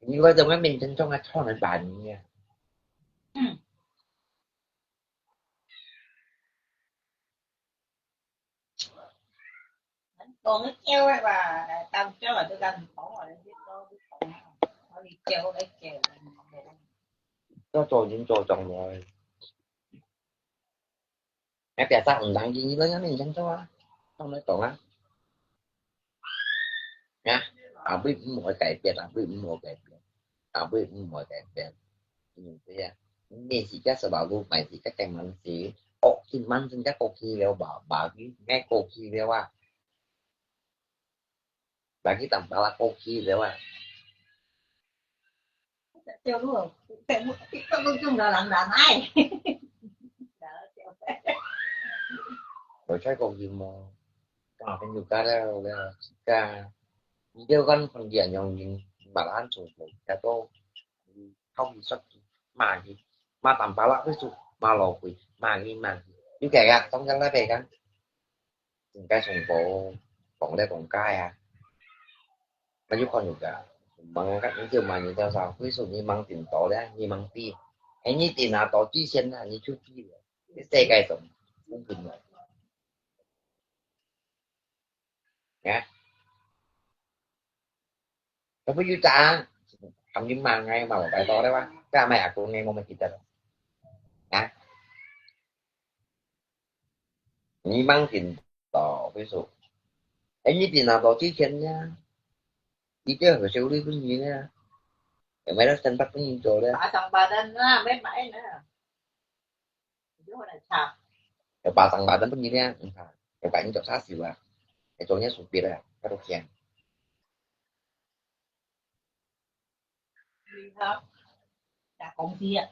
你來到𠊎面前，總愛創人把你啊。講个叫个吧，當叫个都敢講，我就講，我哩叫个叫。要做人做上來。 𠊎表達毋能，你來𠊎面前做啊，當來講啊。啊，阿妹毋會改變，阿妹毋會改變，阿妹毋會改變。嗯，對呀，你自家selalu買自家个東西，哦，今晚自家過去了吧，吧，你過去了啊。 Bagi tambah lah kopi lewat. Kau cakap kopi mo. Kau akan juga dah, dah juga. Dia kan pendiam yang malahan sungguh. Kata, kau bisa mati. Ma tambah lah itu, ma lo kui, ma ni ma ni. Juga ya, tong jalan kan. 應該重播，講咧講解啊。那有看有个，忙个，你就忙你多少，歲數你忙頂多咧，你忙比，哎，你頂啊多幾千啊，你就比了，你世界上公平了。啊？ Tapi you tak, kami mangai mau pai to lewa. Kami aku ni mau kita. Ha? Ni mang tin to, ví dụ. Ấy, ni tin to chi chen nha. Đi chơi ở siêu đi cũng gì nha. Cái mấy đó chân bắt cũng nhìn rồi đấy. Ba sòng ba đen á, mấy mãi nữa. Yo ba sang ba dan pun gini ya. Yo ba ni jok sasi lah. Yo joknya supir lah. Kado kian. Dah kongsi ya.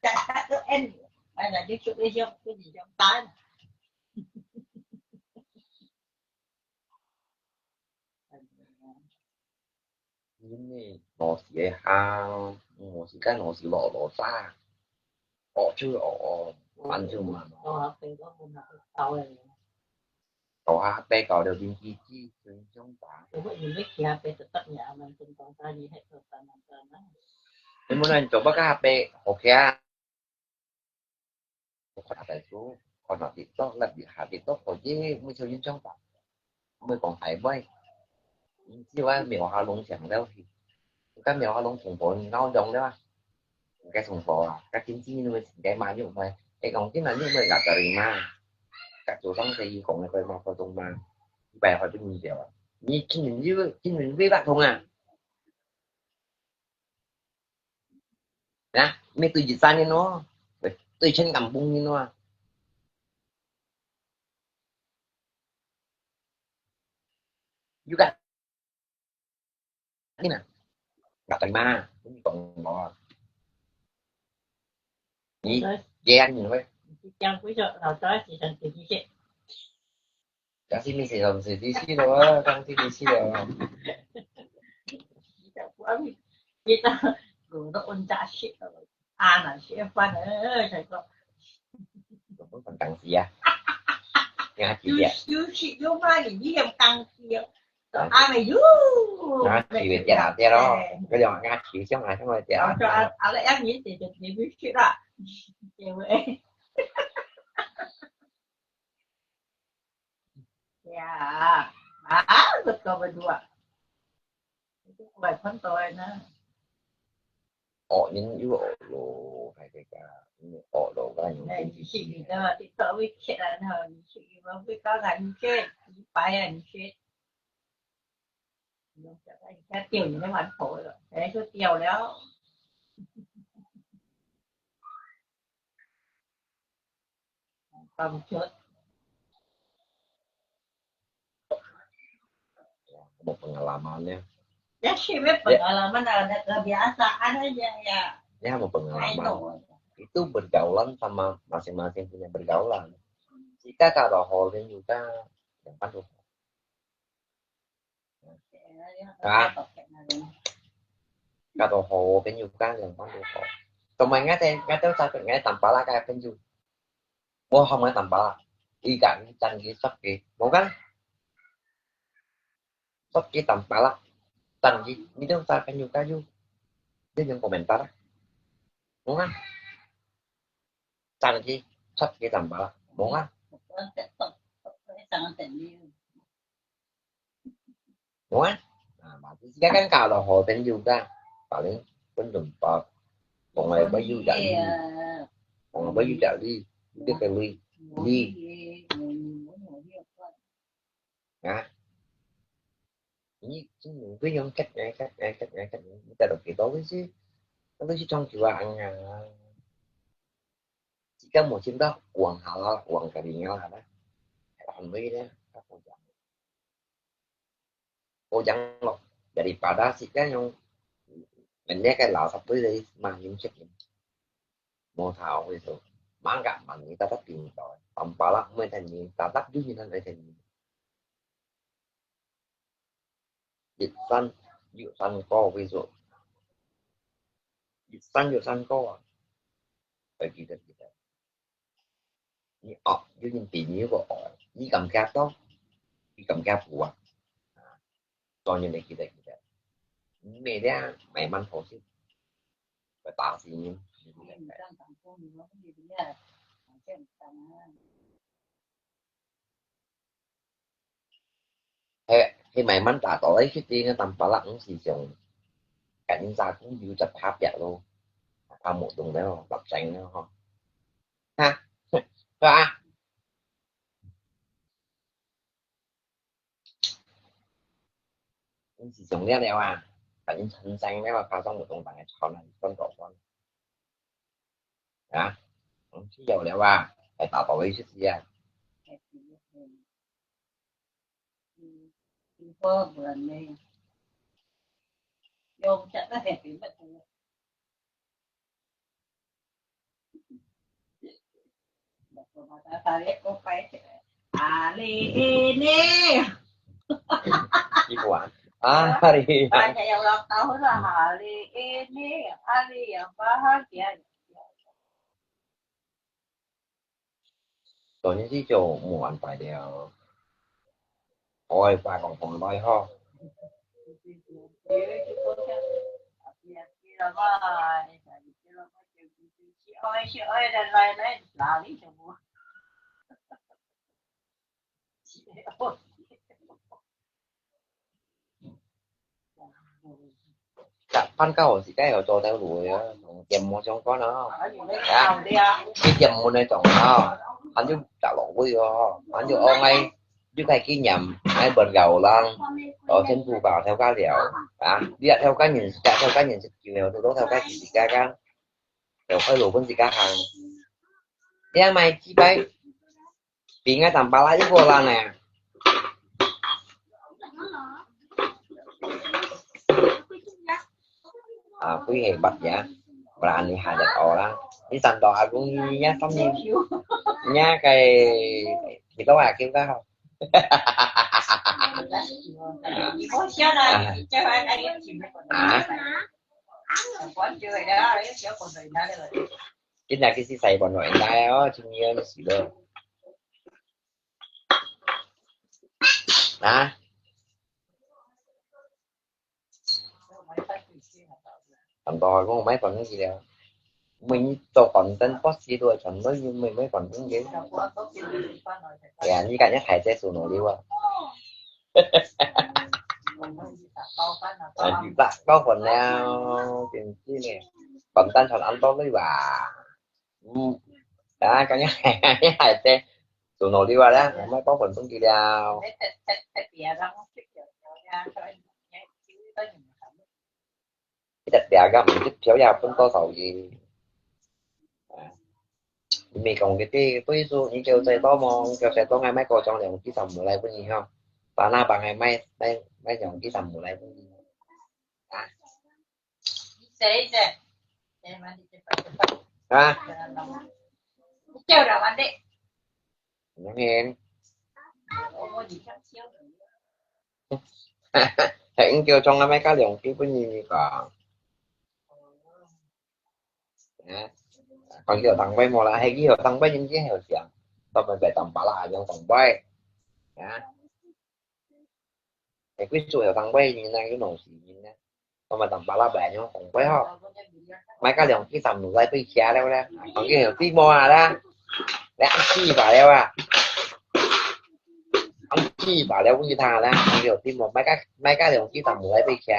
家家都安，哎呀，就就那些不是相打。因為老師个下，老師跟老師老老早，學就學，學，慢就慢。哦，對，我們那個高的。到下背搞了零幾幾，真相打。如果你沒去下背，就當然慢，真當然你還做當然當然。你們那做不到下背，OK啊？ 我看下背書，看下TikTok，live下TikTok，可以，每次印象大，每講還會，你只要廟下弄響了去，你看廟下弄重播，你鬧鐘了啊？你該重播啊，該天氣你們應該嘛有咩？哎，講今日你們那個嘛，該早上這一講那個嘛活動嘛，一百塊就你掉啊，你今年又今年未八通啊？ 啊，沒對一站人哦，對，對全港崩人哦。有个，你呢？那對嘛，你懂我。你，對。這樣你會。你講為什麼老早時常给你些 Kasi misi lo, misi disi lo, kang si disi lo. Kita ku ami, kita guru tu unta shit lo. Ana shit fan eh, saya ko. Kang si ya. Yang hati you, dia. You shit, you mah ni, you yang kang si ya. Ami you. Yang hati dia dia lo. Kau yang hati siang ah, siang dia. Ada yang ni dia dia shit lah. Dia weh. Ya, ah, betul berdua. Itu kuat pun tuan lah. 惡人又惡咯，係个，惡咯，該樣。哎，你去你个，你到位去了，然後你去，你們會到哪裡去？一百啊，你去。你們小孩一下掉你的馒頭了，哎，就掉了。 Pamchut. Ada pengalaman ya. Ya, sih, pengalaman ada kebiasaan aja ya. Ya, ada pengalaman. I know. Itu bergaulan sama masing-masing punya bergaulan. Jika kalau holding juga yang patuh. Ka? Ka to ho pen yu ka yang pang to ho. Tong mai ngai te, ngai te sa ngai tam pa la ka pen yu. Mo ha ngai tam pa la. I ka ni chan ki sop ki. Mo ka? Sop ki tam pa la. Chan ki, ni to sa pen yu ka yu. Dia yang komentar. Mo ka? Chan ki, sop ki tam pa la. Mo ka? Mo ka? Nah, mati sika kan kalau hotel juga. Paling pun jumpa. Kung ay ba yu dali. Kung ay ba yu dali. Yu dali. Li. Nah. Ini, ini gue yang kat, kat, kat, kat. Ini tak ada kita sih. Kalau si chong jua ang. Jika mau cinta, uang halal, uang keringat ada. Alhamdulillah, aku jangan. 好樣咯，daripada sik kan yang ngendek cái là sắp tới đây mà những chuyện này. Mau thảo về số, mang cả mà người ta tắt tiền rồi, tầm ba lắc mới thành người ta tắt dưới như thế này thành người. Dịch sanh, dụ sanh cô ví dụ. Dịch sanh, dụ sanh cô à. Phải ghi được gì đấy. 你惡，有人對你有個惡，你感覺到，你感覺不啊？啊，當然你記得記得。你每天買饅頭去，會打死人。係，係買饅頭打到來，佢哋个Tampalak毋係像，緊扎工有隻拍壁咯，拍木洞咧，落井咧吼。哈，係啊。毋係像了了啊，緊成成了啊，拍上木洞，大家吵了，一段搞段。 啊，嗯，係有了啊，還打到位去啊。啊，你呢？你不玩啊？你啊，你有落到好啦，哈，你呢？啊，你有把好点。昨天是就没安排了，我也不讲红包哈。Kapan kau si kai kau cho tao lu ya, tiêm mo trong con à. Ya, cái tiêm mo này trong à, anh chú trả lỗi với yo, anh chú ông ấy, chú cái kinh nghiệm, ai bật gạo lăng, ở trên tu bảo theo cá liệu, à, đi theo cá nhìn, theo cá nhìn sự chiều, tôi theo cá chỉ cá cá, theo cái lu vẫn gì cá hàng, đi ăn mày chi bay. Pingat ang pala iko lang eh. Ah, kui hebat ya. Berani hadap orang. Ini santo agung ini ya, kami. Nya kay, kita wa kêu ka. Ah. Chính là cái xì xài bọn nội tai đó, chính là cái gì đó. Hả? Còn tôi cũng mấy phần cái gì đâu. Mình tôi còn tên post gì đuôi còn mới, mình mới còn những gì. Dạ, như cả nhất thầy sẽ sụn nổi đi qua. À, chị bạn có phần nào tìm chi nè. Còn tên thật anh tôi với bà. Ừ. Đó, con nhớ hai tên. Sụn nổi đi qua đó, không có phần tung gì đâu. Cái thật tiệt ra mình chút thiếu ya, không có sầu gì. À. Mình còn cái tí, tôi số, những kêu xe to mà, kêu xe to ngày mai có trong lòng, chỉ tầm một lại với gì không? Bà na bà ngày mai, mai, mai lòng chỉ tầm một lại với gì. À. Hả? Không hẹn. Hẹn kêu trong năm mai cá lòng kêu với gì gì cả. Hả? Còn kêu tặng bay mà là hay kêu tặng bay những cái heo xiang. Tao phải về tặng bà là những tặng bay. Hả? Cái quý chủ heo tặng bay nhìn năng cái nổ xì nhìn năng. Tao mà tặng bà là bé những tặng bay ho. Mai cá lòng cái tầm nụ lai bay chia đâu đó. Còn cái heo tí mò à đó. Lẽ ăn chi bà leo à. Ăn chi bà leo cũng như thà đó. Còn heo tí mò mai cá, mai cá lòng cái tầm nụ lai bay chia.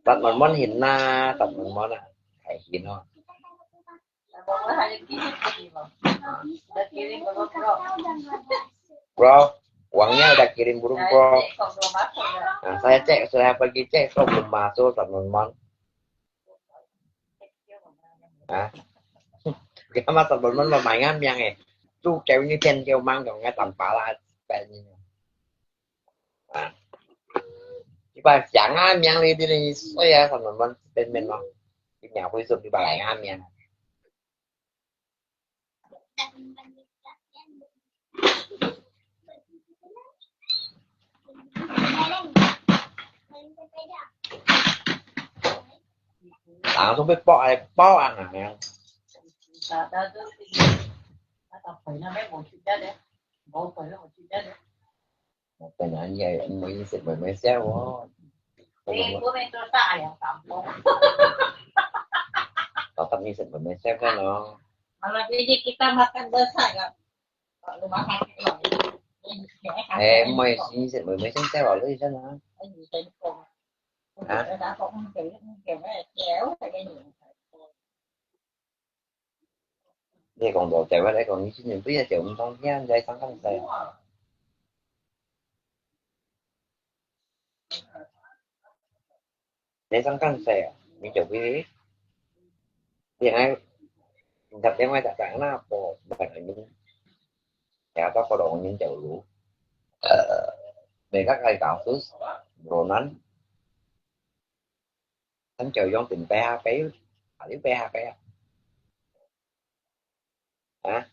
Tật mòn mòn hin na, tật mòn mòn à. Hãy hin ho. Bro, uangnya udah kirim burung, bro. Nah, saya cek, saya pergi cek, kok belum masuk, tật mòn mòn. Hả? Cái mà tật mòn mòn mà mày ngắm yang eh. Chú kéo như trên kéo mang dòng ngay tầm phá la. À. Đi bà chả ngã miệng đi, đi, đi, xôi à, còn mình, mình, mình mà. Đi nhà khuy sụp đi bà lại ngã miệng. Tao không biết bỏ ai, bỏ ăn à, mẹ. Một tuần anh về mới xịt mới mới xéo quá. Tao tập đi xịt mới mới xéo cái nó. Malah ini kita makan besar kan. Kalau rumah sakit lah. Ê, mày xin xịt mới mới xéo xéo vào lưỡi xéo nó. Hả? Nè, còn đồ chạy qua đây còn như xin những cái triệu không thông thiên, dây sáng không dây. Dây sáng không dây, mình chịu cái gì? Thì ngay, gặp cái ngoài tại tại nó, bộ, bạn ấy mình, ya, có có đồ mình chịu đủ. Ờ, để các ai搞xứ, đồ nắn. 三九用頂背下背，下溜背下背啊。啊？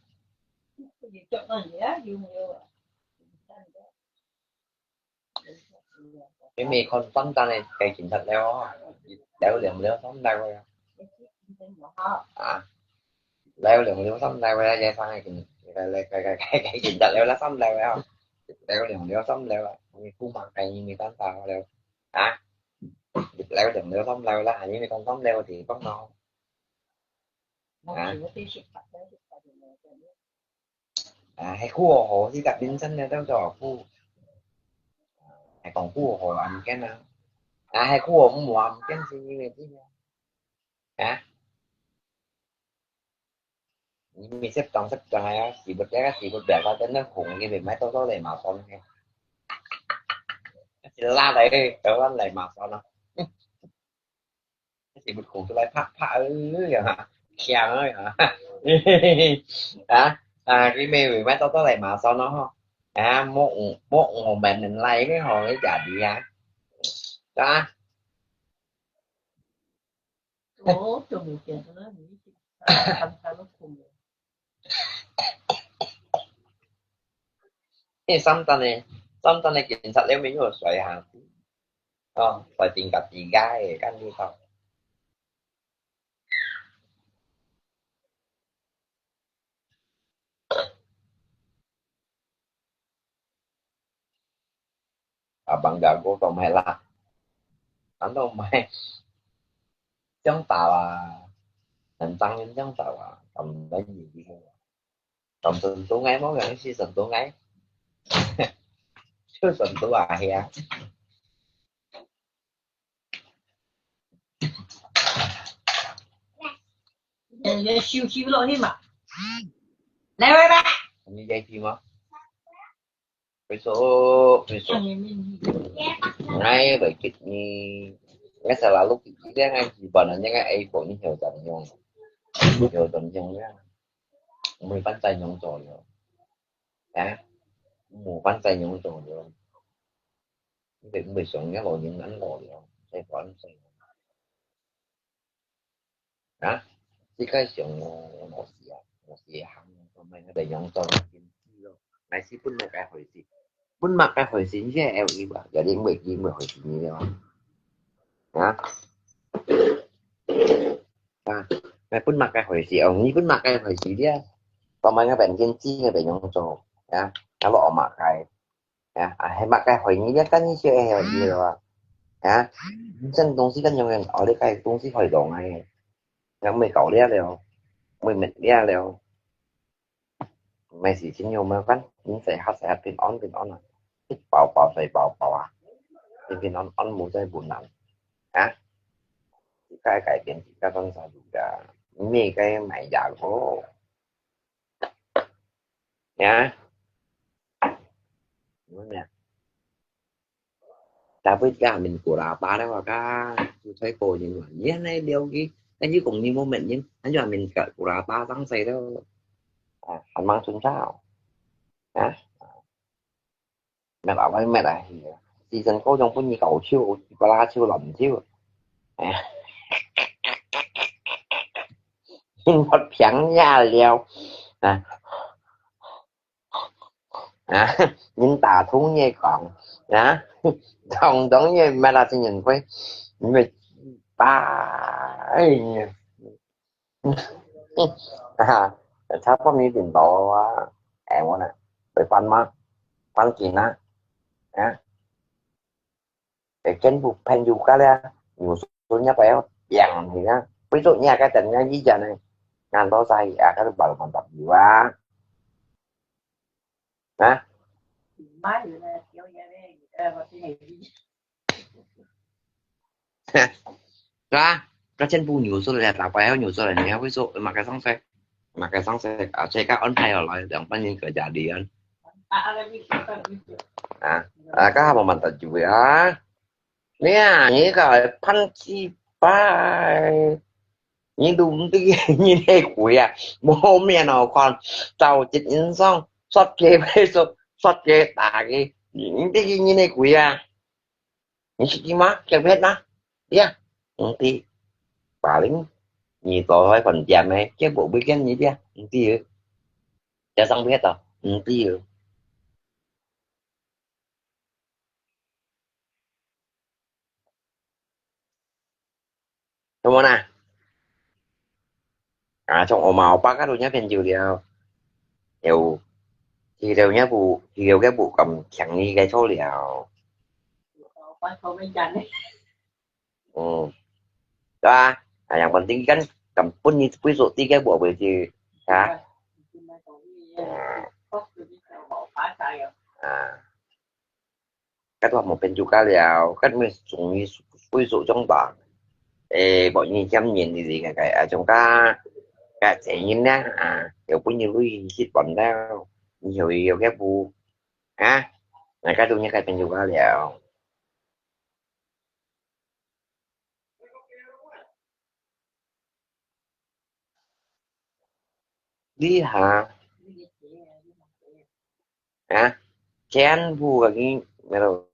你未看單單个个警察了哦，了了了三了啊。啊？了了了三了啊，也上个警，个个个个个警察了了三了啊。了了了三了啊，你不忙个，你没办法了啊。了了了三了啦，你没看三了个地方咯。啊？啊，係苦好好，你个人生了都做苦。係講苦好好，暗間啊。啊，係苦好好，暗間先，你知無？啊？你咪識講識講啊，屎忽這個屎忽表發真的紅，你咪買多多來馬上去。拉來，台灣來馬上啊。屎忽紅出來，啪啪，哎呀，強啊！啊啊，你咪咪買多多來馬上咯吼。啊，莫莫我們來个吼，你假的啊？啊？ 哦，都無見到啦，你一直常常都空了。誒，三單呢，三單呢，警察了沒有甩下去？哦，甩定个底下誒，看你到。 Abang jago tau mai lah. Ando mai. Cang tawa. Dan tangin cang tawa. Kam mai ni. Kam sentuh ngai mo, yang si sentuh ngai. Su sentuh ah ya. 人家羞羞了，你嘛，來喂吧。你在听吗？会说，会说。哎，来给你，我是老陆给你，这样子吧，人家个 iPhone 你晓得怎样？晓得怎样呀？没办法用做了，啊，没办法用做了。你没没想要老人安老了，再管谁？ 啊，世界上哦，無事啊，無事行，做咩个用做經濟咯？乃是分麼个害事？分麼个害事？你先L E啊，有啲會會會害事你了啊？啊？啊，乃分麼个害事？哦，你分麼个害事咧？做咩个變經濟个變用做？啊，啊，落麼个？ 啊，啊，係麼个害你？你跟你學个係你咯。啊，這東西跟用个，哦，你个東西害到哎，人會搞了了，會滅了了。沒事情有麻煩，你在下在下平安平安啊，一包包睡包包啊，平平安安無再困難啊。自家改變自家當下路个，你个買家伙。 Ya. Mana? Tapi kami kurapa na waka. Susai ko yin wan. Yan ay liao gi. Kan yu kong ni mo men yin. Kan yu amin ka kurapa sang sai do. Ah, amang sun sao. Ya. Mệt ảo mệt ảo. Season có trong phút nhi cầu chiêu, bà la chiêu lầm chiêu. Nhìn thật phiắng nha liao. À. À, nhìn ta thúng nhẹ còn. À. Thông thống nhẹ mà là sinh nhân quay. Mệt ta. Ê, 啊，差不多你領導啊，誒，我呢，會翻嗎？翻緊啊，啊，誒，跟部朋友家咧，有時候人家不要講你啊，為什麼你還跟人家一樣呢？難道在啊，他就把我们打油啊？啊？ 係吧？佢全部扭出來，打敗後扭出來，你還會說麼个上色？麼个上色啊？所以佢安排落來，兩半年个價錢。啊，啊，佢還慢慢得住啊！你啊，你个潘雞巴，你都毋知你係鬼啊！無面好看，走一人上，殺雞飛熟，殺雞打雞，你毋知你係鬼啊！ 你識佢嗎？叫別啦，呀，毋知，巴林，你到該飯店个，結果會見你个，毋知，加上會到，毋知。Kamu na? Ah, trong oma opa ka dunya penju liao. Yo. Hi liao nya bu, hi liao ke bu kam kiang ni ke cho liao. Hmm. Tua, ah, yang penting kan kam pun ni pui so ti ke bu apa je. Ha? Ah. Ah. Kat wa mo pen juga liao, kat mi sung mi sui su trong ba. Eh, bo ni jam nyen ni di ka kai, ah, trong ka, ka che nyen na, ah, yo pun ni lui sit bon liao, ni yo yo ke bu, ah, na ka du ni kai pen juga liao. Li ha. Ha? Chen bu ka ni, melo.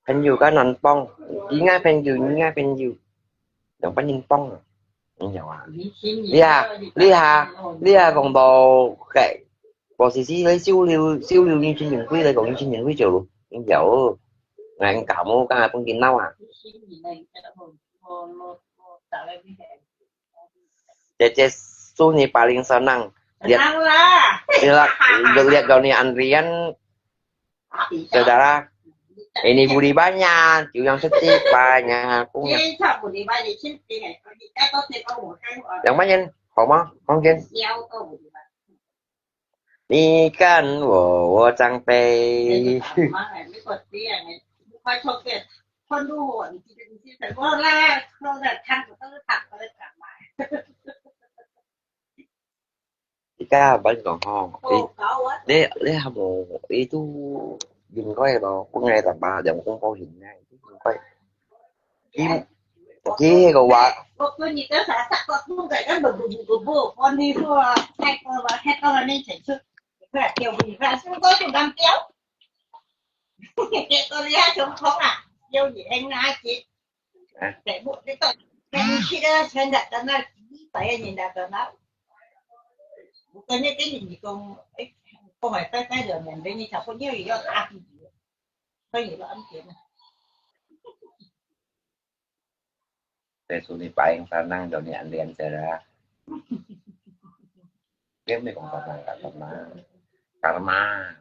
Penju ka nan pong. Inga penju, inga penju. Yang panin pong. Ni ya wa. Li ha, li ha, li ha kong bo kai. Bo si si lai siu liu, siu liu ni chin yin kui lai kong ni chin yin kui jiu lu. Ni ya o. Ngan ka mo ka pun kin nau a. Cek cek su ni paling senang. Lihat, senang lah. Lihat, lihat kau ni antrian. Saudara, ini beli banyak, yang sedikit banyak. Punya. Yang mana? Hong ma? Hong jen? 你看我，我长辈。你看，我跟你讲吼，你，你，你还无，你都应该咯，本来大把两公婆现在，应该。 佢，佢个話，Te su ni paling senang do ni andian sera. Dia mi kong senang ka karma. Karma.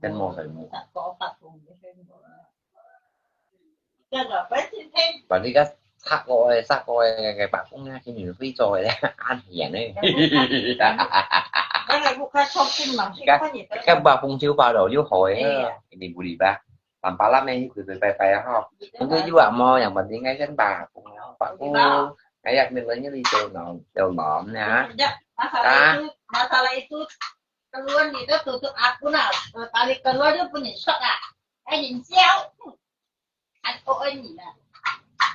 Kan mo sa mo. Bali ka sak ko e, sak ko e, cái bà cũng nghe cái miễn phí cho e, ăn hiền e. Cái bà cũng chiếu vào đầu, chiếu hồi á, đi bù đi ba. Làm ba lắm em, cứ phải phải phải ho. Không cứ dư à mo, yang penting ngay cái bà cũng, bà cũng ngay yak mình lên như đi chơi nó, đều nó nha. Masalah itu, masalah itu, keluar itu tutup akun ah. Tali keluar dia punya shot ah. Eh, 营销. Anh ô ơi nhìn nè.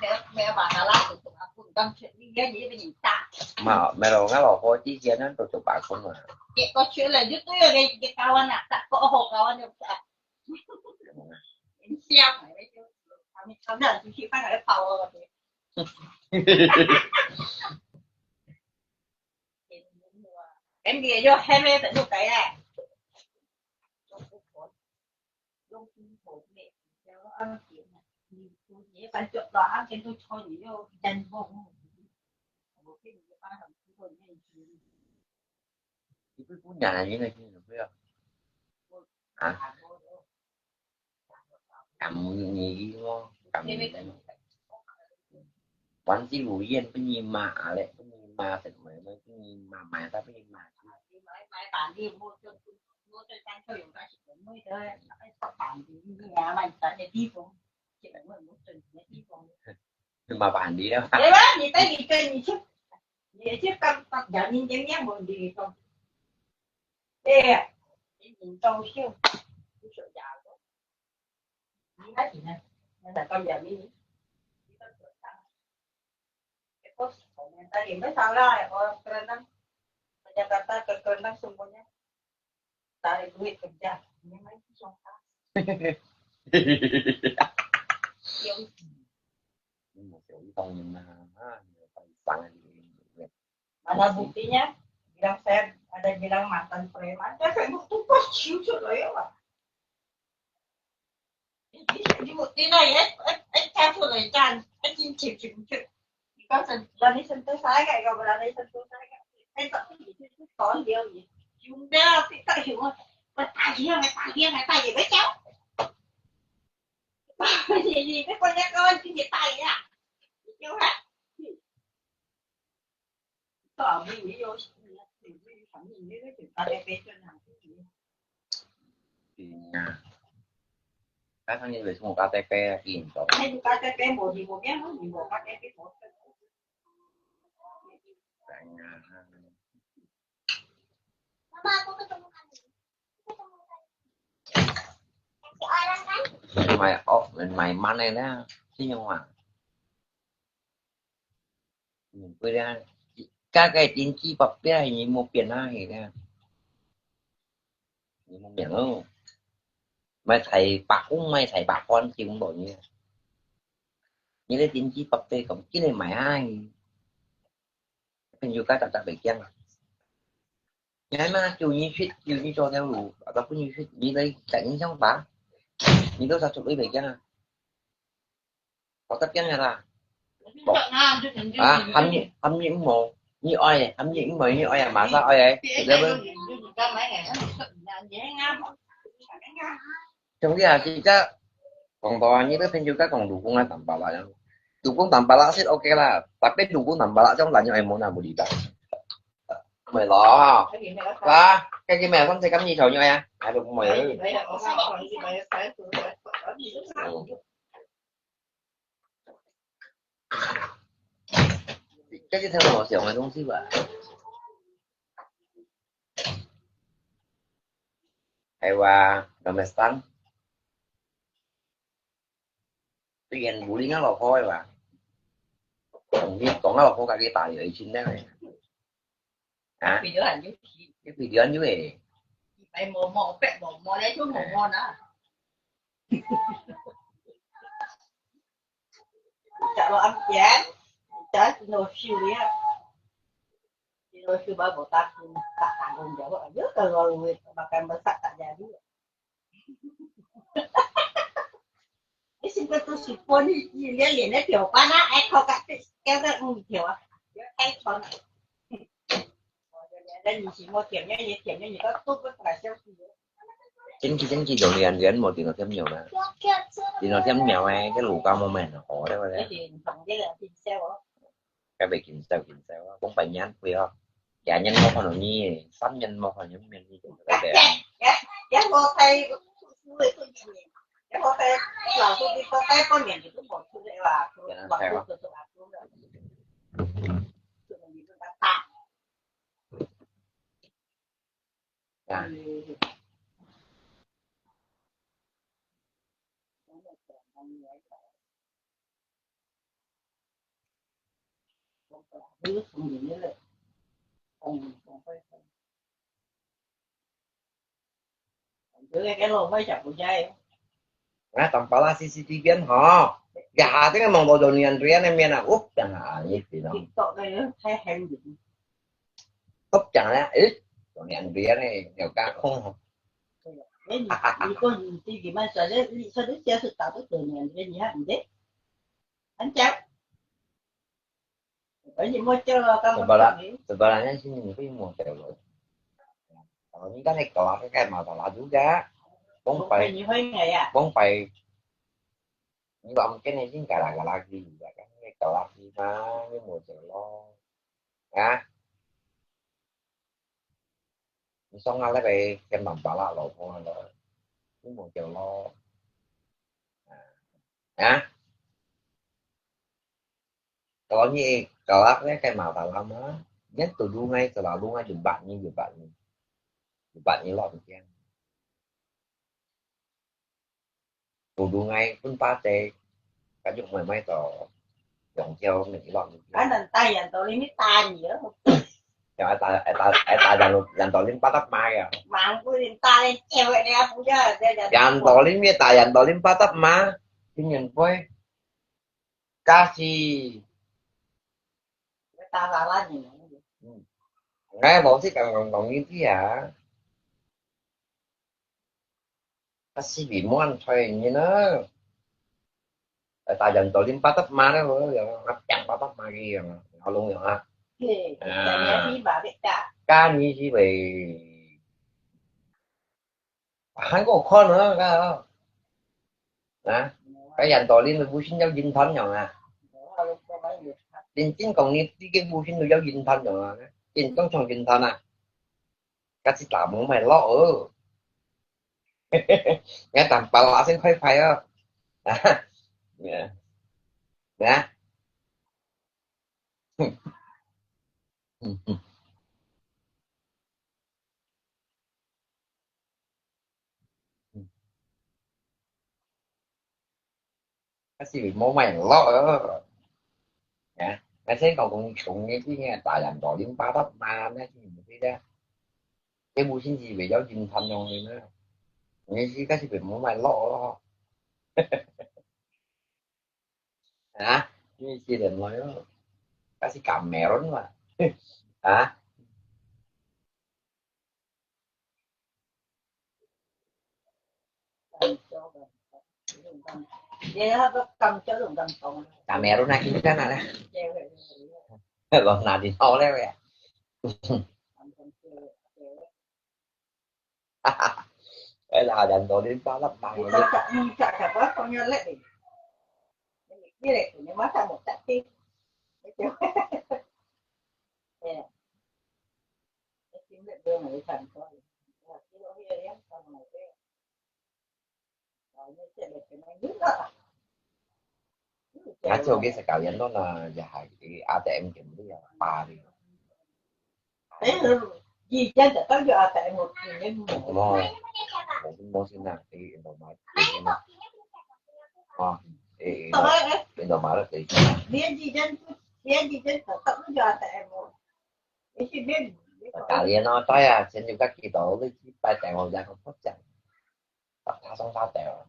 Mẹ, mẹ bảo là lá tụi tụi áp cũng đang chuyện đi ghé gì với nhìn ta. Mà mẹ lo ngã lo có chi chia nên tụi tụi bà cũng mà. Chị có chuyện là giúp tôi cái cái cao anh à, ta có hồ cao anh được. Em siêu này đấy chứ. Thằng này thằng nào chú chị phát cái phao rồi. Em đi vô hai mươi tận lúc đấy à. Cái bún nhà này như này kia được không? Hả? Cảm nghĩ không? Cảm nghĩ. Quán 纪录院 bên nhìn mà à lẽ bên nhìn mà sẽ mới mới bên nhìn mà mà ta bên nhìn mà. Mà bạn đi đâu? Thế đó, nhìn tay nhìn chân nhìn chứ. Nhìn chứ cầm tập giáo nhìn chân nhé, một đi không? Ê, nhìn trâu siêu. Cái sợ già đó. Nhìn thấy gì nè? Nên là con giờ đi. Cái có sổ này, ta điểm mấy sao ra, có keren năng. Jakarta ke keren năng xung quanh nhé. Tarik duit kerja. Ini main susah. 你無小姨當然啦，啊，你有帶生啊，你有。Mana buktinya? Bilang saya ada bilang mantan preman, saya Facebook tuh pas cium sudah ya, Pak. Ini bukti lah ya, eh, eh, saya sudah jangan, eh, cium, cium, cium, cium. Kau sen-, berani sentuh saya, kau berani sentuh saya. Saya tak tahu, itu, itu tahun dia, ya. Cium dia, tapi tak cium. Bertanya, bertanya, bertanya, bertanya. Ini, ini punya kawan sini, tanya. Cium, ha? Iya. Kan hanya boleh semua K T P lagi, toh. Saya buka K T P, mau di mobil, mau di mobil, K T P, mau. Tanya. Mama, aku ketemu Kami. Ketemu Kami. Kasih orang kan? Mai, oh, mai mana dah? Sini, Mak. 嗯，對啦，加个登記發票，你無變啊，係啦。你無變咯。買菜百公，買菜百款，基本無你啊。你个登記發票講，今日買啊，朋友家搭搭袂驚啊。你係嘛，叫你去，叫你做條路，啊，不你去，你來趕緊想法，你都殺出去袂驚啊。 我得驚个啦。啊，喊你，喊你毋好，你愛个，喊你毋好，你愛啊，馬上愛个，對不對？兄弟啊，其實講到啊，你个朋友家講老公啊，淡薄啦，老公淡薄啦係OK啦，tapi老公淡薄啦，種男人愛無那無理解。唔係咯，啊，該個咩，三四咁二頭愛啊，還有唔係。 這就聽我講个東西吧。係哇，咁樣生，雖然無理我老婆个吧，你講我老婆家己打有一千个。 啊？佢都還有去。你佢兩樣誒。一擺無毛，百無毛咧，就無毛啦。Chak lo am pian, chak lo siu dia. Lo siu ba bo ta kun, ta ta kun dia, bo ayo kalau we makan besar tak jadi. 你是不是都是玻璃，你連連的表板啊，还靠个，给个五条啊，要开窗啊。我连连你是没点亮，也点亮，你都都不敢相信。真气真气，有连连无点到点亮啦。点到点亮诶，个路高冇咩好，对不对？而且你从这个比赛哦。 該袂緊張緊張啊，講半年會哦，兩年無看到你，三年無看到面，你就在這。也無帶讀書的過一年，也無帶老師，你都帶半年，你都無出來哇，讀書讀書讀書。啊。 啊，當巴拉C C T V吼，一下這個網路就連連个面啊，屋頂啊，你知道。TikTok个太行人。屋頂咧，誒，就連連个，有加空吼。誒，你，你講你自己慢說，你，你說你只是打到就連連，你還毋得？ Ancak. Pokoknya model lah, kan model ni. Sebelah, sebelah ni sini mungkin model lah. Kalau ni kan ekor lah, kan masalah juga. Bông pai, bông pai. Ni bông pai ni mungkin ni sini galak-galak lagi juga kan. Ni galak lagi mah, ni model lah. Ya. Ni song lah, lebih kan masalah lah, pun lah. Ni model lah. Ha? Kalau ni galak ni kan masalah mah. Nyan tu dungai selalu ngai jumpa ni, jumpa ni. Jumpa ni lo mungkin. Tu dungai pun pate. Kajuk mai mai to. Yang jauh ni lo mungkin. Kan nanti yang tu ni tanya. Yang ada, ada, ada yang, yang dolim patap ma ya. Mangku yang tarik cewek dia punya, dia jadi. Yang dolim ya, tak yang dolim patap ma. Ini yang boy. 假使，嗯，哎，老师講講講呢啲啊，假使你無安排你呢，哎，大人到你八搭嘛咧，我樣啊，變八搭嘛个樣啊，好弄樣啊，啊，假你是會。 還過看啊，該啊，該人道理你無信有人談樣啊？認真講，你自己無信都有人談樣啊？認真像人談啊？該係打無買落哦。你看打巴拉先快快哦。啊，啊，哼，哼哼。 該係無買落哦。啊，該先講講窮个，今日大人道理八搭嘛，該係毋對个。這無信是為了人談樣个呢。你是該係無買落哦。啊，你是人來哦。該係Cameron嘛。啊？Cameron啊，kita na lah. Lo na di tao le ya. Eh, lah, dan to din pala, bang. Ngaco ke sekalian lo na, ya hai, A T M ke beli ya, pari. Eh, di dyan datang yung A T M mo, ini mo. Mo, mo, mo sina, eh, Indomaret, eh, sina. Ah, eh, eh, Indomaret, eh, sina. Dia di dyan, dia di dyan datang yung A T M mo. Eh, si Ben. Sekalian lo, tayo, sino ka kita, ulit si Patay, mo, ya, ko, po, dyan. 把他送他走了。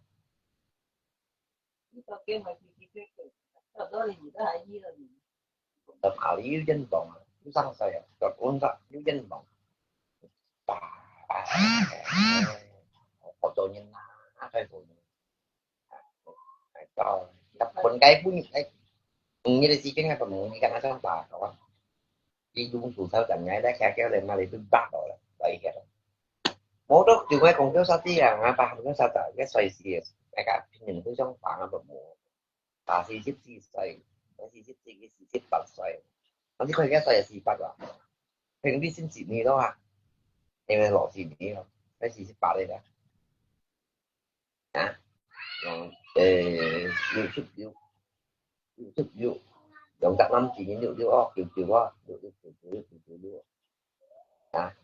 在哪里有人懂啊？不上谁啊，在工作有人懂。好多人啊，太多人。到日本該不，哎，你的時間還不能，你跟他上班，好吧？ 佢用手抄等來咧，徛徛咧，哪裡都白到咧，來一個。無都就愛講叫啥子啊，啊，把講啥子，該衰死个，該个病人都像白啊，都無。打四十四歲，該四十四个四十八歲，啊，你看佢衰四十八啊，平均先十年咯啊，因為老四年咯，該四十八个啦。 啊，用，呃，YouTube有，YouTube有，用隻男子人六六哦，九九哦，六六九九六九九六。啊，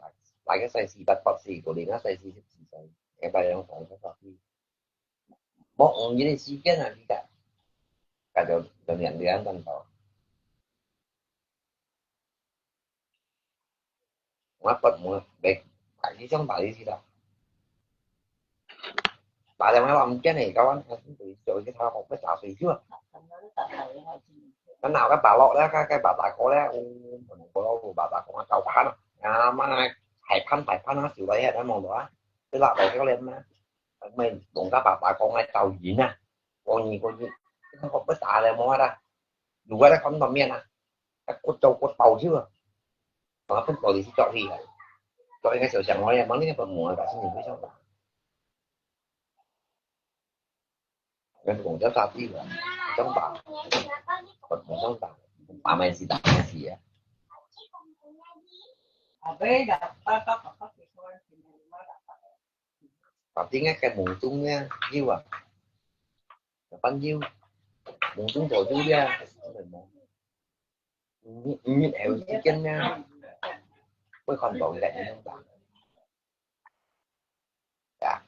大个歲四八八四，个零啊歲四十四歲，一百零五歲。莫用你个時間啊，你个，該就，就兩兩等到。 我不，我，別，大姨丈大姨知道。打電話話毋見你，搞完，做一個他學不打水去啊。那哪个把落咧，該，該把大哥咧，我，我，我把大哥啊，搞翻啊，啊，媽，大潘，大潘啊，少來啊，望到啊，你拉到教練咩？咪弄个把大哥啊，搞贏啊，過二過二，學不打咧，無啊啦。 如果你看到面啊，啊，骨頭骨頭去啊，啊，分到底是做去啊，做應該小想我也忙那个本末，把事情非常大。那是讲叫啥地方，上大，本末上大，大没事，大没事啊。啊，对的，爸爸爸爸给说， Tapi ngai cái mùng tung nha, nhiều à. Kapan nhiều? Mùng tung có nhiều nha. Như, như eo chicken nha. Ôi, còn bảo cái này không ta? Dạ.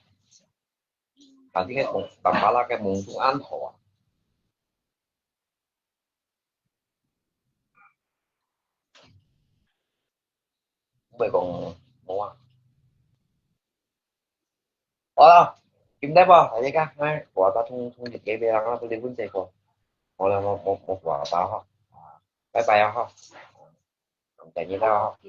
Tapi ngai mùng, tamba là cái mùng tung ăn thọ. Không phải còn mua. Ủa, kiếm đấy bao? Ở đây kah, ngai, của ta thông, thông dịch cái về lăng, tôi đi vun xe của. 好了，我我我挂吧哈，拜拜啊哈，再见了哈。